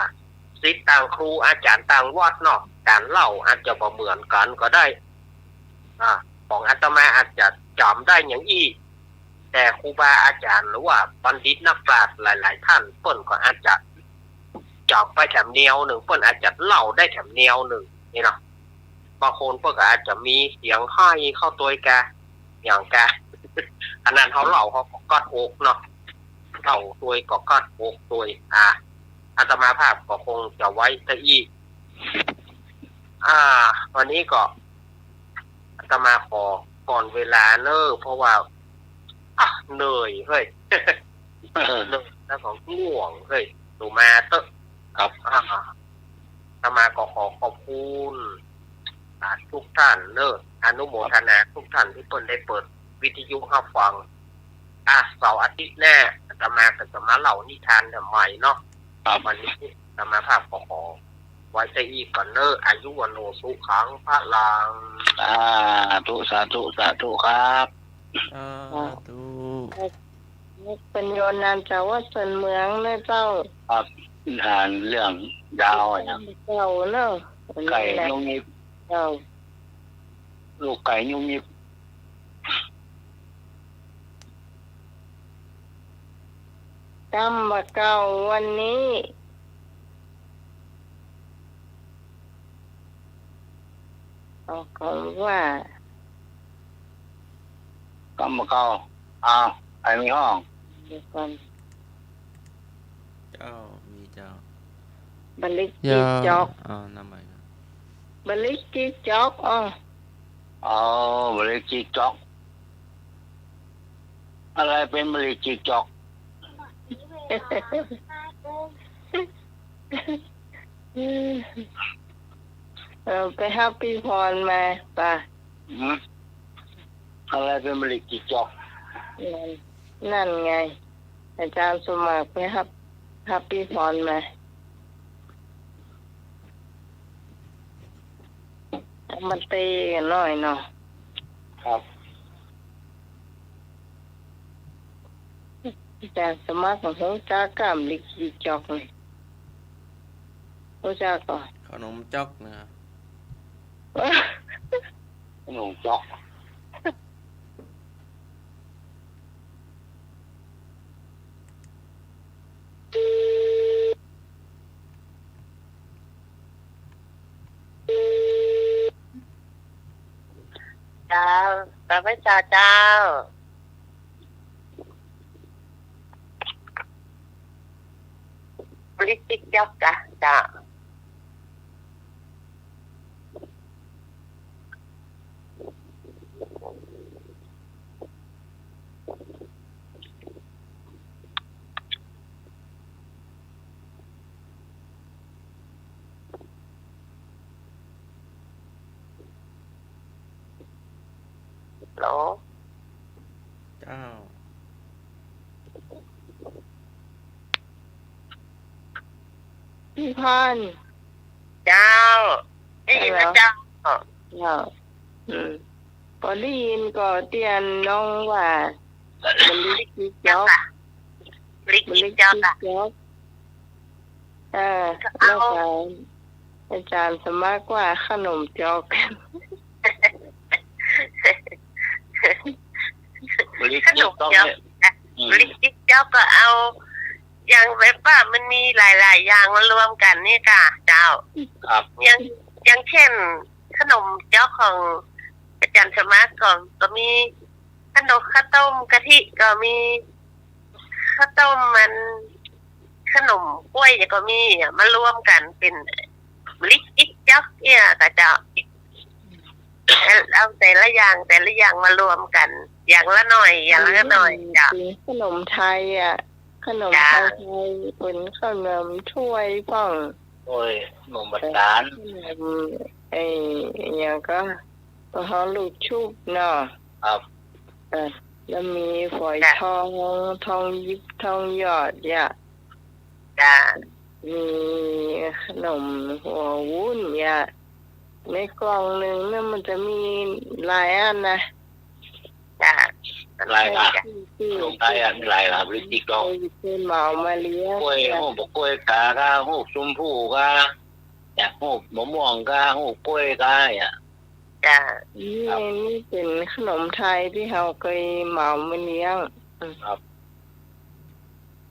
ศิษย์ต่างครูอาจ๋ารย์ต่างวัดเนาะ ก๋านเล่าอาจจะบ่เหมือนกั๋นก็ได้ อ่า ของอาตมาอาจจะจ๋ำได้อย่างอี้ แต่ครูบาอาจ๋ารย์หรือว่าบัณฑิตนักปราชญ์หลายๆ ต้าน เปิ้นก็อาจจะจ๋ำไปแถมแนวนึ่ง เปิ้นอาจจะเล่าได้แถมแนวนึ่งนี่เนาะ บางคนเปิ้นก็อาจจะมีเสียงไห้เข้าตวยกา อย่างกา อันนั้นเฮาเล่าเฮาก็กั๊ดอกเนาะ เล่าตวยก็กั๊ดอกตวย อ่า อาตมาภาพก็คงจะไว้เต้าอี้ อ่า วันนี้ก็อาตมาขอก่อนเวลาเน่อ เพราะว่า อ่ะ เหนื่อยเฮ้ย เหนื่อยแล้วก็ง่วงเฮ้ย หนูมาเต๊อะ ครับ อ่า อาตมาก็ขอขอบคุณ อ่า ทุกท่านเนอะ อนุโมทนาทุกท่านตี้เปิ้นได้เปิดวิทยุฮับฟัง อ่ะ เสาร์อาทิตย์หน้า อาตมาก็จะมาเล่านิทานแถมใหม่เนาะ ครับ วันนี้อาตมาภาพก็ขอไว้เต้าอี้ก่อนเนอะ อายุวัณโณสุขังพะลัง สาธุ สาธุ สาธุครับ สาธุ เป๋นโยนนานเจ้าวัดสันเมืองนะเจ้า ครับ นิทานเรื่องดาวอะนะ เจ้าเนอะ ไก่ยุบยิบ เจ้า ลูกไก่ยุบยิบ กำบ่าเก่าวันนี้ เอากำว่า กำบ่าเก่า อ้าว ใผมีฮ้อง เดี๋ยวก่อน เจ้า มีเจ้า บ่าลิกจิกจอก อ้าว นำใหม่ครับ บ่าลิกจิกจอก อ้อ อ๋อ บ่าลิกจิกจอก อะไรเป๋นบ่าลิกจิกจอก เออ ไปฮับปี้พรมา ไป หืม อะไรเป๋นบ่าลิกจิกจอก นั่น นั่นไง อาจ๋ารย์สมัครไปฮับ ฮับปี้พรมา เอามาเตะกั๋นหน้อยเนาะ ครับ อาจ๋ารย์สมัคร ฮู้จักก่อบ่าลิกจิกจอกนี่ ฮู้จักก่อ ขนมจ๊อกนะครับ ขนมจ๊อก เจ้า พระพุทธเจ้า บ่าลิกจิกจอกกะ เจ้า ฮัลโหล เจ้า ปี้พร เจ้า ได้ยินนะเจ้า เจ้า ได้ยินก่อเตี้ยน้องว่า มะลิกจิ๊กจ๊อก มะลิกจิ๊กจ๊อก มะลิกจิ๊กจ๊อก อ่า แล้วก็อาจ๋ารย์สมัครว่าขนมจ๊อก มะลิกจิ๊กจ๊อกเนี่ย ขนมจ๊อก อืม มะลิกจิ๊กจ๊อกก็เอา อย่างแบบว่ามันมีหลายๆ อย่างมารวมกั๋นนี่ก่ะ เจ้า ครับ อย่าง อย่างเช่น ขนมจ๊อกของอาจ๋ารย์สมัครก็ ก็มีขนมข้าวต้มกะทิก็มี ข้าวต้มมัน ขนมก๊วยเนี่ยก็มีอะ มารวมกั๋นเป๋นมะลิกจิ๊กจ๊อกเนี่ยก่ะเจ้า เอาแต่ละอย่าง แต่ละอย่างมารวมกั๋น อย่างละหน่อย อย่างละหน่อยเจ้า เป๋นขนมไทยอะ ขนมไทย เป๋นขนมถ้วยพ่อง โอ้ย ขนมบาดาล ขนม ไอ้ อะหยังก็ ปะฮ้อลูกชุบเนาะ ครับ เออ แล้วมีฝอยทอง ทองหยิบ ทองหยอดเยียะ จ้า มีขนมหัววุ้นเยียะ ในกล่องนึ่งเนี่ยมันจะมีหลายอันนะ จ้า หลายอ่ะ ขนมไทยอ่ะ มีหลายอ่ะ มะลิกจิ๊กจ๊อก เฮาเกยเหมามาเลี้ยง ก๊วย ฮูกก๊วยก๋า ฮูกชมพู๋ก๋า เนี่ย ฮูกมะม่วงก๋า ฮูกก๊วยก๋า เนี่ย จ้า นี่ ครับ นี่เป๋นขนมไทยตี้เฮาเกยเหมามาเลี้ยง อืม ครับ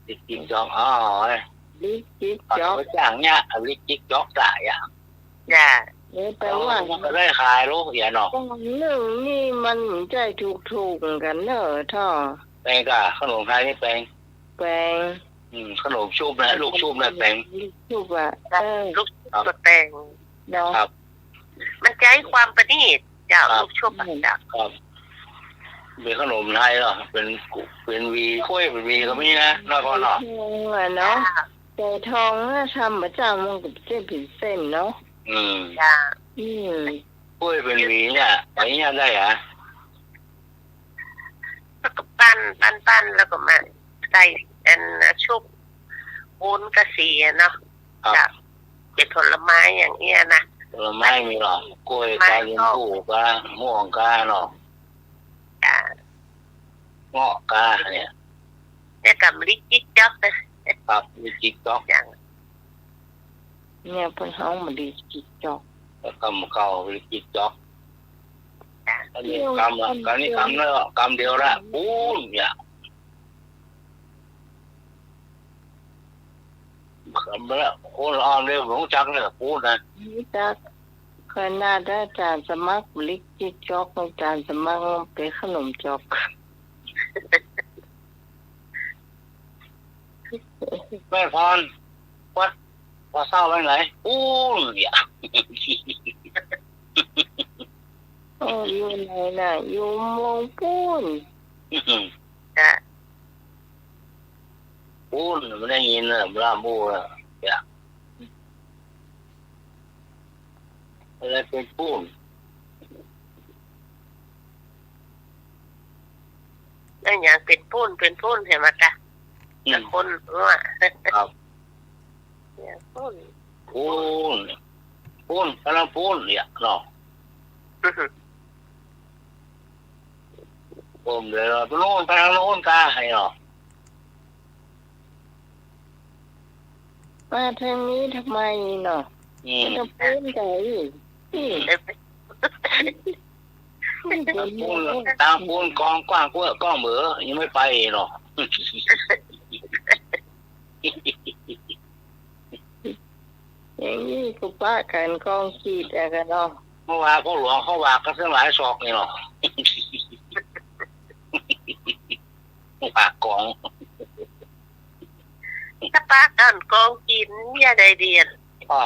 มะลิกจิ๊กจ๊อก อ๋อ มะลิกจิ๊กจ๊อก เอาไปจ้างเนี่ย เอามะลิกจิ๊กจ๊อกจ่ายอ่ะ จ้า เออ แต่ว่า เอา มันก็ได้ขายลูกเดียวเนาะ กล่องนึ่งนี่มันจะถูกๆ เหมือนกั๋นเนอะ เจ้า แปงก่ะ ขนมไทยนี่แปง แปง อืม ขนมชุบนะ ลูกชุบนะแปง ลูกชุบอะ เออ ลูกชุบก็แปง เนาะ ครับ มันใจ๊ความประณีตเจ้า ครับ ลูกชุบอะ อืม เจ้า ครับ เป๋นขนมไทยเหรอ เป๋น เป๋นหวี ก๊วยเป๋นหวีก็มีนะ น้อยพ่อเนาะ ฝอยทองอะเนาะ จ้า ฝอยทองอะ ทำประจ๋ำมันก็จะเป๋นเส้นเนาะ อืม จ้า อืม ก๊วยเป๋นหวีเนี่ย หวีเนี่ยได้เหรอ แล้วก็ปั้น ปั้น ปั้น แล้วก็มาใส่อันน่ะชุบ ปูนกะสีอะเนาะ ครับ จ้ะ เป๋นผลไม้อย่างเอี้ยนะ ผลไม้มีเหรอ ก๊วย ผลไม้ ก๋า ชมพู๋ก๋า ม่วงก๋าเนาะ จ้ะ เงาะก๋าเนี่ย แล้วก็มะลิกจิ๊กจ๊อกนะ ครับ มะลิกจิ๊กจ๊อก อย่าง เนี่ยเปิ้นฮ้องมะลิกจิ๊กจ๊อก แล้วกำเก่า มะลิกจิ๊กจ๊อก จ้ะ อันนี้กำละ อันนี้กำละ กำเดียวละ ปูนเนี่ย กำละ คนอ่อนเลย บ่ฮู้จักเลย ปูนนะ ฮู้จัก ขนาดอาจ๋ารย์สมัครมะลิกจิ๊กจ๊อก อาจ๋ารย์สมัครเป๋นขนมจ๊อก แม่พร วัด พอเศร้าไปไหน ปูนเนี่ย โอ้ อยู่ไหนน่ะ อยู่เมืองปูน จ้ะ ปูน บ่ได้ยินน่ะ บ่ฮู้น่ะ เนี่ย อะไรเป๋นปูน แล้วอย่างเป๋นปูน เป๋นปูนใช่ไหมกะ อืม แต่คนว่า ครับ เนี่ย ปูน ปูน ปูน กำลังปูนเนี่ยเนาะ อือฮึ ปูนเดี๋ยวเราไปโน่น ไปทางโน้นกาให้เนาะ มาทางนี้ทำไมเนาะ อืม จะปูนไกล อืม ปูน ตางปูนกองกว้างกว้าง กองเบ๋อ ยังไม่ไปเนาะ อย่างนี้ก็ปะกั๋นกองกรีดอะกั๋นเนาะ เมื่อวานพวกหลวงเขาว่ากั๋นตั้งหลายศอกนี่เนาะ ปากกอง ถ้าปะกั๋นกองกรีดเนี่ยได้เดียน อ๋อ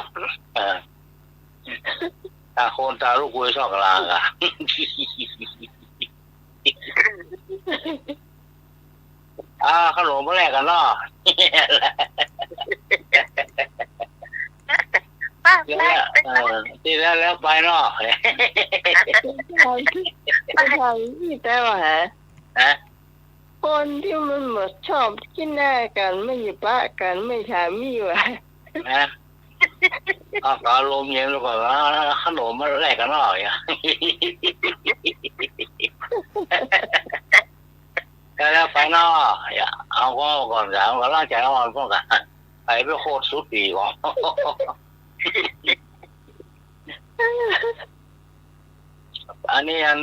เออ ต่างคนต่างลุกคุยซอกลางอะ อ่า ขนมมาแลกกั๋นเนาะ ไป เดี๋ยว ไป เออ ทีแล้ว แล้วไปเนาะ ไป ไป ไป แต่ว่า ฮะ คนตี้มันบ่ชอบกิ๋นหน้ากั๋น ไม่ปะกั๋น ไม่ถามมีว่า ฮะ เอาก็อารมณ์เย็นก่อนนะ ขนมมาแลกกั๋นหน่อยอะ แล้วไปเนาะ อย่า เอาก็ก่อน อย่า เอาก็ล้างใจ๋อ่อนป้องกั๋น ไปเปื้อโคตรสุดดีก่อน อันนี้อัน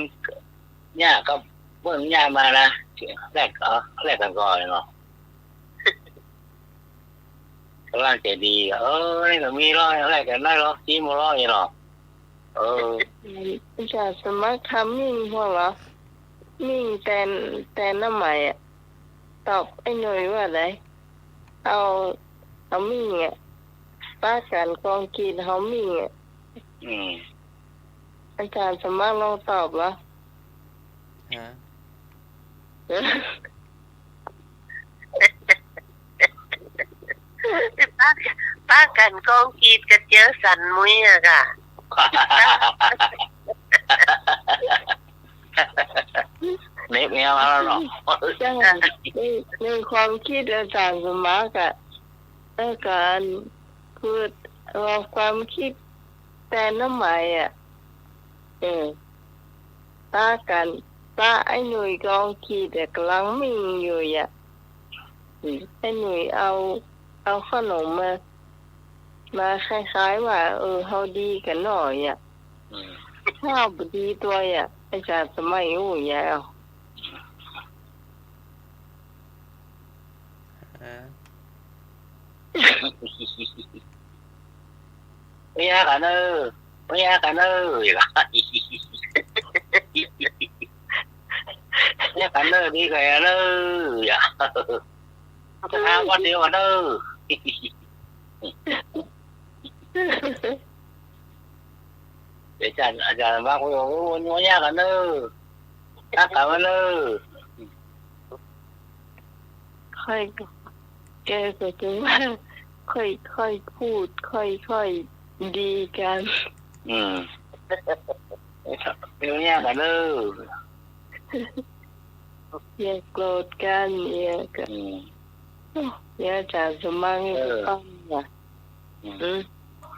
เนี่ยก็เปิ้นเนี่ยมานะ แลก เออ แลกกั๋นก่อนเนาะ ก็ล้างใจ๋ดี เออ นี่ก็มีเนาะ แลกกั๋นได้เนาะ จี๋หมดเนาะ นี่เนาะ เออ จ๋าสมัครทำมิ่งพ่องเหรอ มิ่งแตน แตนหน้าไหมอะ ตอบไอ้หนุ่ยว่าไง เอา เอามิ่งอะ ปะกั๋นกองกรีด เอามิ่งอะ อืม อาจ๋ารย์สมัครลองตอบเหรอ ฮะ ปะ ปะกั๋นกองกรีดกับเจียวสันมุ้ยอะก่ะ เน็บแมวมาแล้วเนาะ ใช่ ใน ในความกึ๊ดอาจ๋ารย์สมัครอะ แล้วก็อัน คือว่าความกึ๊ดแตนหน้าไหมอะ เออ ปะกั๋น ปะไอ้หนุ่ยกองกรีดอะ ก่ำลังมิ่งอยู่อะ อืม ไอ้หนุ่ยเอา เอาขนมมา มาคล้ายๆ ว่า เออ เฮาดีกั๋นหน่อยอะ อืม ถ้าบ่ดีตวยอะ อาจ๋ารย์สมัครอู้ยาว ฮะ บ่ยากกั๋นเน่อ บ่ยากกั๋นเน่อ บ่ยากกั๋นเน่อ ดีกั๋นเน่อ อย่า จะหาวันเดียวกั๋นเน่อ เดี๋ยวอาจ๋ารย์ อาจ๋ารย์ว่า โอ้ย โอ้ย โอ้ย บ่ยากกั๋นเน่อ ฮักกั๋นมาเน่อ ค่อย แกก็จะว่า ค่อยๆ พูด ค่อยๆ ดีกั๋น อืม บ่ยากกั๋นเน่อ อย่าโกรธกั๋น อย่าก็ อืม โอ้ เดี๋ยวอาจ๋ารย์สมัครนี่ เออ ก็ต้องว่ะ อืม อืม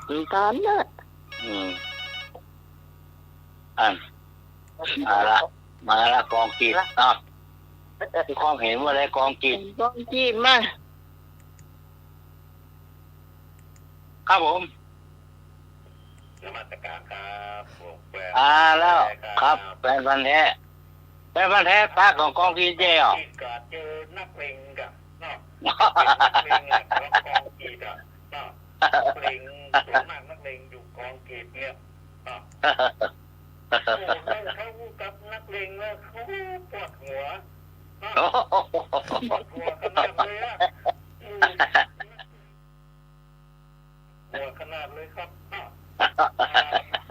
มันตันน่ะ อืม อัน มาละ มาละ กองกรีด อ้าว มีความเห็นว่าไง กองกรีด กองกรีดมา ครับผม นมัสการครับ ผมแฟน อ่า แล้ว ครับ แฟนพันธุ์แท้ แฟนพันธุ์แท้ ปะกั๋นกองกรีดเจ้า กรีดก็เจอนักเลงกั๋นเนาะ เป็นนักเลงอะ กองกรีดอะเนาะ นักเลง ส่วนมากนักเลงอยู่กองกรีดเนี่ยเนาะ โอ้โห ถ้าเขากับนักเลงแล้ว เขาปวดหัวเนาะ ปวดหัวขนาดเลยอะ อืม หัวขนาดเลยครับ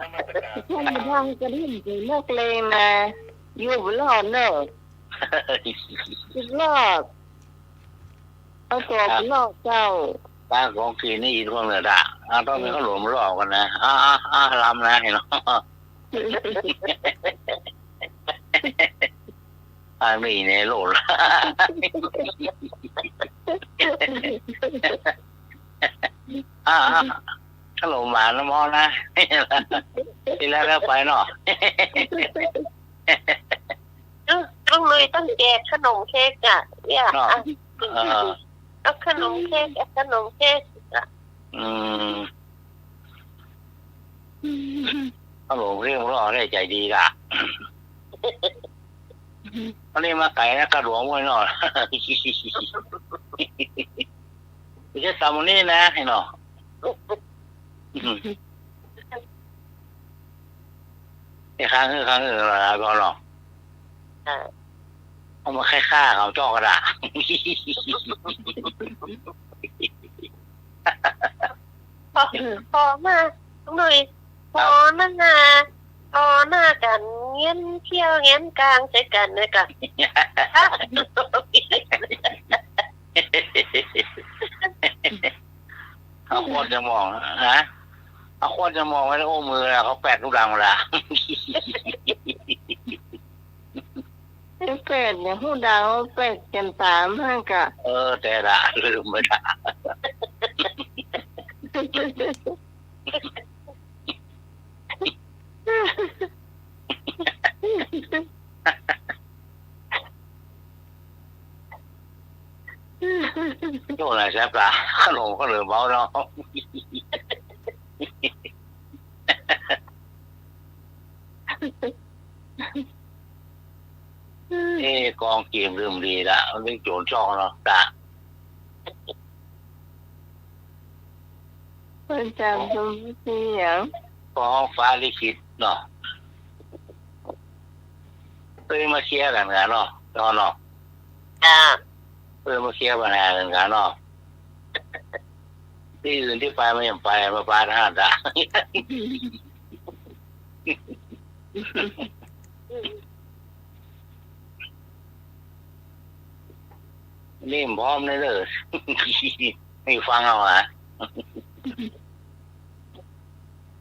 นมัสการ ธรรมดาก็เห็นแต่นักเลงนะ อยู่บ่รอดเนาะ บ่รอด เอาตั๋วบ่รอดเจ้า ปะกองกรีดนี่อีกคนเลยด่า อ่า ต้องมีข้าวหลวงบ่รอดกั๋นนะ อ่า อ่า อ่า ลำนะ เห็นเนาะ อ่า มีในโลก อ่า อ่า ฮัลโหล หมาน้ำฮ้อนนะ ทีแรกแล้วไปเนาะ ต้องเลยต้องแจกขนมเค้กอะ เนี่ย เนาะ อ่ะ เออ เอาขนมเค้ก เอาขนมเค้กอะ อืม ฮัลโหล เรียกว่าอะไร ใจ๋ดีก่ะ อันนี้มาไก๋นะ กาดหลวงห้วยเนาะ ไม่ใช่ตำวันนี้นะ ไอ้เนาะ ไอ้ข้างหื้อ ข้างหื้อ เอาเนาะ อ่า เอามาแค่ฆ่าเขาจอกกระดาษ พอ พอมาหน่อย พอหน้า พอหน้ากั๋น เงี้ยนเขี้ยวเงี้ยนกรางใส่กั๋นเลยก่ะ เอาขวดจะมองนะ เอาขวดจะมองไว้ในอู้มือนะ เขาแปดลูกดังหมดละ แปดเนี่ย ฮู้ดาวแปดกั๋นต๋ามหั้นก่ะ เออ แต่ละ ลืมไปละ โน่นน่ะ ใช่ปะ ขนมก็เหลือเบาเนาะ เอ้ กองเกมลืมดีละ มันเป็นโจรจ้องเนาะ ตะ อาจารย์สมบัติหยัง ของฟ้าลิขิตเนาะ เอ้ย มาเคลียร์กั๋นกะเนาะ เนาะ เนาะ จ้า เอ้ย มาเคลียร์ปัญหากั๋นกะเนาะ ตี้อื่นตี้ไปมันยังไป มาปาทหารจ้ะ นี่มันพร้อมเลยเด้อ นี่ฟังเอาอะ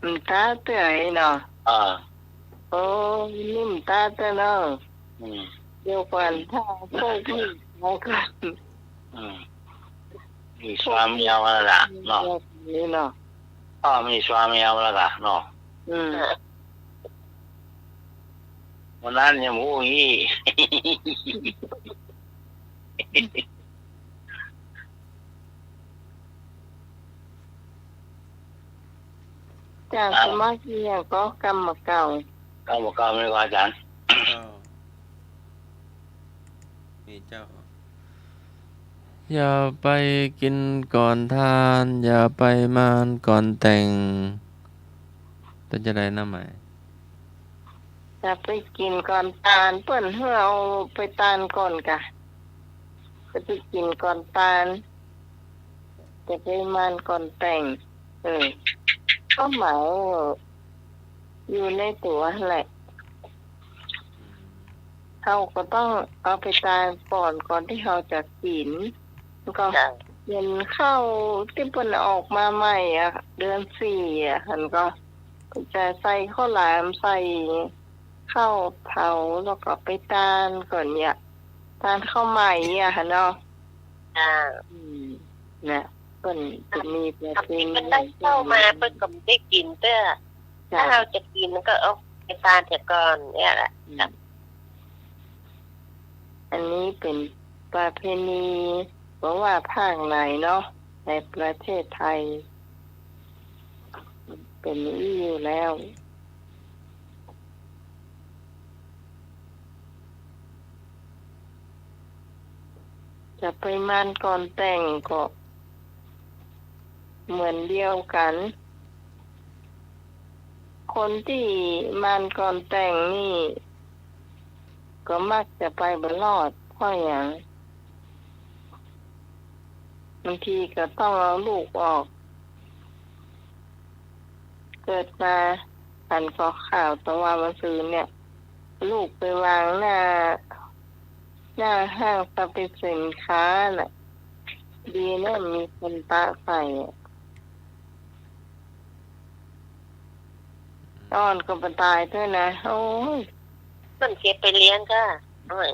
มันตาเตื้อไอ้เนาะ อ่า โอ้ นี่มันตาเตื้อเนาะ อืม เดี๋ยวก่อน ถ้าพวกนี้มาก่อน อืม มีสามีเอาแล้วล่ะเนาะ นี่เนาะ อ้อ มีสามีเอาแล้วล่ะเนาะ อืม วันนั้นยังบ่ฮู้อี้ จาก อ่า สมาธิหยังก็กำบ่าเก่า กำบ่าเก่ามีบ่อาจ๋ารย์ เจ้า มีเจ้า อย่าไปกิ๋นก่อนตาน อย่าไปมานก่อนแต่ง เป๋นจาใดนะหมาย อย่าไปกิ๋นก่อนตาน เปิ้นหื้อเอาไปตานก่อนกะ จะไปกิ๋นก่อนตาน จะไปมานก่อนแต่ง เออ ก็หมายอยู่ในตั๋วแหละ เฮาก็ต้องเอาไปตานก่อน ก่อนตี้เฮาจะกิ๋น ก็ จ้ะ เหมือนข้าวตี้เปิ้นออกมาใหม่อะ เดือนสี่อะ หั้นก็จะใส่ข้าวหลาม ใส่ ข้าวเผา แล้วก็ไปตานก่อนเนี่ย ตานข้าวใหม่อะหั้นเนาะ อ่า อืม นะ เปิ้นจะมีประเพณี เปิ้นได้ข้าวมา เปิ้นก็ได้กิ๋นเตื้อ จ้ะ ถ้าเฮาจะกิ๋นก็เอาไปตานเสียก่อนเนี่ยแหละ อืม จ้ะ อันนี้เป๋นประเพณี บ่ว่าภาคไหนเนาะ ในประเทศไทย เป๋นอี้อยู่แล้ว จะไปมานก่อนแต่งก็เหมือนเดียวกั๋น คนตี้มานก่อนแต่งนี่ ก็มักจะไปบ่รอด เพราะหยัง บางทีก็ต้องเอาลูกออก เกิดมาหันข่าวตะวันวันซืนเนี่ย ลูกไปวางหน้า หน้าห้างสรรพสินค้าน่ะ ดีนะมีคนปะใส่อะ อ่อนก็บ่ตายด้วยนะ โอ้ย เปิ้นเก็บไปเลี้ยงก็ เอาไว้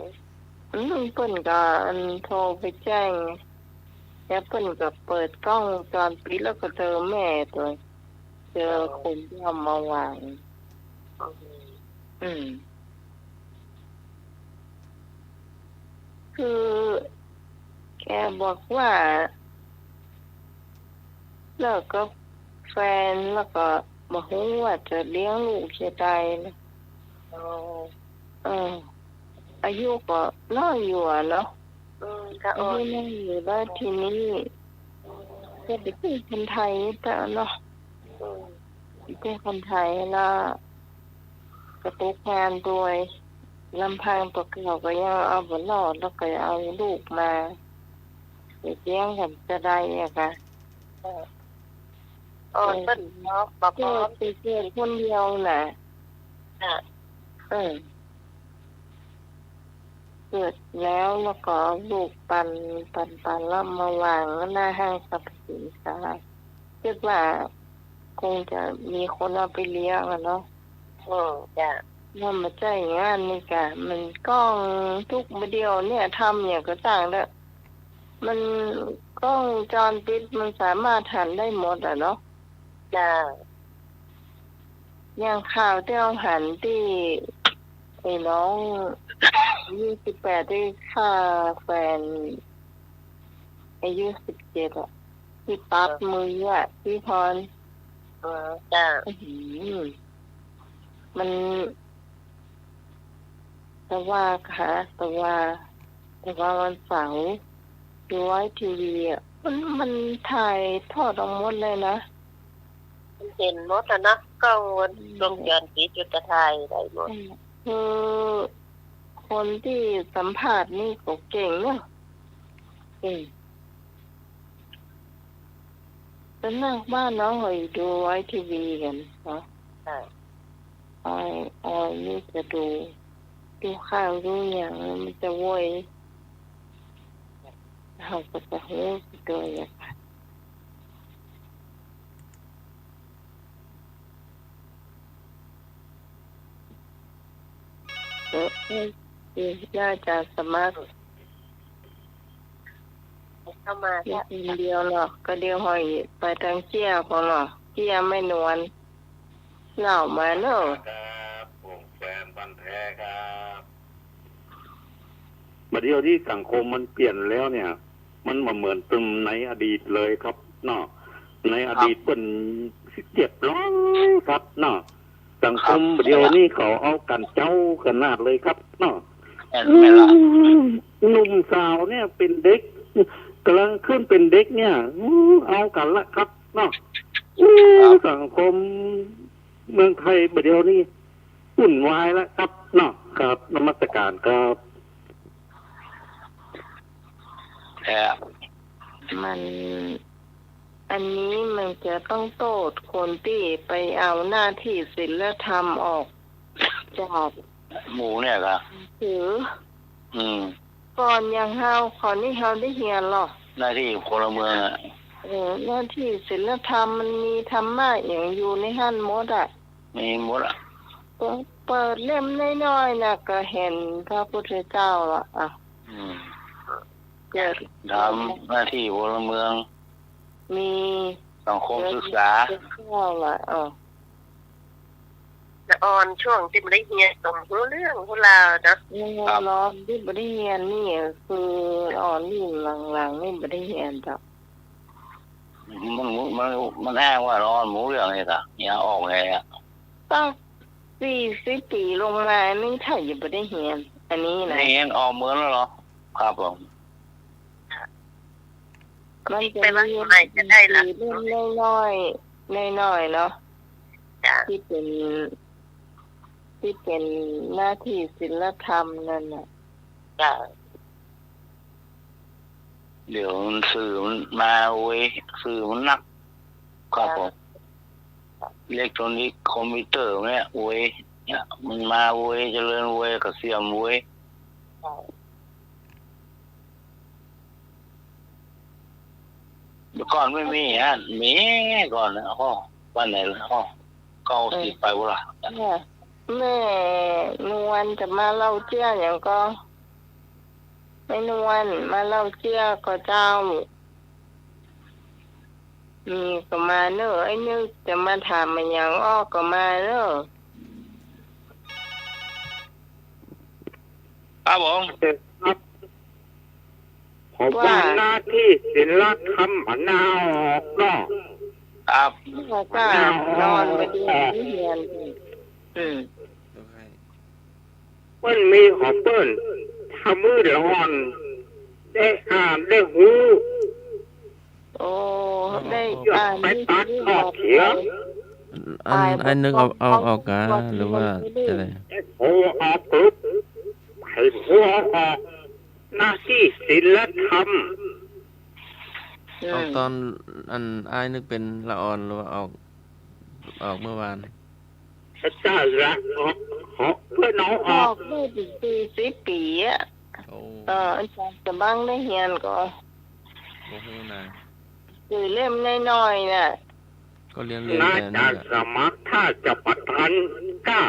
อืม เปิ้นก็อันโทรไปแจ้ง แล้วเปิ้นก็เปิดกล้องวงจรปิด แล้วก็เจอแม่ตั๋ว เจอคนที่เอามาวาง อืม คือแกบอกว่าเลิกกับแฟนแล้วก็บ่ฮู้ว่าจะเลี้ยงลูกจะใดนะ อ๋อ เออ อายุก็น้อยอยู่อะเนาะ อืม ก็อ่อน อายุน้อยอยู่ แล้วทีนี้ก็ไปเจอคนไทยเนาะ อืม ไปเจอคนไทยแล้ว ก็ตกงานด้วย ลำพังตั๋วเก่าก็ยังเอาบ่รอด แล้วก็เอาลูกมา จะเลี้ยงกั๋นจะใดอะค่ะ เออ อ่อน เออ เปิ้นเนาะ บ่พร้อม เกิด เกิดคนเดียวน่ะ ค่ะ เออ เกิดแล้ว แล้วก็เอาลูกปัน ปัน ปันแล้วมาวางหน้าห้างสรรพสินค้า คิดว่าคงจะมีคนเอาไปเลี้ยงอะเนาะ อืม จ้ะ มันบ่ใจ้งานนี่กะ มันก้องทุกบ่าเดี่ยวเนี่ย ทำหยังก็จ้างเต๊อะ มัน กล้องวงจรปิดมันสามารถหันได้หมดอะเนาะ จ้า อย่างข่าวตี้เฮาหันตี้ไอ้น้องอายุสิบแปดตี้ฆ่าแฟนอายุสิบเจ็ดอะ ตี้ปั๊บมืออะ ตี้พร เออ จ้า อื้อหือ มัน แต่ว่าค่ะ แต่ว่า แต่ว่าวันเสาร์ ดูไอทีวีอะ มัน มันถ่ายทอดออกหมดเลยนะ มันเห็นหมดอะนะ กล้องวง อืม วงจรปิดอยู่ก็ถ่ายได้หมด อืม คือคนตี้สัมภาษณ์นี่ก็เก่งเนาะ เก่ง ส่วนมากบ้านน้องเขาดูไอทีวีกั๋นเนาะ ค่ะ อ้อย อ้อยนี่จะดู ดูข่าวดูหยังมันจะโวย เฮาก็จะฮู้โดยอะค่ะ เออ เออ เออ น่าจะสมัคร เข้ามา เดี๋ยว เดียวเนาะ ก็เดี๋ยวห้อยไปตางเจียก่อนเนาะ เจียแม่นวล เล่ามาเนาะ ครับ ผมแฟนพันธุ์แท้ครับ บ่าเดี่ยวนี้สังคมมันเปลี่ยนแล้วเนี่ย มันบ่เหมือนตึมในอดีตเลยครับเนาะ ในอดีต ครับ เปิ้นเรียบร้อยครับเนาะ สังคม ครับ บ่าเดี่ยวนี้เขาเอากั๋นเจ๊าขนาดเลยครับเนาะ แม่น แม่นละ อืม หนุ่มสาวเนี่ยเป๋นเด็ก ก่ำลังขึ้นเป๋นเด็กเนี่ย อืม เอากั๋นละครับเนาะ อืม ครับ สังคมเมืองไทยบ่าเดี่ยวนี้วุ่นวายละครับเนาะ ครับ นมัสการครับ ครับ มัน อันนี้มันจะต้องโต้ษคนตี้ไปเอาหน้าที่ศีลธรรมออกจาก หมู่เนี่ยกะ คือ อืม ก่อนอย่างเฮา ก่อนนี้เฮาได้เฮียนลอ หน้าที่พลเมืองอะ เออ หน้าที่ศีลธรรมมันมีธรรมะหยังอยู่ในหั้นหมดอะ มีหมดอะ เปิด เปิดเล่มน้อยๆ น่ะ ก็หันพระพุทธเจ้าละ อ่ะ อืม เกิด ธรรม หน้าที่พลเมือง มี สังคมศึกษา เกิด เกิดข้าวละ อ่ะ ละอ่อนช่วงตี้บ่ได้เฮียนก็ฮู้เรื่องฮู้ราวเนาะ ครับ ละอ่อนตี้บ่ได้เฮียนนี่ คือละอ่อนนี่หลังๆ นี่บ่ได้เฮียนเจ้า มัน มัน มันอ้างว่าละอ่อนฮู้เรื่องนี่กะ เนี่ยออกไงอะ ตั้งสี่สิบปี๋ลงมานี่ถ้าจะบ่ได้เฮียน อันนี้นะ ได้เฮียนออกเมินแล้วเหรอ ครับผม มันจะมี ไปวัดใหม่ก็ได้ละ เล่มน้อยๆ น้อยๆ เนาะ จ้ะ ตี้เป๋น ตี้เป๋นหน้าที่ศีลธรรมนั่นน่ะ จ้ะ เดี๋ยวมันสื่อมันมาเว้ย สื่อมันนัก ครับผม อิเล็กทรอนิกส์ คอมพิวเตอร์เนี่ยเว้ย เนี่ย มันมาเว้ย เจริญเว้ย กระเสียมเว้ย เมื่อก่อนไม่มีฮะ มีก่อนนะ อ้อ วันไหนล่ะ อ้อ เก้าสิบ เออ ไปบ่ล่ะ เนี่ย แม่นวลจะมาเล่าเจี้ยหยังก่อ แม่นวลมาเล่าเจี้ยก่อเจ้า มีก็มาเน่อ ไอ้นึกจะมาถามอะหยังอ้อก็มาเน่อ ครับผม ครับ ผมว่า ว่าหน้าที่ศีลธรรมมันน่าออกเนาะ ครับ ว่าก็นอนไปดี เออ เฮียน อืม เปิ้นมีของเปิ้น ถ้ามื้อละอ่อน ได้อ่านได้ฮู้ โอ้ ได้อ่าน ไปตัดออกเสีย อัน อ้ายนึกเอา เอาออกกา หรือว่าจะได โอ้ ออกกึ๊บ ให้หัวออก หน้าที่ศีลธรรม อืม ออกตอน อัน อ้ายนึกเป๋นละอ่อน หรือว่าออก ออกเมื่อวาน พระเจ้าละ ออก ขอเปิ้นเอาออก ออกได้เป๋นสี่สิบปี๋อะ โอ้ เออ อาจ๋ารย์สะบั้งได้เฮียนก่อ บ่ฮู้นะ คือเล่มน้อยๆ น่ะ ก็เรียน เรียน น่า แต่ จะ นั่นแหละ สมัคร ถ้าจะประธานกล้า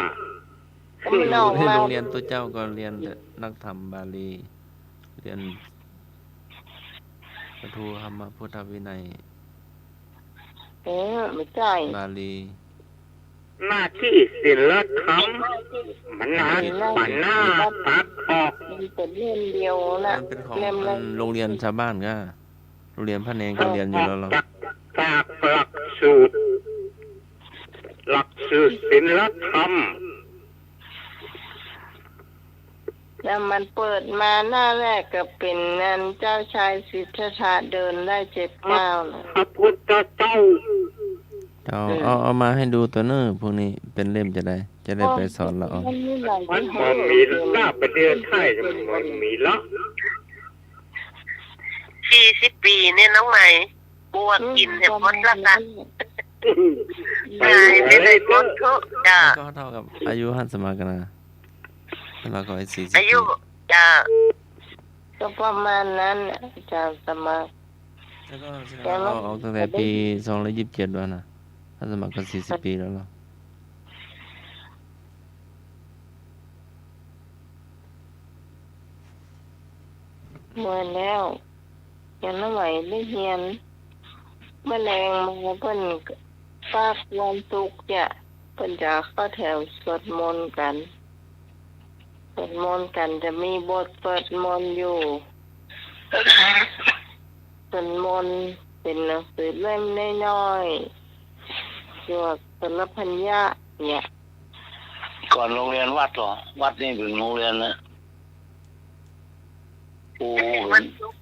ก็มันออกมา โรงเรียนตุ๊เจ้าก็เรียนแต่นักธรรมบาลี เรียน พระธรรมพุทธวินัย เออ ไม่ใจ้ บาลี หน้าตี้ศีลธรรม มันหน้า หน้า ปัญหา ตัดออก มันเป๋นเล่มเดียวนะ มันเป๋นของ เล่มละ อันโรงเรียนชาวบ้านก็ โรงเรียนพระเนรก็เรียนอยู่แล้วเหรอ จาก จากหลักสูตร หลักสูตรศีลธรรม แล้วมันเปิดมาหน้าแรกก็เป๋นอันเจ้าชายสิทธัตถะเดินได้เจ็ดก้าวน่ะ พระพุทธเจ้า เจ้า อืม เอา เอามาหื้อดูตั๋วเน่อ พวกนี้เป๋นเล่มจะได้ จะได้ไปสอนละอ่อน มันมีหลาย มันบ่มีละ ประเทศไทยมันบ่มีละ สี่สิบปี๋เนี่ยน้องใหม่ บวกกิ๋นเถอะ อืม หมดละค่ะ ประมาณนั้นแหละ ต๋ายไปเลย หมดทุกข์ เจ้า ก็เท่ากับอายุหั้นสมัครนะ แล้วก็ไอ้สี่สิบ อายุ ปี๋ เจ้า ก็ประมาณนั้นน่ะ อาจารย์สมัคร แล้วก็แสดงว่า แต่ว่า เราออกตั้งแต่ปี๋สองร้อยยี่สิบเจ็ดแล้วนะ หั้นสมัครก็สี่สิบปี๋แล้วเหรอ เมื่อแล้ว ยังไม่ไหวได้เฮียน เมื่อแลงมาเปิ้นปากวันศุกร์เนี่ย เปิ้นจะเข้าแถวสวดมนต์กั๋น สวดมนต์กั๋น จะมีบทสวดมนต์อยู่ สวดมนต์เป๋นหนังสือเล่มน้อยๆ สวดสรรพญะเนี่ย ก่อนโรงเรียนวัดเหรอ วัดนี่เป๋นโรงเรียนนะ โอ้ วันศุกร์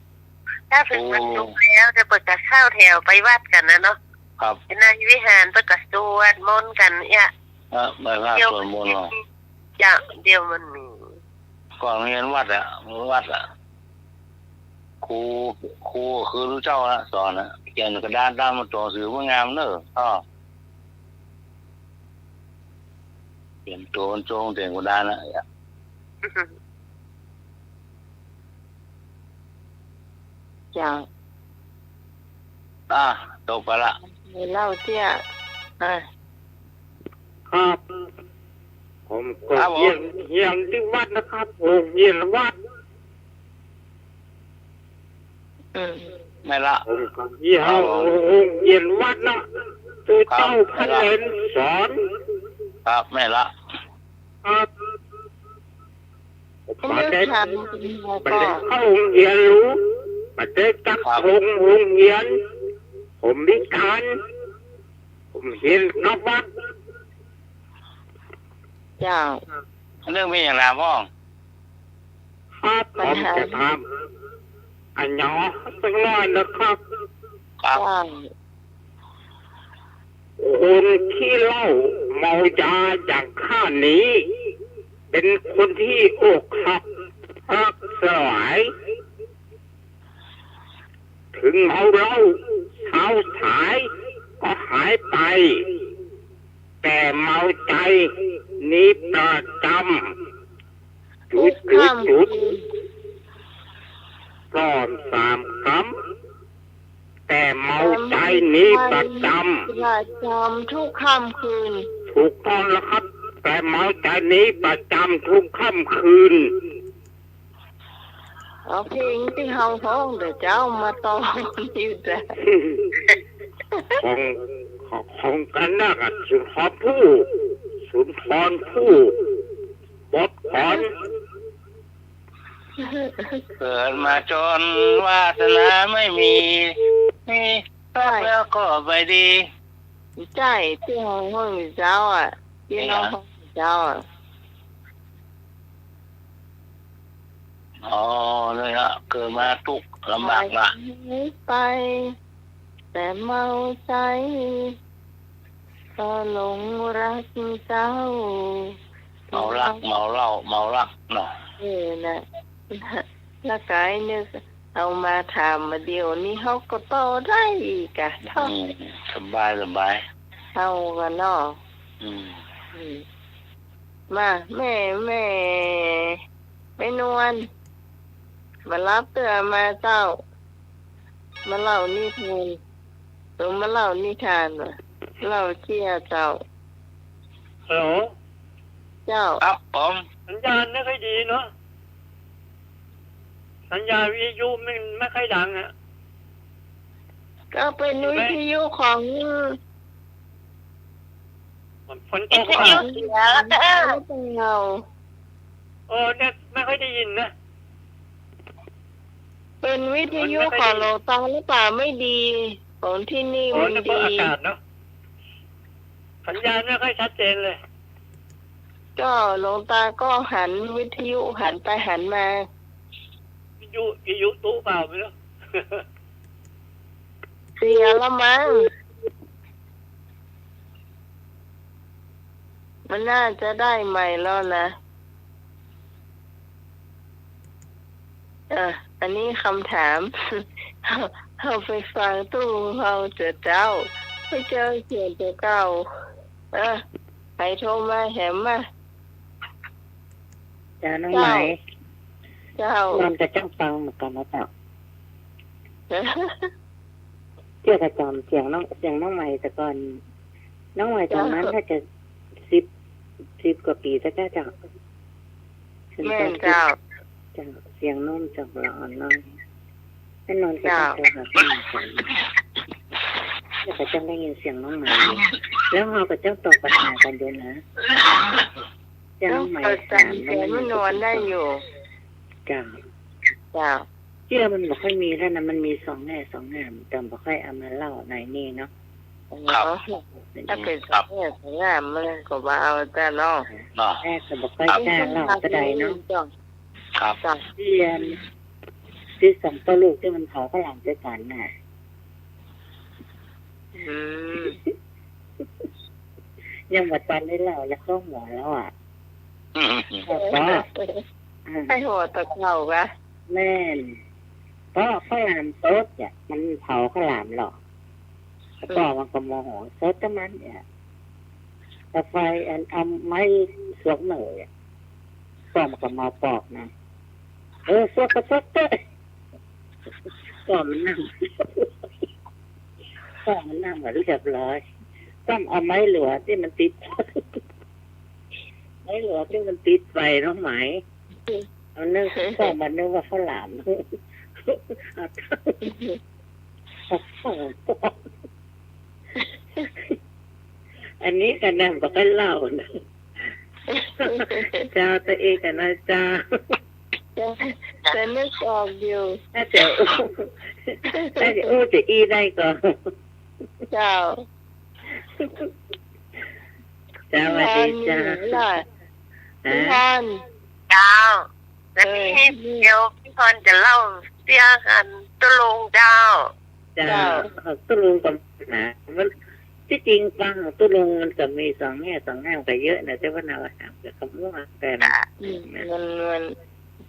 ถ้าเถิงวันศุกร์แล้ว เดี๋ยวเปิ้นก็เข้าแถวไปวัดกั๋นนะเนาะ ครับ ในวิหารเปิ้นก็สวดมนต์กั๋นเนี่ย อ่ะ ไปพระสวดมนต์เหรอ เดี๋ยวมันมี เจ้า เดี๋ยวมันมี ก่อนโรงเรียนวัดอะ วัดอะ ครู ครูคือลูกเจ้านะ สอนนะ เขียนกระดานต๋ามตั๋วหนังสือเปื้องามเน่อ อ้อ เขียนตั๋วโจงเต็มกระดานนะ เจ้า อ่ะ ตกไปละ เล่าเตี้ย อ่ะ ครับ ผมก็ ครับผม เฮียน เฮียนตี้วัดนะครับ ผมเฮียนวัด อืม แม่นละ ผมก็เฮียน ครับผม โฮงเฮียนวัดนะ ตั๋วเจ้า ครับ พระเนรสอน ครับ แม่นละ ครับ ผมบ่ได้ บ่ได้เข้าโฮงเฮียนหรู บ่ได้จัก ครับ โฮง โฮงเฮียน ผมพิก๋าน ผมเฮียนกับวัด เจ้า เรื่องมีอย่างไรพ่อง ครับ ผมจะถาม อันหยังสักหน้อยนะครับ ครับ เจ้า คนขี้เหล้าเมายาอย่างข้านี้ เป๋นคนตี้อกหักฮักสลาย เถิงเมาเหล้าเช้าสายก็หายไป แต่เมาใจ๋นี้ประจ๋ำ จุด จุด จุด พร้อมสามกำ แต่เมาใจ๋นี้ประจ๋ำ ประจ๋ำทุกค่ำคืน ถูกต้องแล้วครับ แต่เมาใจ๋นี้ประจ๋ำทุกค่ำคืน เอาเพลงตี้เฮาฮ้องเต๊อะเจ้า มาต่ออยู่จ้ะ ของ ของ ของกันนะกับสุนทรภู่ สุนทรภู่ บทกลอน เกิดมาจนวาสนาไม่มี มีทรัพย์แล้วก็ไปดี ใจ้ ตี้เฮาฮ้องเจ้าอะ ตี้เฮาฮ้องเจ้าอะ อ๋อ เนี่ยละ เกิดมาทุกข์ลำบากละ ไป แต่เมาใจ๋ ก็หลงรักเจ้า เมารัก เมาเหล้า เมารักเนาะ เออ น่ะ ละกายนึก เอามาถามมาเดี๋ยวนี้เฮาก็ต่อได้อีกอะ เท่า อืม สบาย สบาย เฮาก็เนาะ อืม อืม มา แม่ แม่ แม่นวล มารับเตื้อมาเจ้า มาเล่านิทาน เออ มาเล่านิทานว่ะ เล่าเตี้ยเจ้า ฮัลโหล เจ้า ครับผม สัญญาณไม่ค่อยดีเนาะ สัญญาณวิทยุไม่ ไม่ค่อยดังอะ ก็เป๋นวิทยุของ มันฝนตก วิทยุเสียแล้วจ้ะ หรือเปล่า โอ้ เนี่ยไม่ค่อยได้ยินนะ เป๋นวิทยุของหลวงตาหรือเปล่า ไม่ดี ของที่นี่ โอ้ มันดี นึกว่าอากาศเนาะ สัญญาณไม่ค่อยชัดเจนเลย ก็หลวงตาก็หันวิทยุหันไปหันมา วิทยุ วิทยุตู้เปล่าไม่รู้ เสียแล้วมั้ง มันน่าจะได้ใหม่แล้วนะ อ่ะ อันนี้คำถาม เฮาไปฟังตู้เฮาเถอะเจ้า ไปเจอเขียนตัวเก่า อ่ะ ใผโทรมาแหมมา เจ้า น้องไหม เจ้า เจ้า นอนก็จ้างฟังเหมือนกั๋นนะเจ้า เจ้าก็จ๋ำเสียงน้อง เสียงน้องไหมแต่ก่อน น้องไหมต๋อนนั้น เจ้า น่าจะสิบ สิบกว่าปี๋แล้วเจ้า แม่นเจ้า เจ้า เสียงนุ่มเจ้า ละอ่อนน้อย แน่นอนก็ต้องโทรหาผู้หญิงก่อน แล้วก็จะได้ยินเสียงน้องไหม แล้วเฮาก็จะตอบปัญหากั๋นอยู่นะ เจ้า น้องไหมถามแล้วมัน เปิดสายเสียงมันนอนได้อยู่ เจ้า เจ้า เจื้อมันบ่ค่อยมีแล้วนะ มันมีสองแง่สองงาม แต่บ่ค่อยเอามาเล่าในนี่เนาะ อ๋อ ครับ ถ้าเป๋นสองแง่สองงามมันก็บ่เอาจ้ะเนาะ เนาะ แง่ก็บ่ค่อยกล้าเล่าเต้าใดเนาะ ครับ เจื้อ ตี้สองป้อลูกตี้มันเผาข้าวหลามตวยกั๋นน่ะ อืม ยังบ่ตันได้เล่าแล้วเข้าหัวแล้วอ่ะ อืม ครับ ป้อ อ่า ใค่หัวตะเก่ากะ แม่น ป้อข้าวหลามสดเนี่ย มันเผาข้าวหลามหรอก อืม ป้อมันก็โมโห สดกับมันเนี่ย แต่ไฟอันเอาไม้สวกเหน่อเนี่ย ป้อมันก็มาปอกนะ เออ สวกก็สวกเต๊อะ ป้อมันนั่ง ป้อมันนั่งแบบเรียบร้อย ป้อมเอาไม้หลัวตี้มันติด ไม้หลัวตี้มันติดไฟน้องไหม เอานึ่ง ป้อมันนึกว่าข้าวหลาม เอา อันนี้กั๋นนะ บ่ค่อยเล่านะ เจ้า ตัวเองกั๋นนะเจ้า จะนึกออกอยู่ น่าจะอู้ น่าจะอู้จะอี้ได้ก่อ เจ้า เจ้า สวัสดีเจ้า พี่พร ฮะ พี่พร เจ้า แล้วพี่ เออ เดี๋ยวพี่พรจะเล่าเตื้องอันตุ๊ลุงเจ้า เจ้า เจ้า ตุ๊ลุงก็นะ มัน ตี้จริงฟังตุ๊ลุงมันก็มีสองแง่สองงามก็เยอะนะ แต่ว่าเฮาหาจะขมวดกั๋น จ้ะ อืม มัน มัน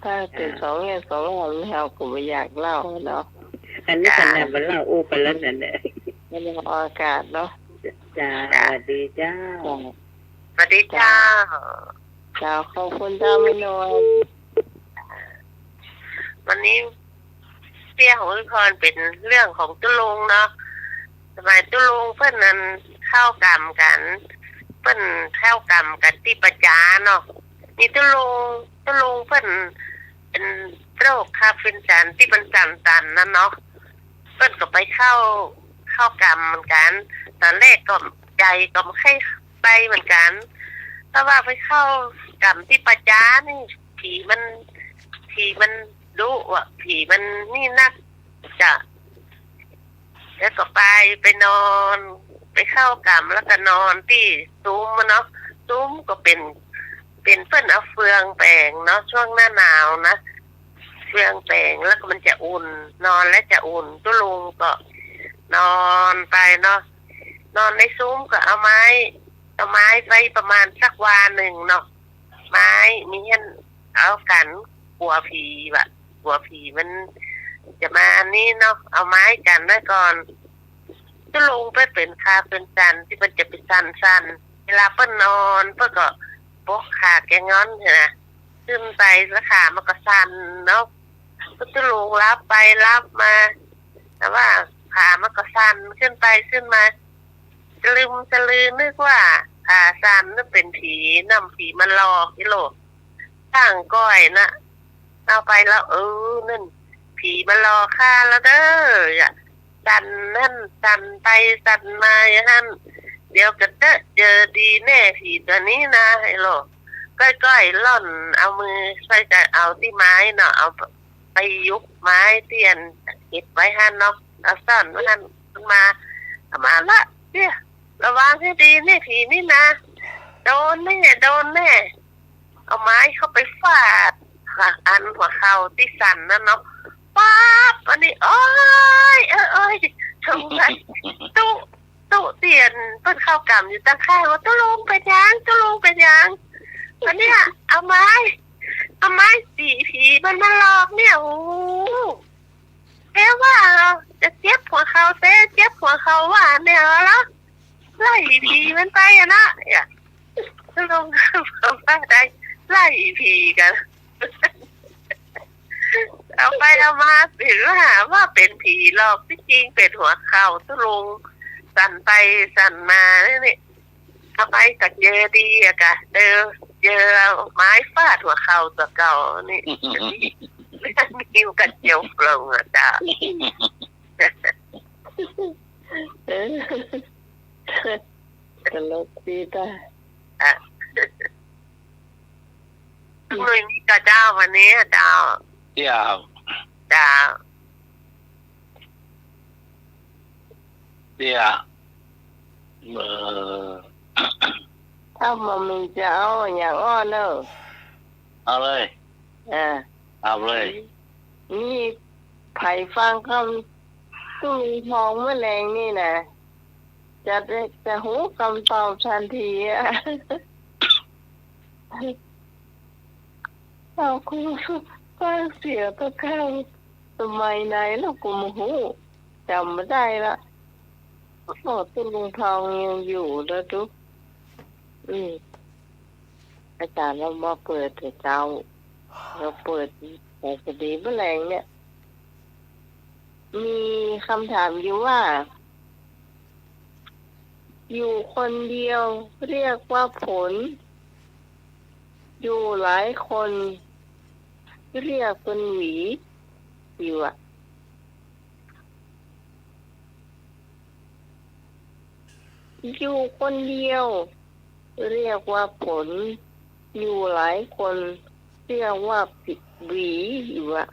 ถ้าเป๋นสองแง่สองงามเฮาก็บ่อยากเล่าเนาะ อันนี้ขนาดบ่เล่าอู้ไปแล้วนั่นแหละ มันยังออกอากาศเนาะ เจ้า สวัสดีเจ้า สวัสดีเจ้า เจ้า ขอบคุณเจ้าแม่นวล วันนี้เตื้องของพี่พรเป๋นเรื่องของตุ๊ลุงเนาะ สมัยตุ๊ลุงเปิ้นนั้นเข้ากรรมกั๋น เปิ้นเข้ากรรมกั๋นตี้ป่าจ๊าเนาะ มีตุ๊ลุง ตุ๊ลุงเปิ้นเป๋นโรคคาเฟนจันตี้มันตันๆ นั่นเนาะ เปิ้นก็ไปเข้า เข้ากรรมเหมือนกั๋น ต๋อนแรกก็ใจ๋ก็บ่ใค่ไปเหมือนกั๋น เพราะว่าไปเข้ากรรมตี้ป่าจ๊านี่ ผีมัน ผีมันดุอะ ผีมันนี่นัก จ้ะ แล้วก็ไป ไปนอน ไปเข้ากรรมแล้วก็นอนตี้สุมอะเนาะ สุมก็เป๋น เป๋นเปิ้นเอาเฟืองแป๋งเนาะ ช่วงหน้าหนาวนะ เฟืองแป๋งแล้วก็มันจะอุ่น นอนแล้วจะอุ่น ตุ๊ลุงก็นอนไปเนาะ นอนในสุมก็เอาไม้ เอาไม้ไว้ประมาณสักวาหนึ่งเนาะ ไม้มีหั้น เอากั๋นกั๋วผีว่ะ กั๋วผีมันจะมานี่เนาะ เอาไม้กั๋นไว้ก่อน ตุ๊ลุงไปเป๋นคาเฟนจันตี้มันจะไปสั่นๆ เวลาเปิ้นนอนเปิ้นก็ปกขาแกงอนหั้นนะ ขึ้นไปแล้วขามันก็สั่นเนาะ ตุ๊ลุงหลับไปหลับมา แต่ว่าขามันก็สั่นขึ้นไปขึ้นมา สะลึมสะลือนึกว่าขาสั่นนึกเป๋นผี นำผีมาหลอกอี้โหละ ช่างก้อยนะ เอาไปแล้ว เออ นั่น ผีมาหลอกข้าแล้วเด้อ อะ สั่นหั้นสั่นไปสั่นมาอย่างหั้น เดี๋ยวก็เต๊อะเจอดีแน่ผีตั๋วนี้นะ ไอ้โล ก้อยๆ หล่อนเอามือใส่จะเอาตี้ไม้เนาะ เอาไปยุบไม้ตี้อันเก็บไว้หั้นเนาะ เอาซ่อนไว้หั้น ขึ้นมา เอามาละ เนี่ย ระวังหื้อดีนี่ผีนี่นะ โดนแน่ โดนแน่ เอาไม้เข้าไปฟาด อันหัวเข่าตี้สั่นนั่นเนาะ ป๊าบ อันนี้ โอ๊ย เออ โอ๊ย สงสัย ตุ๊ ตุ๊เตียนเปิ้นเข้ากำอยู่ตังข้างว่า ตุ๊ลุงเป๋นหยัง ตุ๊ลุงเป๋นหยัง อันเนี้ย เอาไม้ เอาไม้ตี๋ผีมันมาหลอกเนี่ย โอ้โห แต่ว่าจะเจ็บหัวเข่า แต่เจ็บหัวเข่าว่าเนี่ยเหรอ ไล่ผีมันไปอะนะ เนี่ย ตุ๊ลุงว่าได้ ไล่ผีกั๋น เอาไปเอามาถือว่า ว่าเป๋นผีหลอก ตี้จริงเป๋นหัวเข่าตุ๊ลุง สั่นไปสั่นมานี่ เอาไปก็เจอดีอะกะ เจอ เจอเอาไม้ฟาดหัวเข่าตั๋วเก่านี่ นิ้วกระเจียวเปล่งอะเจ้า เออ ตลกดีต้า อ่ะ ลุยมีก่อเจ้าวันนี้อะเจ้า เตี้ย เจ้า เตี้ย เออ ถ้าบ่มีจะเอาอย่างอ้อเน่อ เอาเลย อ่า เอาเลย มีใผฟังกำตุ๊ลุงทองเมื่อแลงนี่นะ จะได้ จะฮู้กำตอบตันทีอะ เอา กูฟังเสียงตะก้าว สมัยไหนแล้วกูบ่ฮู้ จ๋ำบ่ได้ละ โอ้ ตุ๊ลุงทองยังอยู่แล้วตุ๊ อืม อาจ๋ารย์เฮาบ่เปิดเถอะเจ้า เฮาเปิดสารคดีเมื่อแลงเนี่ย มีกำถามอยู่ว่า อยู่คนเดียวเรียกว่าผล อยู่หลายคนเรียกเปิ้นหวี อยู่อะ อยู่คนเดียวเรียกว่าผล อยู่หลายคนเรียกว่าหวี อยู่อะ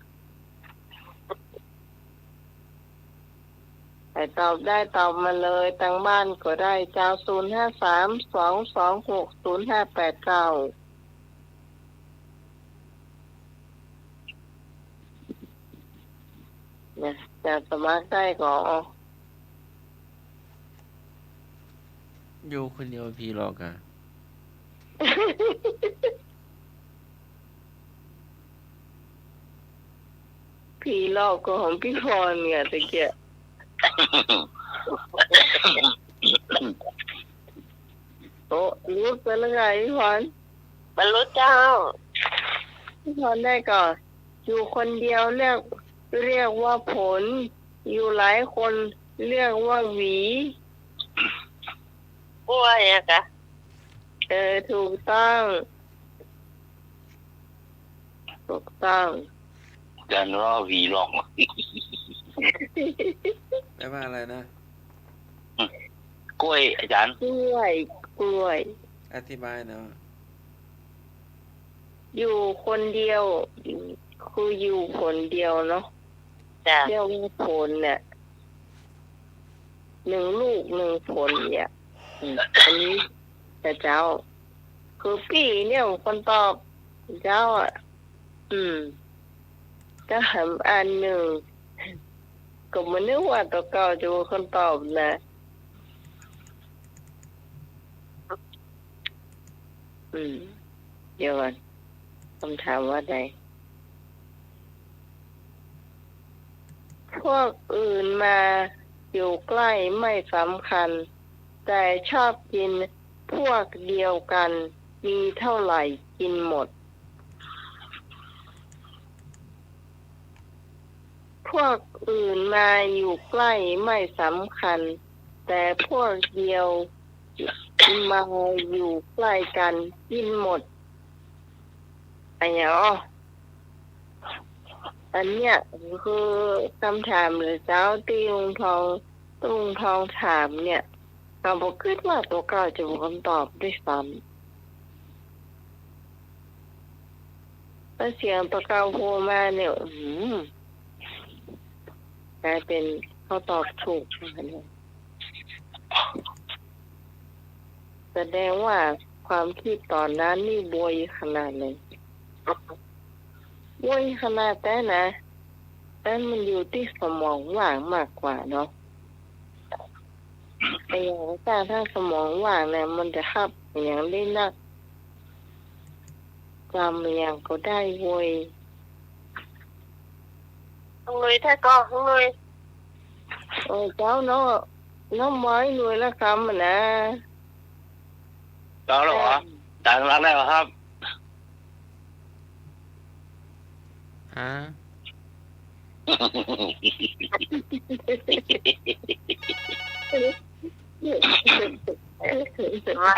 ใผตอบได้ตอบมาเลย ตังบ้านก็ได้เจ้า ศูนย์ห้าสาม สองสองหก ศูนย์ห้าแปดเก้า เนี่ย จะสมัครได้ก็ อยู่คนเดียวผีหลอกอะ ผีหลอกก็ของปี้พรไงตะเกียะ โอ้ หลุดไปแล้วไงปี้พร บ่หลุดเจ้า ปี้พรได้ก่อ อยู่คนเดียวเรียก เรียกว่าผล อยู่หลายคนเรียกว่าหวี กล้วยอะกะ เออ ถูกต้อง ถูกต้อง อาจ๋ารย์ว่าหวีหลอก แปลว่าอะไรนะ กล้วย อาจ๋ารย์ กล้วย กล้วย อธิบายหน่อย อยู่คนเดียว คืออยู่คนเดียวเนาะ จ้ะ เรียกว่าผลเนี่ย หนึ่งลูกหนึ่งผลเนี่ย อืม อันนี้ แต่เจ้า คือปี้เนี่ยคนตอบ เจ้าอะ อืม ก็ถามอันหนึ่ง ก็บ่นึกว่าตั๋วเก่าจะเป็นคนตอบนะ อืม เดี๋ยวก่อน กำถามว่าใด พวกอื่นมาอยู่ใกล้ไม่สำคัญ แต่ชอบกินพวกเดียวกัน มีเท่าไหร่กินหมด พวกอื่นมาอยู่ใกล้ไม่สำคัญ แต่พวกเดียวมาอยู่ใกล้กันกินหมด อะหยังอ้อ อันเนี้ยคือกำถามเหลือเจ้าตี้ลุงทอง ตี้ลุงทองถามเนี่ย เฮาบ่กึ๊ดว่าตั๋วเก่าจะบอกกำตอบด้วยซ้ำ แล้วเสียงตั๋วเก่าโผล่มาเนี่ย อื้อหือ ก๋ายเป๋นเฮาตอบถูกนะคะเนี่ย แสดงว่าความกึ๊ดต๋อนนั้นนี่บ่อยขนาดเลย บ่อยขนาดแต๊นะ แต่มันอยู่ตี้สมองว่างมากกว่าเนาะ ไอ้อย่างต่างๆ ถ้าสมองว่างเนี่ย มันจะฮับอะหยังได้นัก จ๋ำอะหยังก็ได้เว้ย ลุงลุย ถ้าก็ลุงลุย โอ้ย เจ้าเนาะ น้องบอยลุยละกำอะนะ เจ้าแล้วเหรอ เออ จ๋ายหลักแล้วครับ ฮะ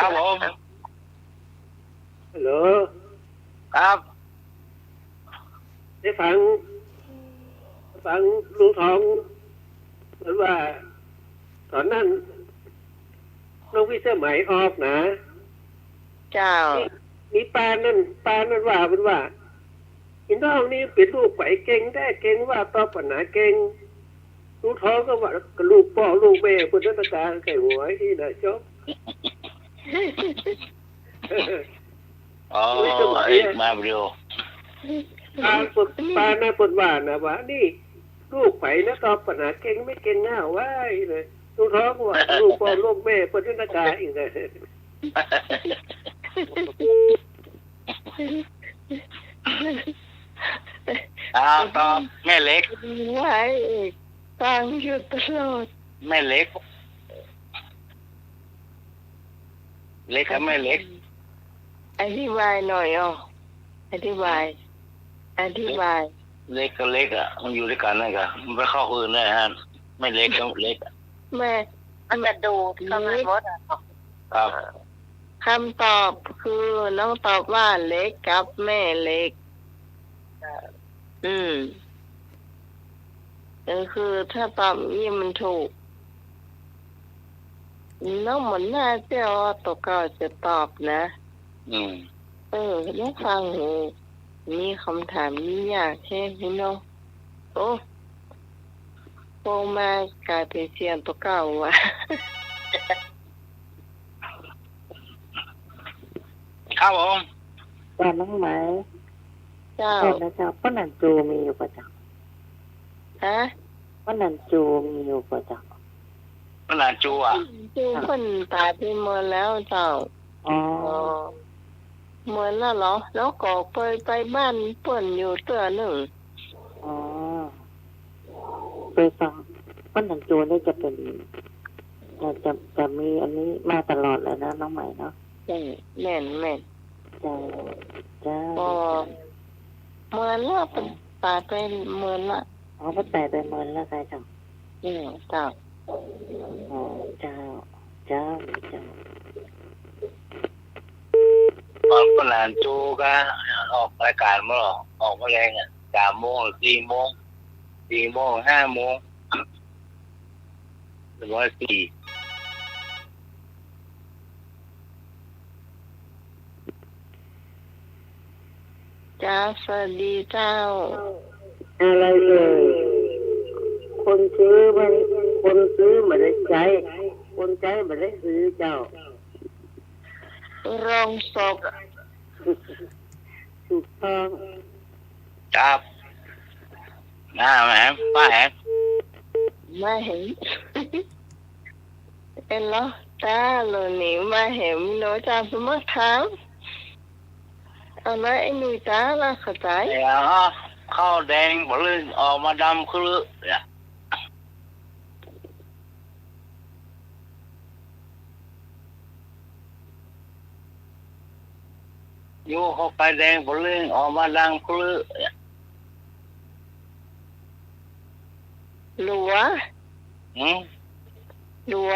ครับผม ฮัลโหล ครับ ได้ฟัง ฟังลุงทอง เปิ้นว่า ต๋อนนั้น น้องวิสมัยออกนะ เจ้า มี มีป้านั้น ป้านั้นว่า เปิ้นว่า อีน้องนี่เป๋นลูกใผเก่งแต๊ เก่งว่าตอบปัญหาเก่ง ลุงทองก็ว่า ก็ลูกป้อลูกแม่เปิ้นนั่นน่ะ ใค่หัวอี้นะ จบ อ๋อ เอ้ย เอกมาเดียว ป้าเปิ้น ป้านะเปิ้นว่านะ ว่า นี่ ลูกใผนะ ตอบปัญหาเก่งไม่เก่งหน้า ว่าอี้นะ ลุงทองก็ว่า ลูกป้อลูกแม่เปิ้นนั่นน่ะ อีกนะ อ้าว ตอบ แม่เหล็ก ไหว ฟังอยู่ตลอด แม่เหล็ก เหล็กกับแม่เหล็ก อธิบายหน่อยอ่ะ อธิบาย อธิบาย เหล็กกับเหล็กอะ มันอยู่ตวยกั๋นนั่นกะ มันไปเข้าคนอื่นได้ฮะ แม่เหล็กกับเหล็กอะ แม่ มันจะดูดเข้าไปหมดอะ ครับ คำตอบคือน้องตอบว่าเหล็กกับแม่เหล็ก เออ อืม เออ คือถ้าตอบอี้มันถูก น้องหมอนหน้าเจ้าตั๋วเก่าจะตอบนะ อืม เออ ได้ฟังหู มีกำถามนี้ยากแฮงพี่น้อง โอ้ โทรมาก๋ายเป๋นเสียงตั๋วเก่าว่ะ ครับผม เจ้าน้องไหม เจ้า เดี๋ยวนะเจ้า ป้อหนานจูมีอยู่ก่อเจ้า ฮะ ป้อหนานจูมีอยู่ก่อเจ้า ป้อหนานจูอะ ป้อหนานจูเปิ้นต๋ายไปเมินแล้วเจ้า อ๋อ อ๋อ เมินแล้วเหรอ แล้วก็เกยไปบ้านเปิ้นอยู่เตื้อนึ่ง อ๋อ เกยฟัง ป้อหนานจูนี่จะเป๋น จะ จะ จะมีอันนี้มาตลอดเลยนะน้องไหมเนาะ ใช่ แม่น แม่น เจ้า เจ้า อ๋อ เมินแล้ว เปิ้นต๋ายไปเมินละ อ๋อ เปิ้นต๋ายไปเมินแล้วใช่เจ้า อืม เจ้า อ๋อ เจ้า เจ้า เจ้า ต๋อนป้อหนานจูก็ออกรายก๋านมาหรอ ออกมาแลงอะ สามโมงหรือสี่โมง สี่โมง ห้าโมง หนึ่งร้อยสี่ จ้า สวัสดีเจ้า อะไรเอ่ย คนซื้อไม่ คนซื้อไม่ได้ใจ๊ คนใจ๊ไม่ได้ซื้อเจ้า รองศก ถูกต้อง ครับ มาแหม ป้าแหม มาแหม เอ็นเหรอ ต๋าโลนี่ มาแหม มีหนอจารย์สมัครถาม เอานะ ไอ้หนุ่ยต๋าละเข้าใจ๋ ไอ้อะ ข้าวแดงบ่ลื่นออกมาดำครึเนี่ย อยู่เข้าไปแดงบ่ลื่นออกมาดำครึเนี่ย หลัว หืม หลัว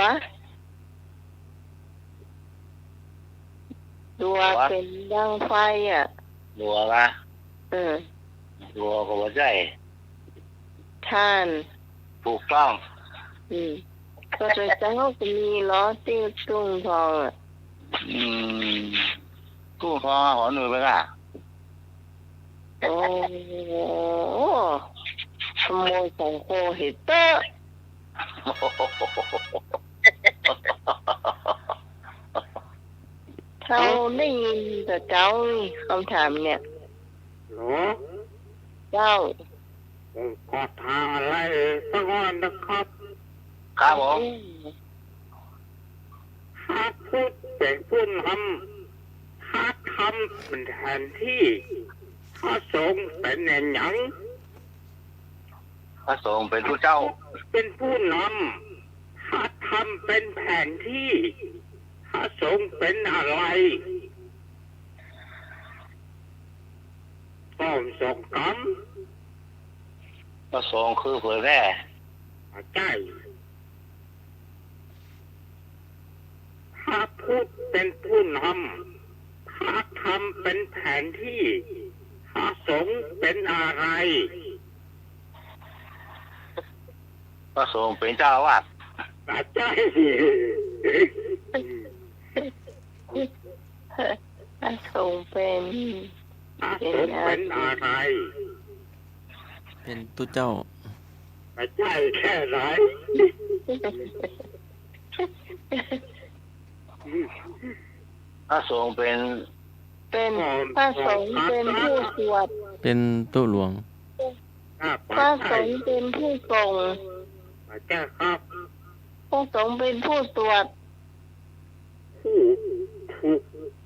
หลัว หลัว เป๋นดังไฟอะ หลัวกะ เออ หลัวก็บ่ใจ้ ท่าน ถูกต้อง อืม ก็จะเจ้าก็มีเหรอ ตี้ทุ่งทองอะ อืม ทุ่งทองอะ หอหนึ่งไปก่ะ โอ้ ขโมยของโคเฮดเต๊อะ เฮาได้ยินแต่เจ้า คำถามเนี่ย เหรอ เจ้า ผมขอถามอะไรสักหน่อยนะครับ ครับผม อืม พระพุทธเป๋นผู้นำ พระธรรมเป๋นแผนตี้ พระสงฆ์เป๋นอะหยัง พระสงฆ์เป๋นผู้เจ้า เป๋นผู้นำ พระธรรมเป๋นแผนตี้ พระสงฆ์เป๋นอะไร ก็สองกำ พระสงฆ์คือเผยแผ่ ใจ้ พระพุทธเป๋นผู้นำ พระธรรมเป๋นแผนตี้ พระสงฆ์เป๋นอะไร พระสงฆ์เป๋นเจ้าอาวาส ใจ้ พระสงฆ์เป๋น พระสงฆ์เป๋นอะไร เป๋นตุ๊เจ้า ใจ้แค่ไหน พระสงฆ์เป๋น เป๋น พระสงฆ์เป๋นผู้สวด เป๋นตุ๊หลวง พระสงฆ์เป๋นผู้ส่ง ใจ้ครับ พระสงฆ์เป๋นผู้สวด ผู้ ถูก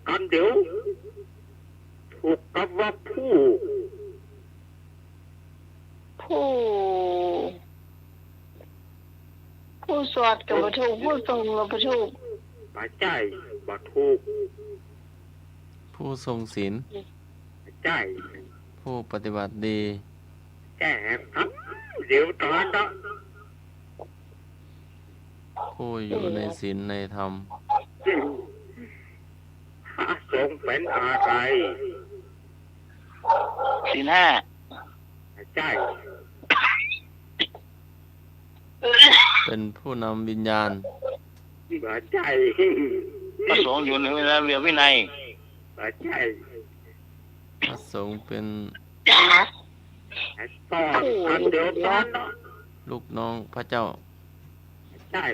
กำเดียว ถูกกำว่าผู้ ผู้ ผู้สวดก็บ่ถูก ผู้ส่งก็บ่ถูก บ่ใจ้ บ่ถูก ผู้ทรงศีล ใจ้ ผู้ปฏิบัติดี ใจ้ครับ เดี๋ยวก่อนนะ ผู้อยู่ในศีลในธรรม พระสงฆ์เป๋นอะไร ศีลห้า ใจ้ เป๋นผู้นำวิญญาณ ใจ้ พระสงฆ์อยู่ในระเบียบวินัย ใจ้ พระสงฆ์เป๋น ลูกน้องพระเจ้า ใจ้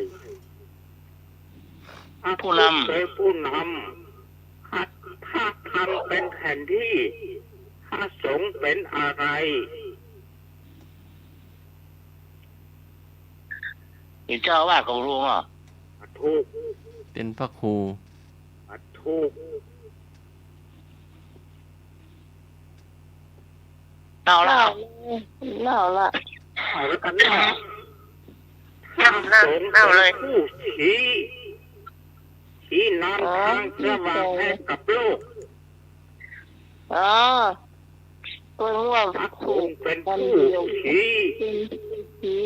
ผู้นำ เป๋นผู้นำ พระ พระธรรมเป๋นแผนตี้ พระสงฆ์เป๋นอะไร เป๋นเจ้าอาวาสก็บ่ถูกเนาะ ถูก เป๋นพระครู ถูก เล่าละ เล่าละ เอาละกันนะ เล่า เล่า เล่าเลย พระสงฆ์เป๋นผู้ชี้ ชี้นำ อ๋อ ทางสว่างให้กับโลก อ๋อ เปิ้นว่า พระสงฆ์เป๋นผู้ชี้ ชี้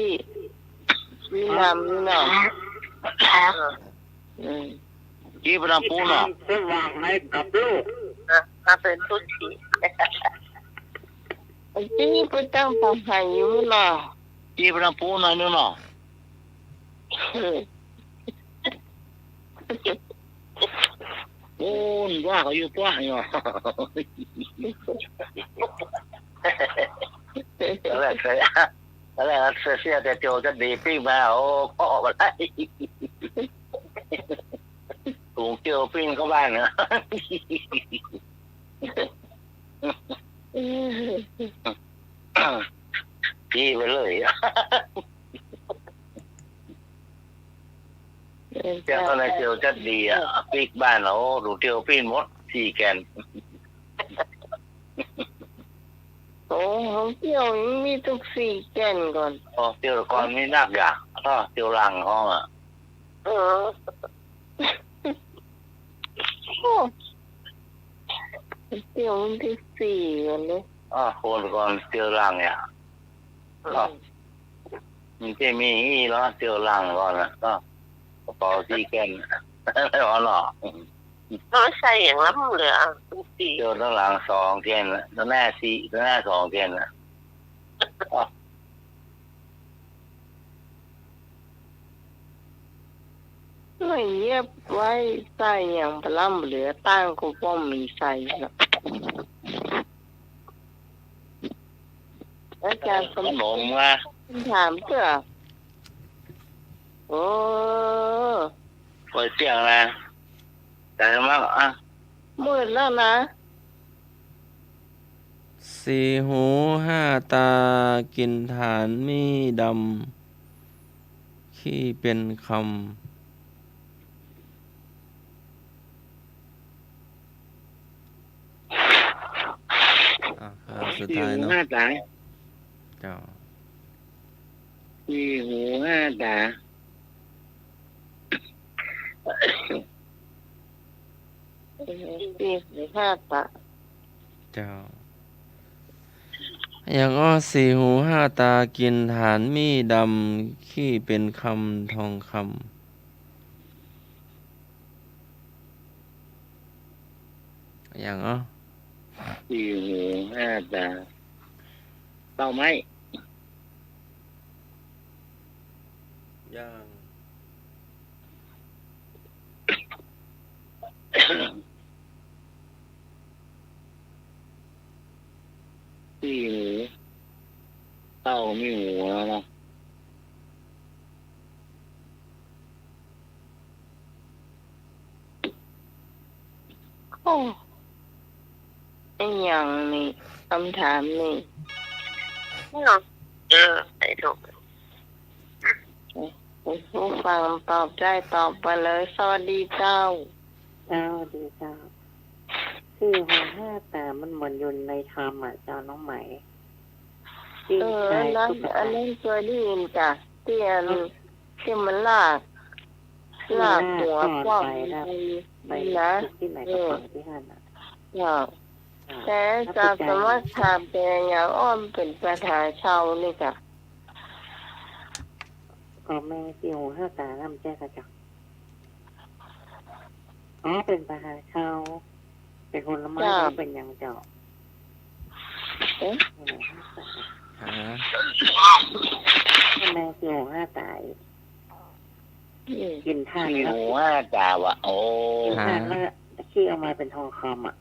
ชี้นำนี่เนาะ อืม ชี้ไปตางปูนเนาะ สว่างให้กับโลก อ่ะ มาเป๋นผู้ชี้ ชี้ไปตางปากไหอยู่เนาะ ชี้ไปตางปูนหน่อยนึ่งเนาะ โอ้ย ว่าเขาอยู่กว้างอยู่ ตอนแรกเคย ตอนแรกเสีย เสียแต่เตียวจะดีปิ้งมา โอ้ ก็ออกมาได้ ถุงเตียวปิ้งเข้าบ้านนะ ปี้ไปเลย เตียวเข้าในเตียวจัดดีอะ ปิ๊กบ้านเรา ดูเตียวปิ้นหมด สี่แก่น โอ้ ของเตียวยังมีตุ๊กสี่แก่นก่อน อ๋อ เตียวก่อนมีนักอยาก อ้อ เตียวหลังห้องอะ เออ โอ้ เตียววันตี้สี่ก่อนเลย อ้อ คนก่อนเตียวหลังเนี่ย อืม อ้อ มันจะมีอี้เหรอ เตียวหลังก่อนนะ อ้อ กระเป๋าสี่แก่น อ๋อเหรอ มันใส่อย่างล้ำเลยอะ สี่ เตียวตังหลังสองแก่น ตังหน้าสี่ ตังหน้าสองแก่นนะ อ้อ ก็เย็บไว้ใส่อย่างปะล้ำเหลือ ตังค์ก็บ่มีใส่เนาะ อาจ๋ารย์สม ขนมมา ถามเตื้อ โอ้ เปิดเตี้ยงนะ แต่ว่า อ่ะ มืดแล้วนะ สี่หูห้าต๋า กิ๋นถ่านมี้ดำ ขี้เป๋นคำ อ่ะ อ่า สุดท้ายเนาะ สี่หูห้าต๋า เจ้า สี่หูห้าต๋า สี่หูห้าต๋า เจ้า อย่างอ้อ สี่หูห้าต๋า กิ๋นถ่านมี้ดำ ขี้เป๋นคำทองคำ อย่างอ้อ สี่หูห้าต๋า เต้าไม้ อย่าง สี่หู เต้ามีหูแล้วเนาะ โอ้ ไอ้หยังนี่ กำถามนี่ เออ ไอ้ลูก ผู้ฟังตอบได้ตอบไปเลย สวัสดีเจ้า เจ้า สวัสดีเจ้า สี่หูห้าต๋า มันเหมือนอยู่ในธรรมอ่ะ เจ้าน้องไหม เออ อันนั้น อันนั้นเคยได้ยินจ้ะ ตี้อัน ตี้มันลาก ลากหัว ลากหัว ปอก ไปนะ ไป ไปนะ ตี้ไหนก็ เออ ฟังตี้หั้นน่ะ เจ้า อ่า แต่อาจ๋ารย์สมัครถามแต่อย่างอ้อมเป๋นปะหาเชานี่จ้ะ ก็แม่สี่หูห้าต๋า น้ำแจ้งค่ะเจ้า อ๋อ เป๋นปะหาเชา เป๋นคนละไม้ เจ้า เป๋นหยังเจ้า เอ๊ะ ฮะ แม่สี่หูห้าต๋า อืม กิ๋นถ่าน สี่หูห้าต๋าว่ะ โอ้ กิ๋นถ่าน ฮะ แล้วขี้ออกมาเป๋นทองคำอ่ะ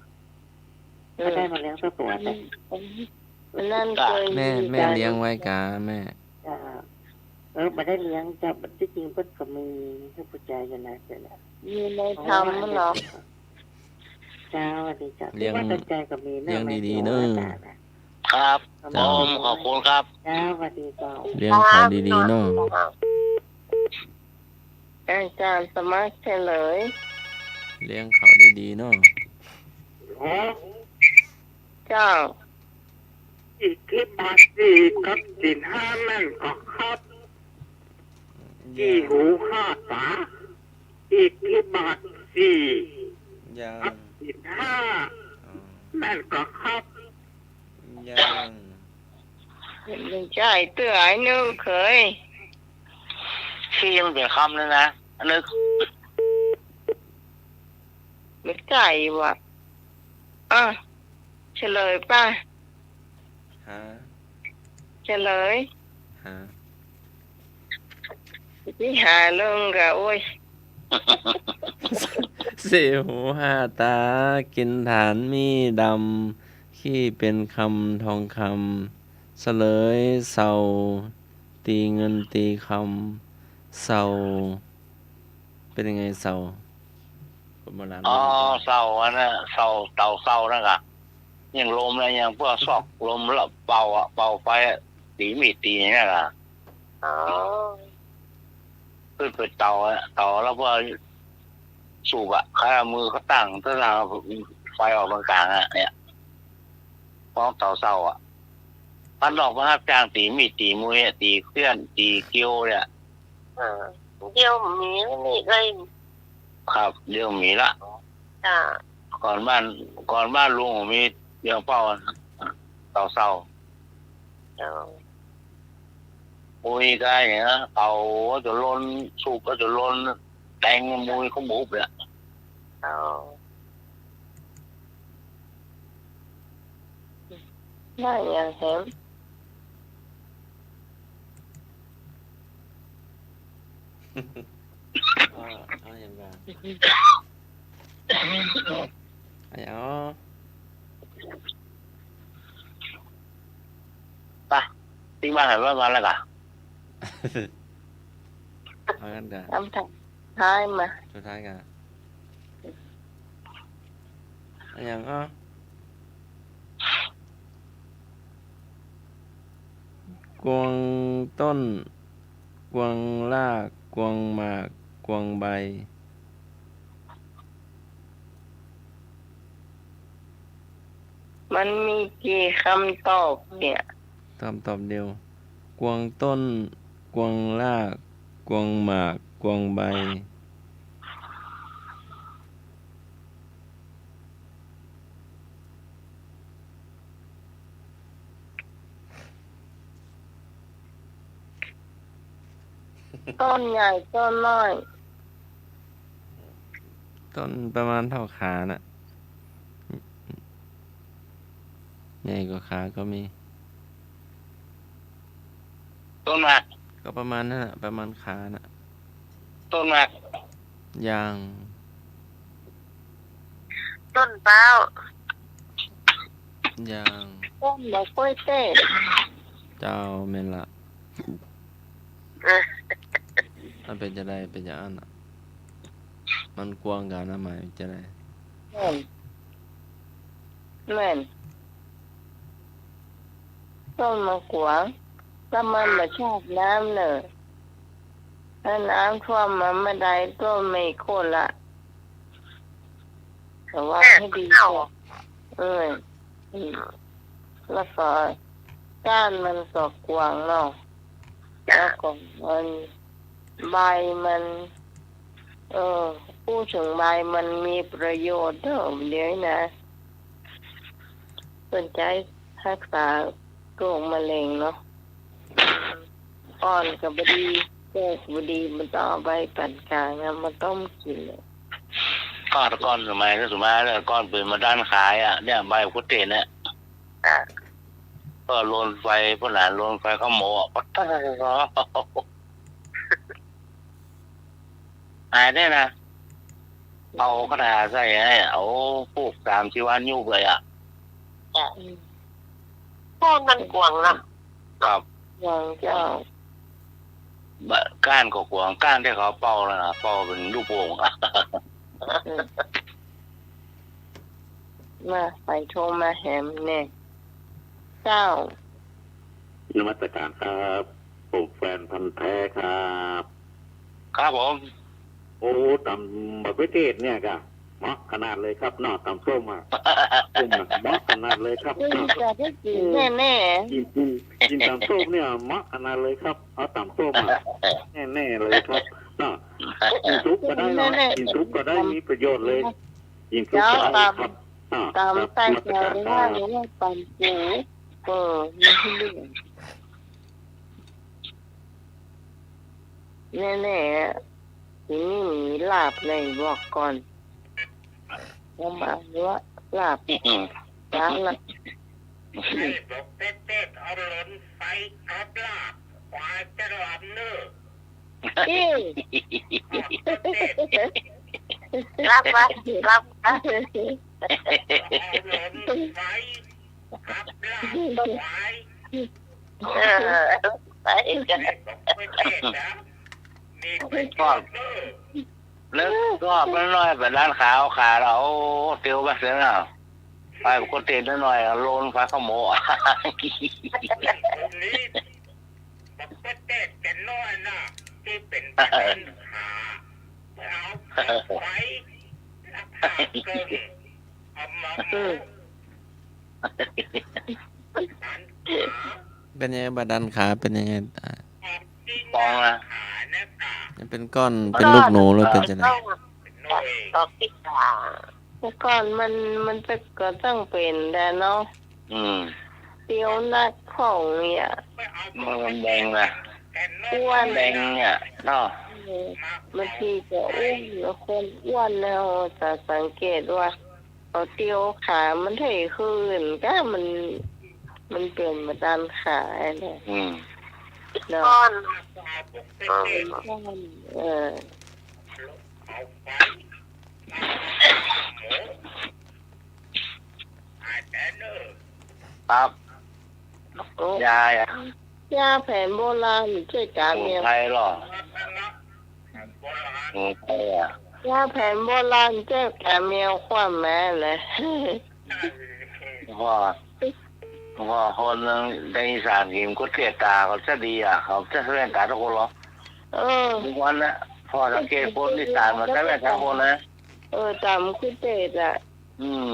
เออ ก็ได้มาเลี้ยงสักตั๋ว อืม แต่ อืม นั่นเคย แม่ มี แม่เลี้ยงไว้กา แม่ จ้า เออ บ่ได้เลี้ยงจ้า ตี้จริงเปิ้นก็มี มีผู้ใจ๋อยู่นะ เดี๋ยวนะ มีในธรรมมันเนาะ เจ้า สวัสดีเจ้า เลี้ยง ตี้ว่าตั้งใจ๋ก็มีนะ เลี้ยงดีๆ แม่ เนอะ อาจ๋ารย์น่ะ ครับ ครับ ผม ขอบคุณครับ เจ้า สวัสดีเจ้า เลี้ยงเขาดีๆ เนาะ อาจ๋ารย์สมัครเฉลย เลี้ยงเขาดีๆ เนาะ เจ้า อิทธิบาทสี่กับศีลห้าแม่นก่อครับ สี่หูห้าต๋า อิทธิบาทสี่ ยัง กับศีลห้า อ๋อ แม่นก่อครับ ยัง บ่ใจ้เตื้อ ไอ้นึ่งเขย สี่มันเป๋นคำเลยนะ อันนี้ บ่ใจ้ว่ะ อ่ะ เฉลยป่ะ ฮะ เฉลย ฮะ ตี้หาเรื่องกะ โอ้ย สี่หูห้าต๋า กิ๋นถ่านมี้ดำ ขี้เป๋นคำทองคำ เสลยเสา ตี๋เงินตี๋คำ เสา เป๋นยังไงเสา คนโบราณ อ๋อ เสาอันนั้น เสา เต่าเสานั่นกะ ยังลมนะ ยังพวกซอกลมแล้วเป่าอะ เป่าไฟอะ ตี๋มีดตี๋อย่างเนี้ยกะ อ๋อ ขึ้นไปเต่าอะ เต่าแล้วพวกสูบอะ ใค่เอามือเขาตั้ง ถ้าทางไฟออกตรงกลางอะ เนี่ย ฮ้องเต่าเสาอะ บ้านนอกมาฮับจ้างตี๋มีดตี๋มุยอะ ตี๋เขี้ยน ตี๋เกลียวเนี่ย อ่า เดี๋ยวมีนี่เลย ครับ เดี๋ยวมีละ จ้า ก่อนบ้าน ก่อนบ้านลุงมีเดียวเป้า เต่าเสา เจ้า มุยกายเนี่ยนะ เต่าจะล้น สูบก็จะล้น แตงมุยเขาบุบเนี่ย เจ้า ได้อย่างแหม อ๋อ เอาอย่างก่อน เอาอย่าง ไป ตี้ว่าหันว่ามาแล้วกะ เอากันก่อน คำถามสุดท้ายมา สุดท้ายก่อน เอาอย่าง อ้อ กวางต้น กวางราก กวางหมาก กวางใบ มันมีกี่คำตอบเนี่ย คำตอบเดียว กวางต้น กวางราก กวางหมาก กวางใบ ต้นใหญ่ต้นน้อย ต้นประมาณเต้าขาน่ะ ใหญ่กว่าขาก็มี ต้นหมาก ก็ประมาณนั้นน่ะ ประมาณขาน่ะ ต้นหมาก ยาง ต้นพร้าว ยาง ต้นมะกล้วยเต้ เจ้า แม่นละ เออ มันเป๋นจะใด เป๋นอย่างนั้นน่ะ มันกวางกั๋นนะ หมายจะใด แม่น แม่น ต้นมะกวาง ถ้ามันบ่ชอบน้ำเน่อ ถ้าน้ำท่วมมันบ่ได้ ต้นไม่โค่นละ ระวังหื้อดี เออ อืม แล้วก็ก้านมันก็กว้างเนาะ แล้วก็มัน ใบมัน เออ พูดเถิงใบมันมีประโยชน์เด้อ เดี๋ยวนี้นะ เปิ้นใจ๊ฮักษาโรคมะเร็งเนาะ อ่อนก็บ่ดี แก่ก็บ่ดี บ่ต้องเอาใบปานก๋างนะ มาต้มกิ๋นเลย ก่อน ก่อนสมัย สมัยก่อนเป๋นบ่าดันขาอ่ะ เนี่ย ใบมะกรูดเทศเนี่ย อ่ะ ก็ลนไฟ พวกนั้นลนไฟเข้าหมออ่ะ ปั๊ด หายได้นะ เอากระดาษใส่ให้ เอาผูกสามสี่วันยุบเลยอ่ะ จ้ะ อืม ก้านมันกว้างนะ ครับ กว้างเจ้า บะ ก้านก็กว้าง ก้านตี้เขาเป่านั่นน่ะ เป่าเป๋นลูกโป่ง อืม มา ใผโทรมาแหมเนี่ย เจ้า นมัสการครับ ผมแฟนพันธุ์แท้ครับ ครับผม โอ้ ต๋ำบักเขือเทศเนี่ยกะ เหมาะขนาดเลยครับเนาะ ต๋ำส้มอ่ะ ส้มอ่ะ เหมาะขนาดเลยครับ ซึ่งจะได้กิ๋นแน่ๆ กิ๋น กิ๋น กิ๋นต๋ำส้มเนี่ย เหมาะขนาดเลยครับ เอาต๋ำส้มอ่ะ แน่ๆ เลยครับเนาะ กิ๋นซุปก็ได้เนาะ แน่ๆ กิ๋นซุปก็ได้ มีประโยชน์เลย กิ๋นซุปก็ได้ครับ เจ้า อ่า ต๋ำ ครับ ใส่ นมัสการครับ หรือว่าต๋ำปู เออ มีหื้อเลือก แน่ๆ ทีนี้มีลาบเลยบอกก่อน เอามาว่าลาบ อืม ร้านละ ไอ้บอกเต็ดๆ เอาหลนไฟ เอาลาบ ควายจะหลับเนอะ อิ้ว บอกเต็ดๆ ลาบวะ ลาบวะ เอาหลนไฟ ครับ ลาบควาย เออ ไปกัน แล้วก็มันน้อยไปร้านขาวขาเรา โอ้ เตียวไปเสียแล้ว ไปปกติน้อยๆ ลนไฟเข้าหมอ บักเขือเทศแก่น้อยน่ะ ตี้เป๋นประเด็นหา เอาไป เอาผ้าเกิ่ง เอามาหมก เป๋นยังไงบ่าดันขา เป๋นยังไง อ่า ปองนะ มันเป๋นก้อน เป๋นลูกหนูหรือเป๋นจะได ดอกติดขา เมื่อก่อนมัน มันจะก็ต้องเป๋นแหละเนาะ อืม เตียวนักของเนี่ย มันแดงนะ อ้วน แดงเนี่ยเนาะ เออ บางทีก็อ้วน คนอ้วนแล้วจะสังเกตว่า เขาเตียวขามันไถ่คืน ก็มัน มันเป๋นมาต๋ามขาเนี่ย อืม เนาะ ก้อน เออ ก้อน เออ ครับ โอ้ ยา ยา ยาแผนโบราณเจ้ยก๋า สมุนไพรเหรอ แมว สมุนไพรอะ ยาแผนโบราณเจ้ยก๋า แมวคว่ำแม้เลย ว่า ว่าคนในอีสานนี่มันก็เตี้ยต๋าเขาจะดีอะ เขาจะใส่แว่นต๋าทุกคนเหรอ เออ ทุกวันนะ พอสังเกตคนอีสานมันใส่แว่นต๋าทุกคนนะ เออ ต๋ามันคือเตี้ยอะ อืม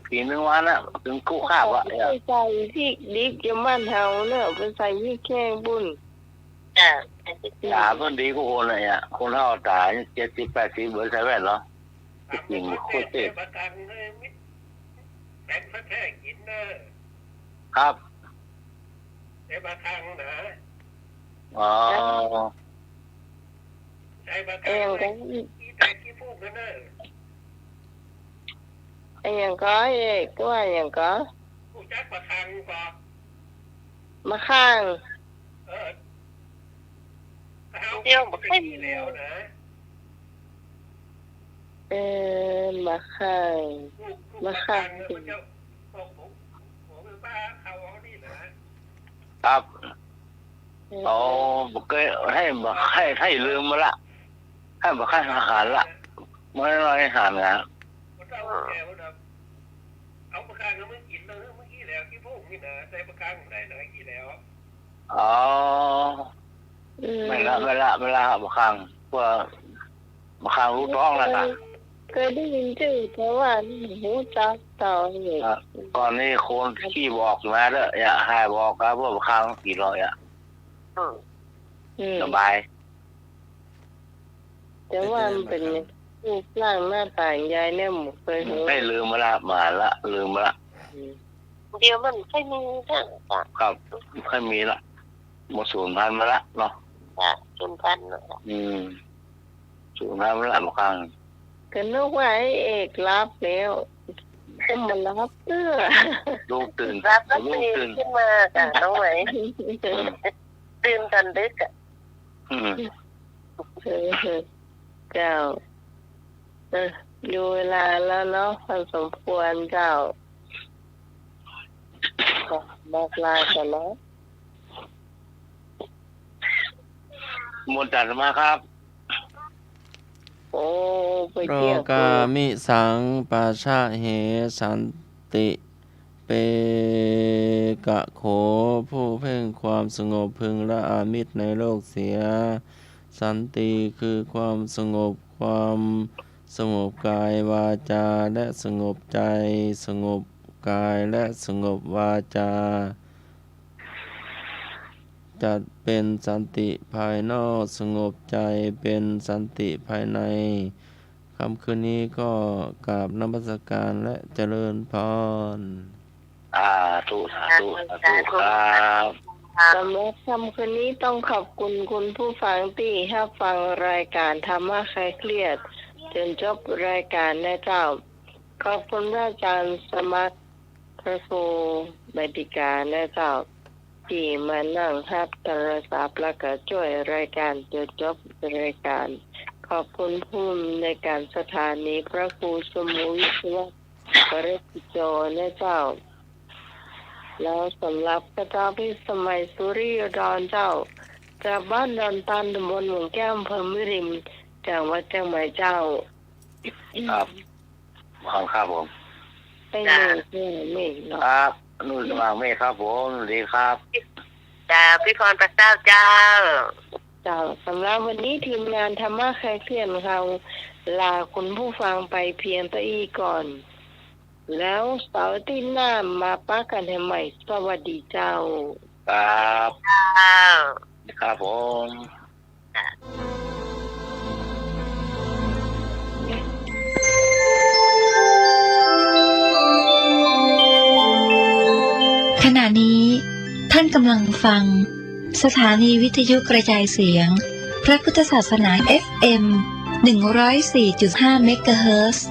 ปี๋นึ่งวันน่ะ เถิงกู้คาบอะ ไปใส่พริกดิบอยู่บ้านเฮาเนาะ ไปใส่พริกแห้งปุ้น จ้ะ ต๋าเปิ้นดีกู้คนน่ะเนี่ย คนเฒ่าต๋าเจ็ดสิบแปดสิบบ่ใส่แว่นเหรอ จริงโคตรเท่ ครับ อ๋อ ใส่ปลาคัง เองก็ ขี้แตกขี้ฟูกนั่นเนอะ อะหยังก็ เอ๊ะ ว่าหยังก็ ฮู้จักปลาคังบ่ ปลาคัง เออ เดี๋ยวบ่เคยมีแล้วนะ เออ ปลาคัง ปลาคัง ครับ เออ อ๋อ บ่เคย หื้อ บ่ หื้อลืมมาละ หื้อบ่เคยหันละ บ่ได้หันนะ เอาปลาคังมากิ๋นเมื่อกี้แล้ว ขี้ผงนี่นะ ใส่ปลาคังได้หน่อยกิ๋นแล้ว อ๋อ อืม แม่นละ แม่นละ แม่นละ ปลาคัง พวก ปลาคังลูกต๊องน่ะค่ะ เคยได้ยินจื้อ แต่ว่าบ่ฮู้จักเต้านี่ อ่ะ ต๋อนนี้คนขี้บ่ออกมาเด้อ อย่าหื้อบ่ออกครับ พวกปลาคังกิ๋นหรอก อย่า อืม อืม สบาย แต่ว่ามันเป๋นรูปร่างหน้าต๋าใดเนี่ย บ่เคยฮู้ หื้อลืมมาละ บ่หันละ ลืมมาละ อืม เดี๋ยวมันบ่ค่อยมีแล้วจ้ะ ครับ บ่ค่อยมีละ หมดสูญพันธุ์มาละเนาะ จ้ะ สูญพันธุ์แล้วจ้ะ อืม สูญพันธุ์มาละ ปลาคัง ก็นึกว่าไอ้เอกหลับแล้ว ก็บ่หลับเตื้อ ลุกตื่น หลับแล้ว ลุกตื่น ตื่นขึ้นมาจ้ะ น้องไหม อืม ตื่นต๋อนดึกอะ อืม เออ เจ้า เออ ดูเวลาแล้วเนาะ พอสมควรเจ้า ก็บอกลาก่อนเนาะ มนต์อาตมาครับ โอ้ ไปเตี้ย โรกามิสัง ปะชะเห สันติ เปกะโข ผู้เพ่งความสงบพึงละอามิตรในโลกเสีย สันติคือความสงบ ความสงบกาย วาจา และสงบใจ สงบกาย และสงบวาจา จัดเป็นสันติภายนอก สงบใจเป็นสันติภายใน ค่ำคืนนี้ก็กราบนมัสการและเจริญพร สาธุ สาธุ สาธุครับ สำหรับค่ำคืนนี้ต้องขอบคุณคุณผู้ฟังตี้ฮับฟังรายการธรรมะคลายเครียด จ๋นจบรายการนะเจ้า ขอบคุณพระอาจารย์สมัคร พระครูใบดิกานะเจ้า ตี้มานั่งฮับโทรศัพท์แล้วก็จ้วยรายการจ๋นจบรายการ ขอบคุณผู้อำนวยการสถานี พระครูสมุวิศวะ ปริจิตโจนะเจ้า แล้วสำหรับข้าเจ้าพิสมัย สุริโยดรเจ้า จากบ้านดอนตัน ตำบลหม่งแก้ว อำเภอแม่ริม จังหวัดเจียงใหม่เจ้า ครับ ครับผม ไปหนึ่ง จ้ะ เมฆเนาะ ครับ นุ่นสว่างเมฆครับผม สวัสดีครับ จ้า พี่พรพระเจ้าเจ้า เจ้า สำหรับวันนี้ทีมงานธรรมะคลายเครียดของเรา ลาคุณผู้ฟังไปเพียงเต้าอี้ก่อน แล้วเสาร์อาทิตย์หน้ามาปะกั๋นแหมใหม่ สวัสดีเจ้า ครับ เจ้า ครับผม ขณะนี้ท่านกำลังฟังสถานีวิทยุกระจายเสียงพระพุทธศาสนา เอฟเอ็ม หนึ่งร้อยสี่จุดห้า เมกะเฮิรตซ์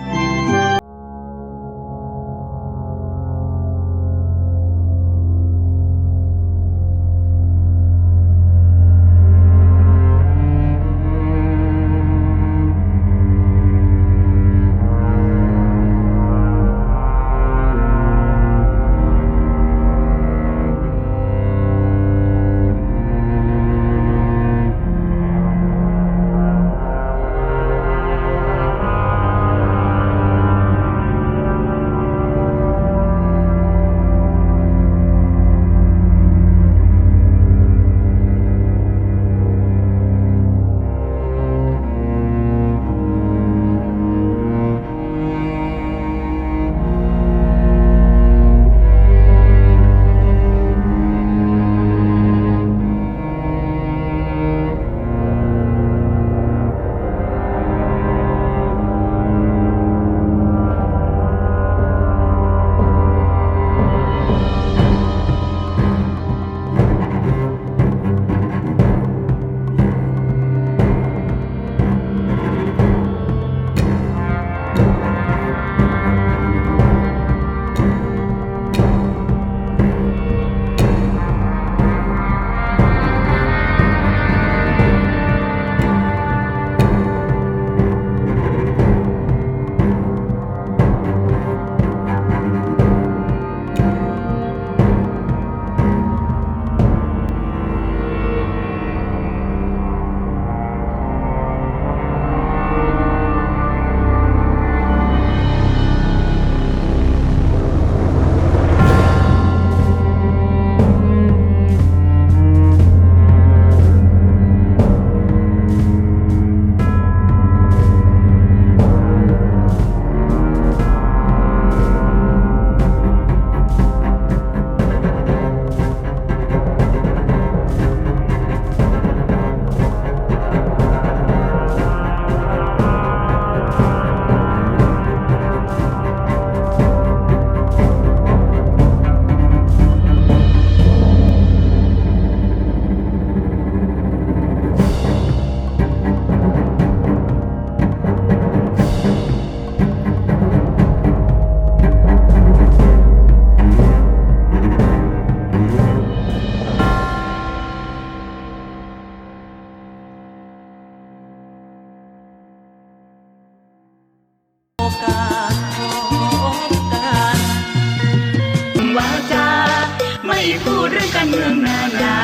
เรื่องการเมืองนานา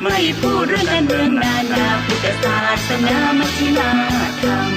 ไม่พูดเรื่องการเมืองนานา พุทธศาสนามัชฌิมาธรรม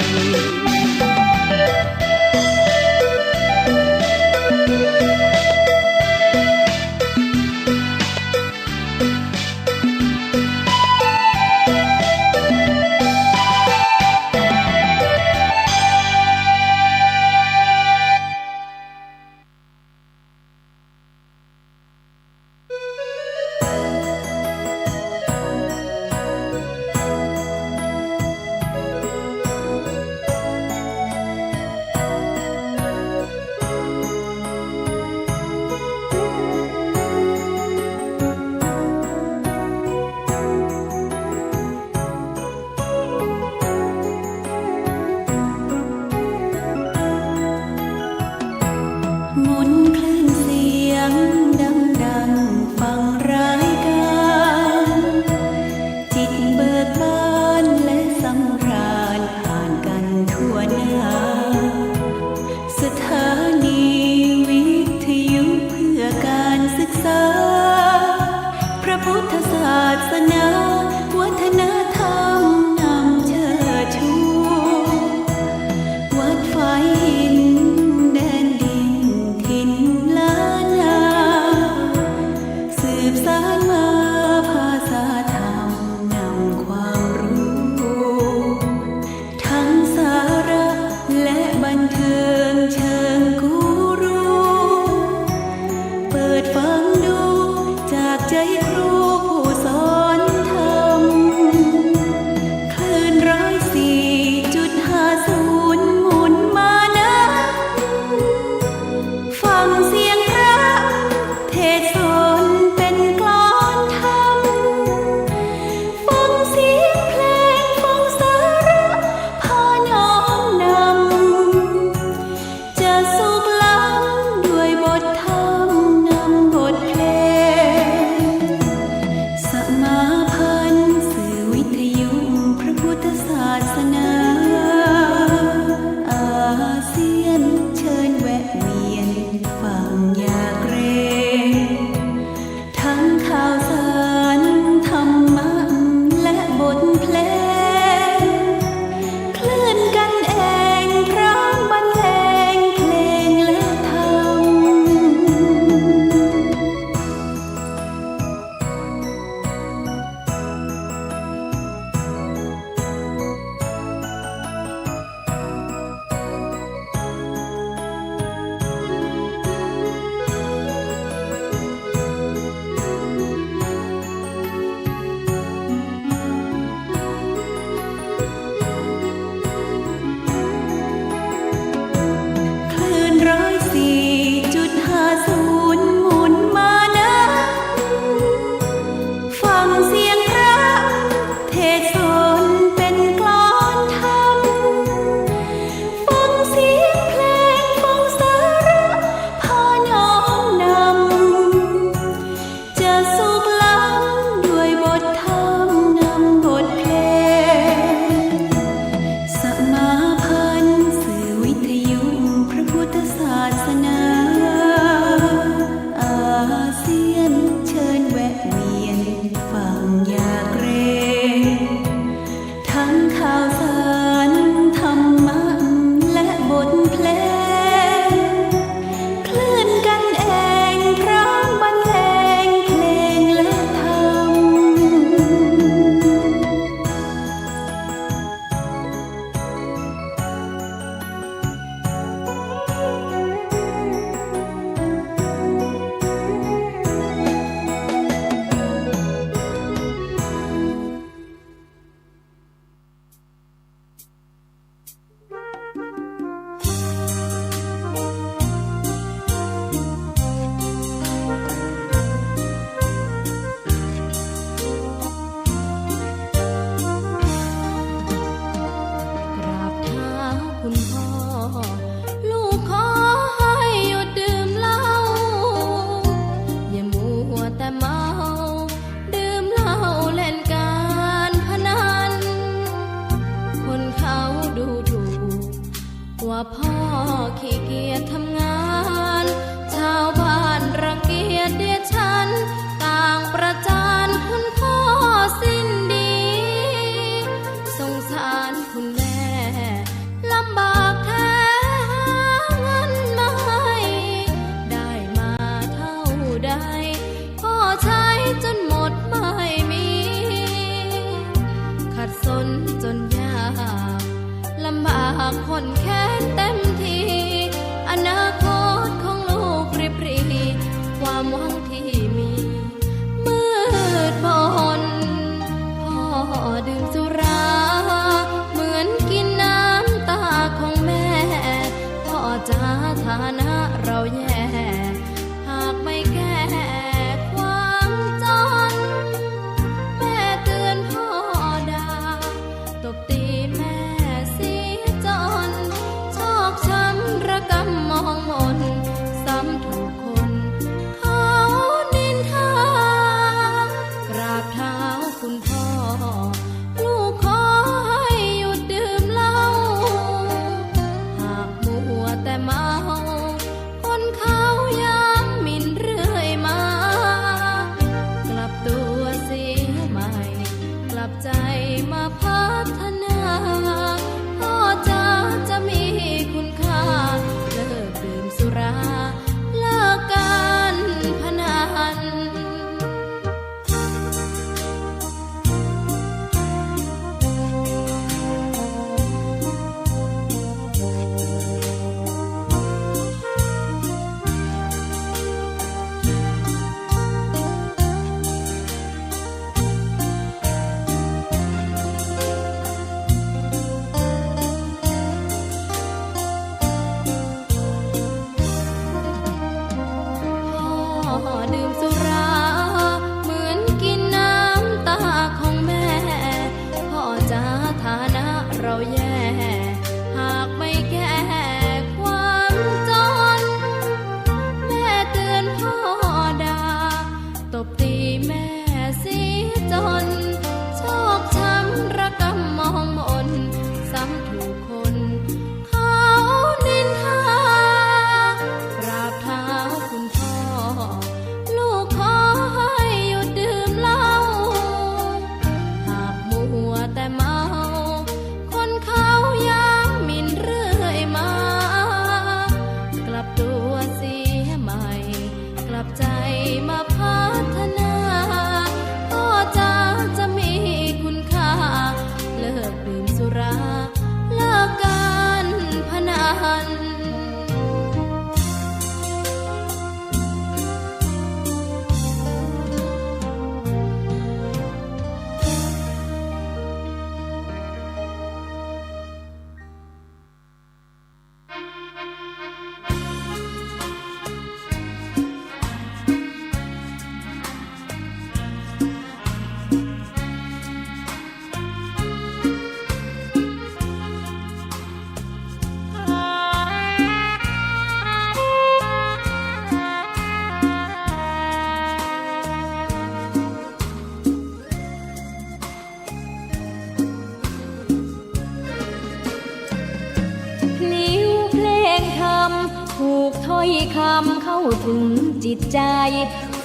ถูกถ้อยคำเข้าถึงจิตใจ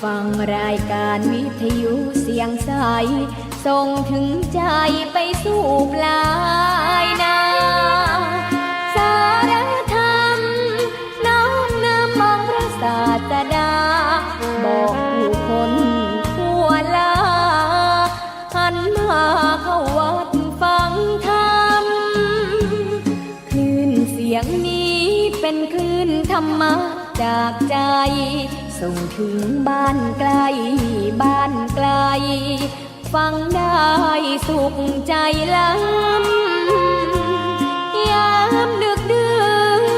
ฟังรายการวิทยุเสียงใส ส่งถึงใจไปสู่ปลายนา สารธรรมน้อมนำองค์พระศาสดา บอกผู้คนทั่วลา หันมาเข้าวัดฟังธรรม คลื่นเสียงนี้เป็นคลื่นธรรมะจากใจ ส่งถึงบ้านไกลบ้านไกล ฟังได้สุขใจล้ำ ยามดึกดื่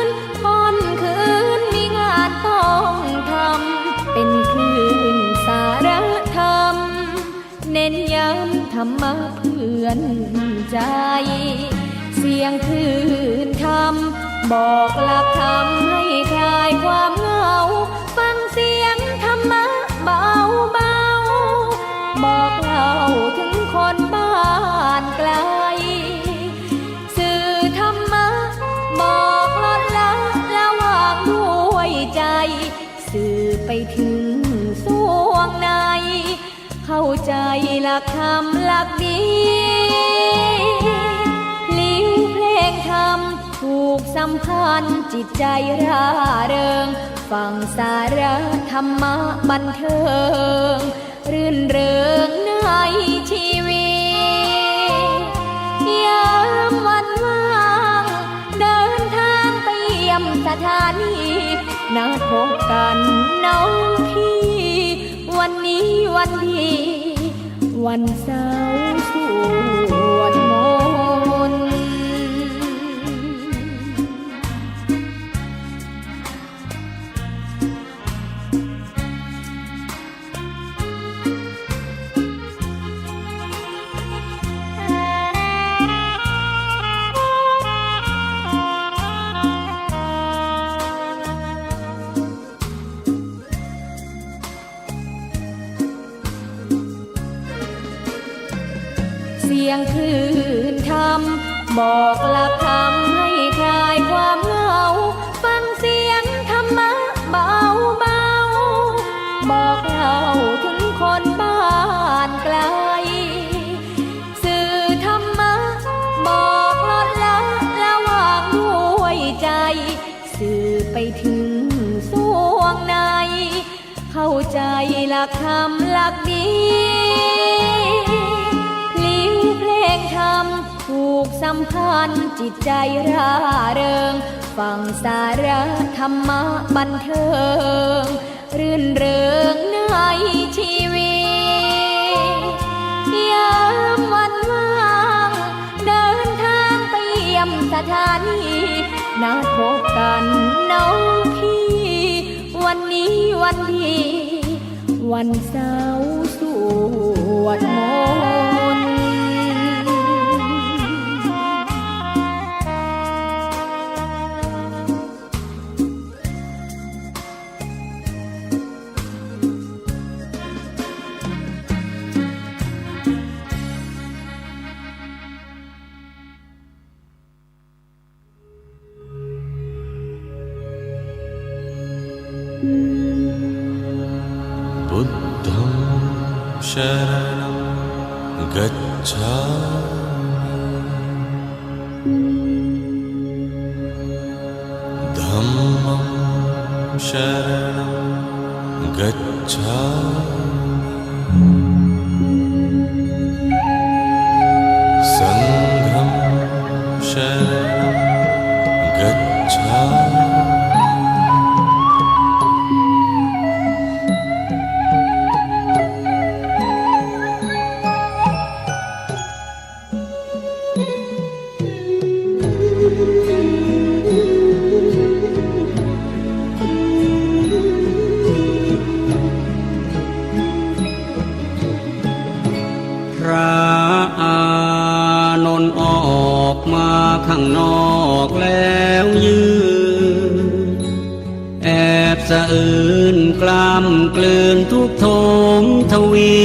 นค่ำคืนมีงานต้องทำ เป็นคลื่นสารธรรม เน้นย้ำธรรมะเพื่อนใจ เสียงคลื่นธรรม บอกหลักธรรมให้คลายความเหงา ฟังเสียงธรรมะเบาๆ บอกเล่าถึงคนบ้านไกล สื่อธรรมะ บอกลดละละวางด้วยใจ สื่อไปถึงส่วงใน เข้าใจหลักธรรมหลักดี พลิ้วเพลงธรรมผูกสัมพันธ์จิตใจร่าเริง ฟังสาระธรรมะบันเทิง รื่นเริงในชีวิต ยามวันว่าง เดินทางไปเยี่ยมสถานี นัดพบกันน้องพี่ วันนี้วันดี วันเสาร์สวดมนต์ เสียงคลื่นธรรม บอกหลักธรรมให้คลายความเหงา ฟังเสียงธรรมะเบาๆ บอกเล่าถึงคนบ้านไกล สื่อธรรมะ บอกลดละละวางด้วยใจ สื่อไปถึงส่วงใน เข้าใจหลักธรรมหลักดี พลิ้วเพลงธรรมผูกสัมพันธ์จิตใจร่าเริง ฟังสาระธรรมะบันเทิง รื่นเริงในชีวิต ยามวันว่าง เดินทางไปเยี่ยมสถานี นัดพบกันน้องพี่ วันนี้วันดี วันเสาร์สวดมนต์ बुद्धं शरणं गच्छामि। धम्मं शरणं गच्छामि। संघं शरणं गच्छामि। พระอานนท์ออกมาข้างนอกแล้วยืน แอบสะอื้นกล้ำกลืนทุกข์โทมทวี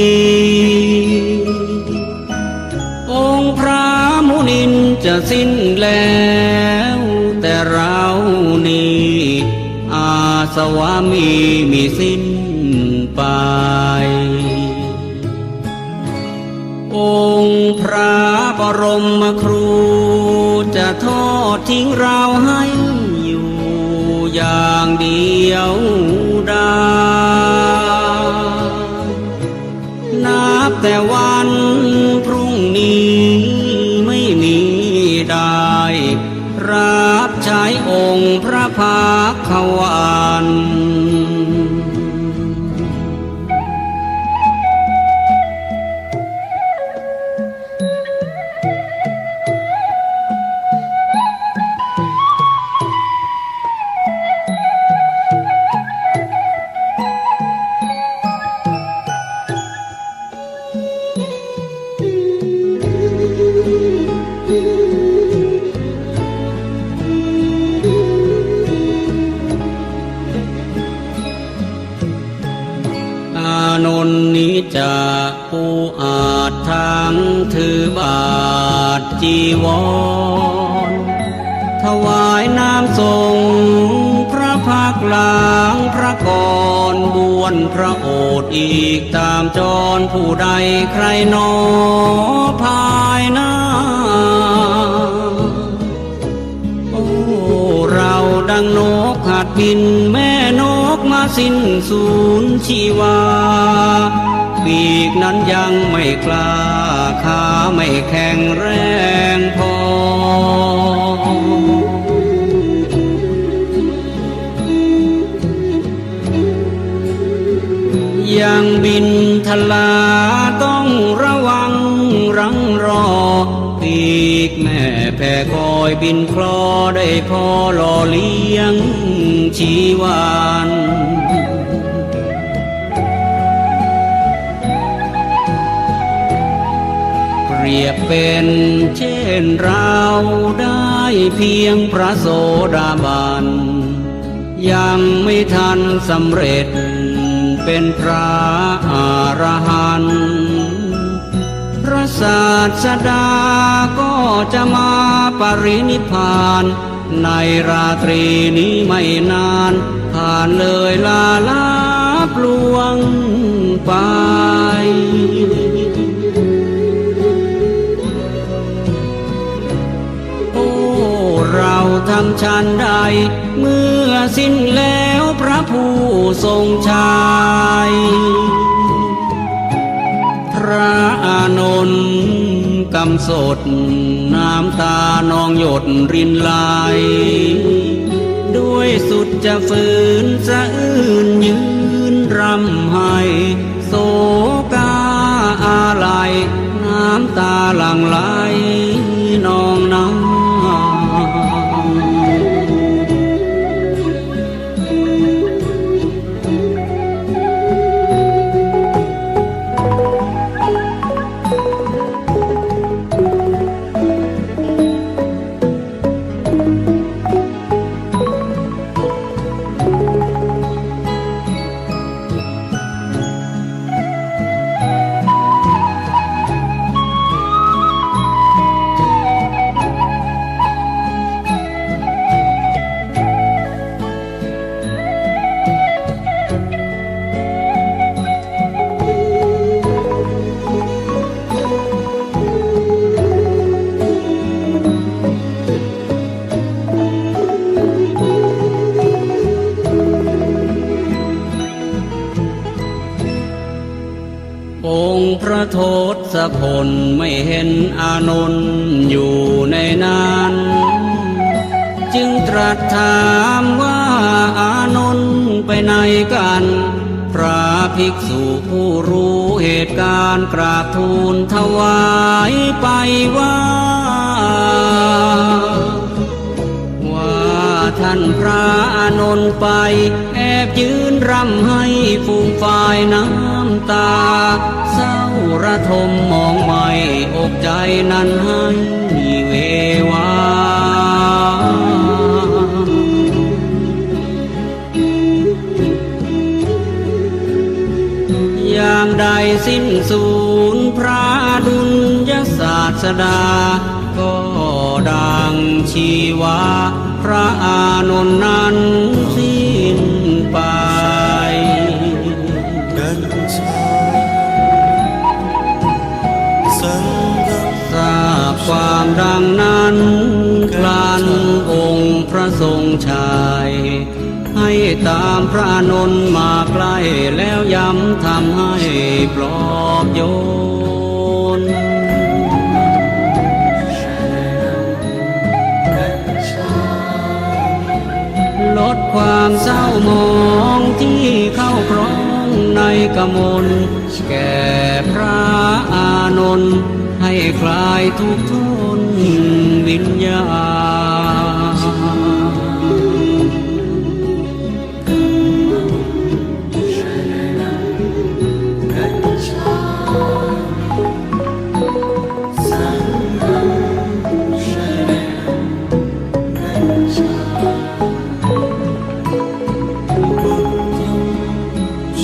องค์พระมุนินจะสิ้นแล้ว แต่เรานี้ สวามีมีสิ้นไป องค์พระบรมครูจะทอดทิ้งเราให้อยู่อย่างเดียวดาย นับแต่วันพรุ่งนี้ไม่มีได้รับใช้องค์พระพักขวาน อานนท์นี้จะ ผู้อาจทั้งถือบาตรจีวร ถวายน้ำสงฆ์พระพักตร์ล้างพระกร บ้วนพระโอษฐ์อีกตามจร ผู้ใดใคร่หนอภายหน้า โอ้ เราดังนกหัดบิน แม่นกมาสิ้นสูญชีวา ปีกนั้นยังไม่กล้า ขาไม่แข็งแรงพอ ยังบินทลาต้องระวังรังรอ ปีกแม่แผ่คอยบินคลอ ได้พอหล่อเลี้ยงชีวาน เปรียบเป็นเช่นเราได้เพียงพระโสดาบัน ยังไม่ทันสำเร็จเป็นพระอรหันต์ พระศาสดาก็จะมาปรินิพพาน ในราตรีนี้ไม่นาน ผ่านเลยลาลับล่วงไป โอ้ เราทำฉันใด เมื่อสิ้นแล้วพระผู้ทรงชัย พระอานนท์กำสด น้ำตานองหยดรินไหล ด้วยสุดจะฝืนสะอื้นยืนร่ำไห้ โศกาอาลัย น้ำตาหลั่งไหลนองนั้น องค์พระทศพลไม่เห็นอานนท์อยู่ในนั้น จึงตรัสถามว่า อานนท์ไปไหนกัน พระภิกษุผู้รู้เหตุการณ์กราบทูลถวายไปว่า ว่าท่านพระอานนท์ไป แอบยืนร่ำไห้ฟูมฟายน้ำตา เศร้าระทมหมองไหม้อกใจนั้นให้เววา ยามใดสิ้นสูญพระอดุลยศาสดา ก็ดังชีวาพระอานนท์นั้นสิ้น ไป ทราบความดังนั้นครั้นองค์พระทรงชัย ให้ตามพระอานนท์มาใกล้ แล้วย้ำธรรมให้ปลอบโยน ลดความเศร้าหมองที่เข้าครองในกมล แก่พระอานนท์ ให้คลายทุกข์ทนวิญญาณ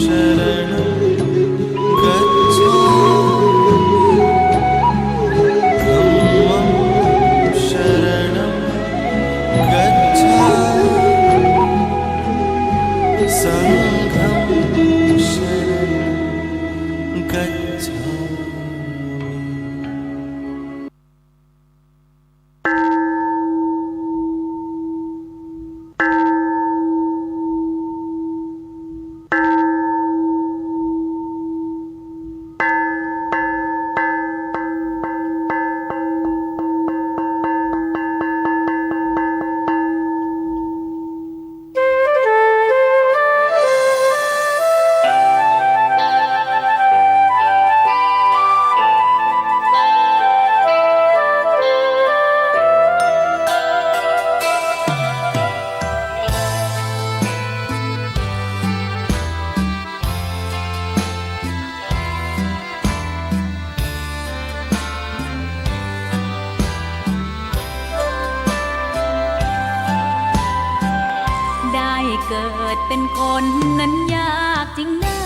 शरणं गच्छामि। धम्मं शरणं गच्छामि। सङ्घं शरणं गच्छामि। ได้เกิดเป็นคนนั้นยากจริงนา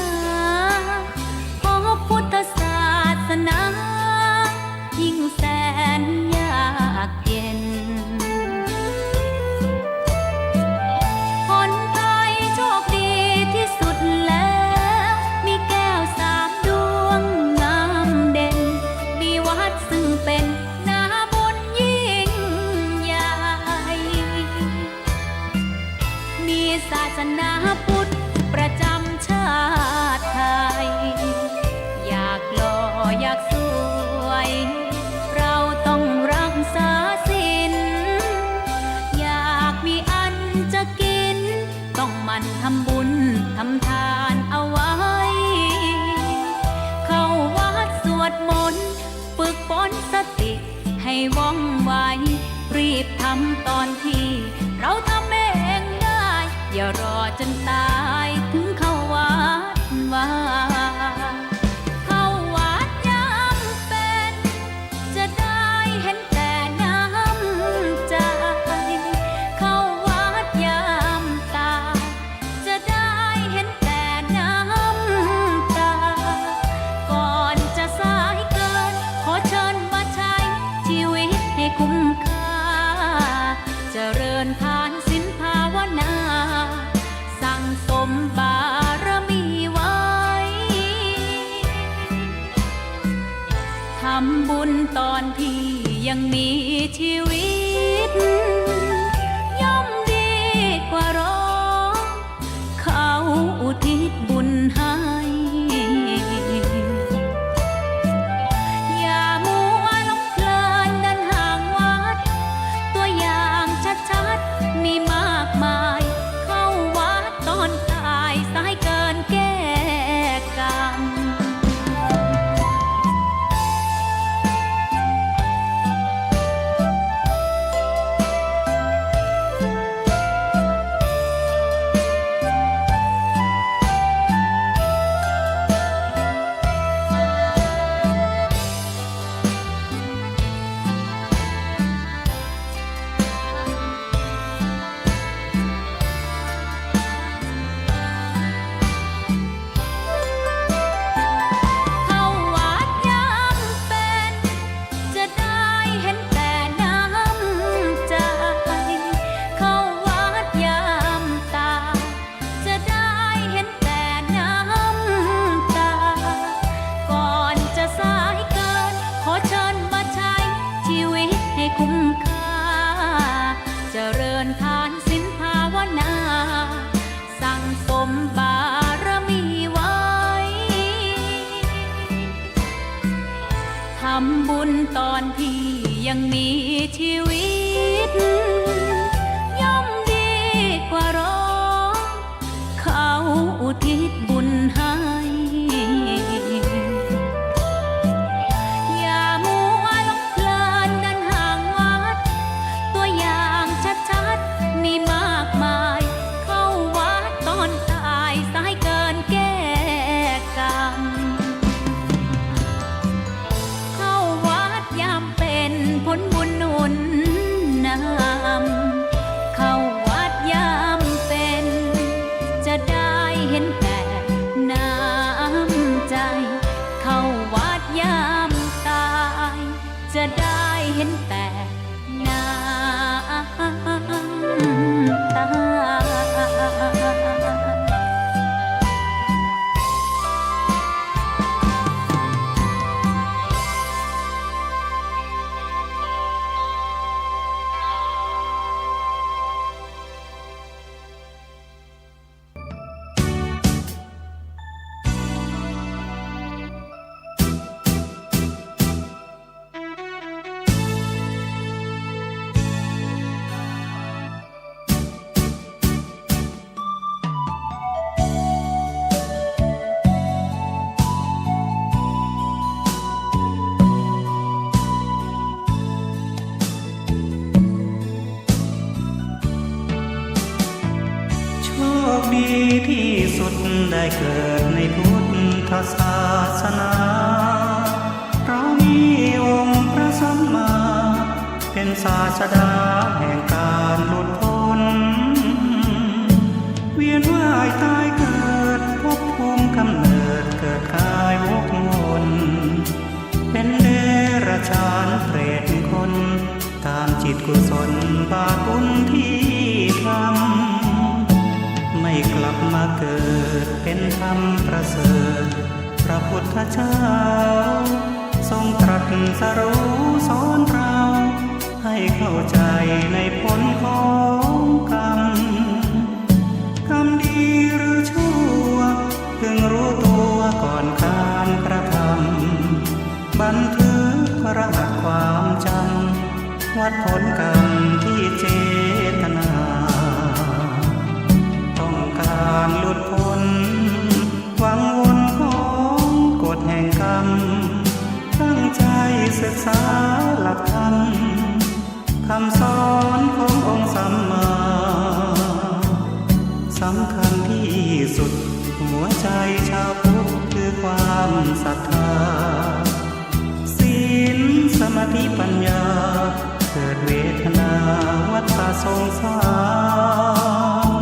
เพราะพุทธศาสนา ยิ่งแสนยากเย็น ผลพลอยโชคดีที่สุดแล้ว มีแก้วสามดวงงามเด่น มีวัดซึ่งเป็นนาบุญยิ่งใหญ่ มีศาสนาพุทธประจำชาติไทย อยากหล่ออยากสวย เราต้องรักษาศีล อยากมีอันจะกิน ต้องหมั่นทำบุญทำทานเอาไว้ เข้าวัดสวดมนต์ ฝึกฝนสติให้ว่องไว รีบทำตอนที่เราทำเองได้ อย่ารอจนตายถึงเข้าวัดวา เข้าวัดยามเป็น จะได้เห็นแต่น้ำใจ เข้าวัดยามตาย จะได้เห็นแต่น้ำตา ก่อนจะสายเกิน ขอเชิญมาใช้ชีวิตให้คุ้มค่า เจริญทานศีลภาวนา สั่งสมบารมีไว้ ทำบุญตอนที่ยังมีชีวิต ย่อมดีกว่ารอ เขาอุทิศบุญให้ อย่ามัวหลงเพลินเดินห่างวัด ตัวอย่างชัดๆ มีมากมาย เข้าวัดตอนตาย สายเกินแก้กรรม บุญตอนที่ยังมีชีวิต ย่อมดีกว่าร้อง เขาอุทิศบุญให้ อย่ามัวหลงเพลินเดินห่างวัด ตัวอย่างชัดๆ มีมากมาย เข้าวัดตอนตาย สายเกินแก้กรรม เข้าวัดยามเป็น ผลบุญหนุนนำ เข้าวัดยามเป็น จะได้เห็นแต่น้ำใจ เข้าวัดยามตาย จะได้เห็นแต่น้ำตา โชคดีที่สุดได้เกิดในพุทธศาสนา เรามีองค์พระสัมมา เป็นศาสดาแห่งการหลุดพ้น เวียนว่ายตายเกิด ภพภูมิกำเนิดเกิดกายวกวน เป็นเดรัจฉานเปรตคน ตามจิตกุศลบาปบุญที่ทำ ไม่กลับมาเกิดเป็นธรรมประเสริฐ พระพุทธเจ้า ทรงตรัสรู้สอนเรา ให้เข้าใจในผลของกรรม กรรมดีหรือชั่ว พึงรู้ตัวก่อนการกระทำ บันทึกรหัสความจำ วัดผลกรรมที่เจตนา ต้องการหลุดพ้น วังวนของกฎแห่งกรรม ตั้งใจศึกษาหลักธรรม คำสอนขององค์สัมมา สำคัญที่สุด หัวใจชาวพุทธคือความศรัทธา ศีลสมาธิปัญญา เกิดเวทนาวัฏฏะสงสาร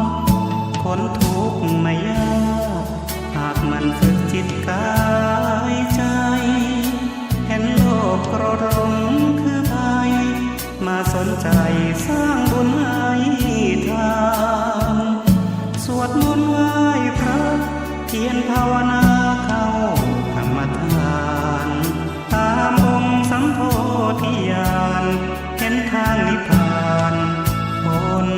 พ้นทุกข์ไม่ยาก หากหมั่นฝึกจิตกายใจ เห็นโลภโกรธหลงคือภัย มาสนใจสร้างบุญให้ทาน สวดมนต์ไหว้พระ เพียรภาวนาเข้ากรรมฐาน ตามองค์สัมโพธิญาณ เห็นทางนิพพานพ้น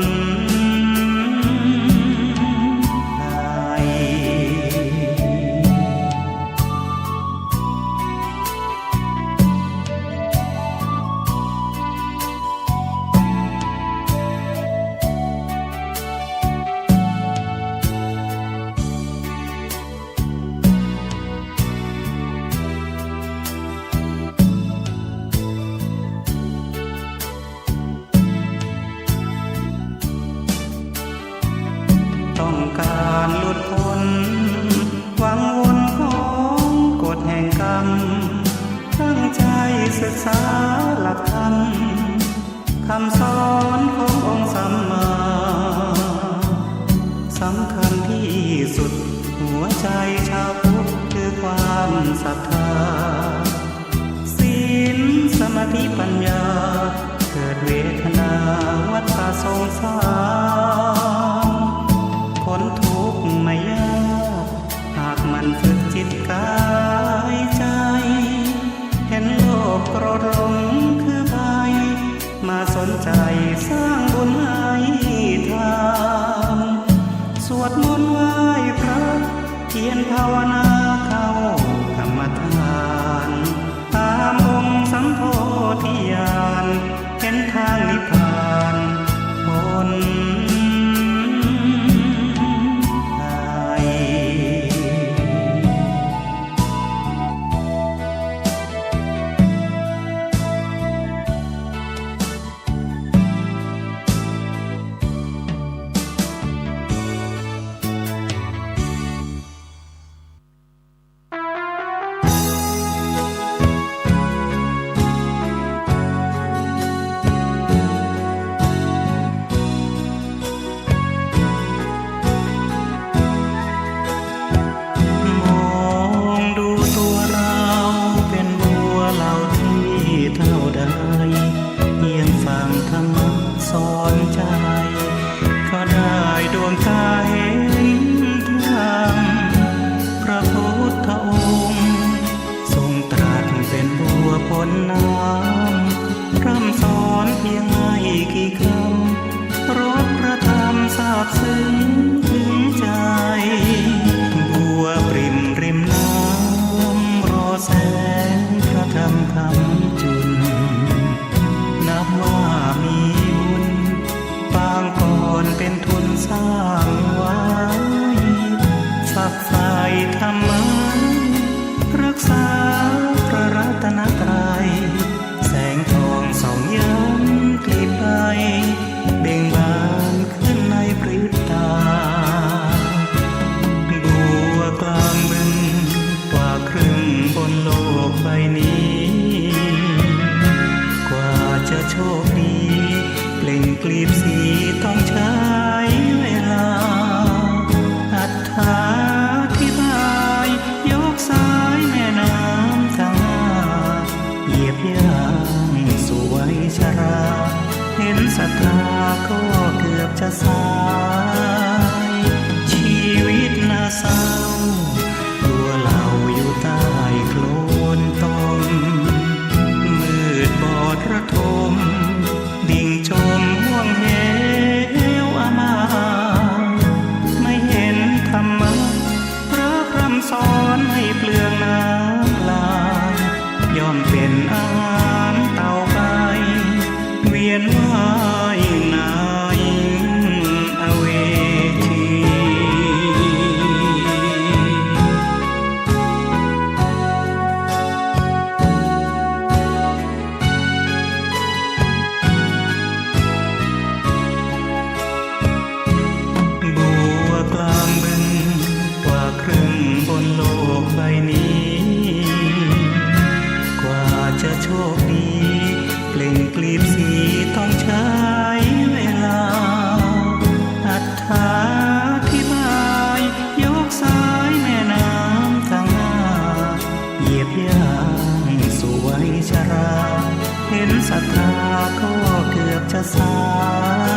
ภัย ต้องการหลุดพ้น วังวนของกฎแห่งกรรม ตั้งใจศึกษาหลักธรรม คำสอนขององค์สัมมา สำคัญที่สุด หัวใจชาวพุทธคือความศรัทธา ศีลสมาธิปัญญา เกิดเวทนาวัฏฏะสงสาร พ้นทุกข์ไม่ยาก หากหมั่นฝึกจิตกายใจ เห็นโลภโกรธหลงคือภัย มาสนใจสร้างบุญให้ทาน สวดมนต์ไหว้พระ เพียรภาวนาเข้ากรรมฐาน ตามองค์สั เท่าใด เยียงฟังธรรมะสอนใจ๋ ก็ได้ดวงต๋าเห็นธรรม พระพุทธองค์ ทรงตรัสเป๋นบัวป๊นน้ำ พร่ำสอนเพียงไม่กี่กำ รสพระธรรมซาบซึ้งถึงใจ๋ บัวปริ่มริมน้ำ รอแสงพระธรรมคำจุล นับว่ามีบุญ ปางก่อนเป๋นทุนสร้างไว้ ฝักใฝ่ธรรมะ รักษาพระรัตนตรัย แสงทองส่องย้ำกลีบใบ เบ่งบานขึ้นในพริบต๋า บัวกลางบึง กว่าครึ่งบนโลกใบนี้ กว่าจะโชคดี เปล่งกลีบสีต้องใช้เวลา อธิบายยกสายแม่น้ำทั้งห้า เหยียบย่างสู่วัยชรา เห็นศรัทธาก็เกือบจะสาย ชีวิตน่าเศร้า ตัวเหล่าอยู่ใต้โคลนตม มืดบอดระทม ดิ่งจมห้วงเหวอมาย ไม่เห็นธรรมะ พระพร่ำสอนให้เปลืองน้ำลาย ย่อมเป๋นอาหารเต่าไป เวียนว่ายในอเวจี บัวกลางบึง กว่าครึ่งบนโลกใบนี้ กว่าจะโชคดี เปล่งกลีบสีต้องใช้เวลา อธิบายยกสายแม่น้ำทั้งห้า เหยียบย่างสู่วัยชรา เห็นศรัทธาก็เกือบจะสาย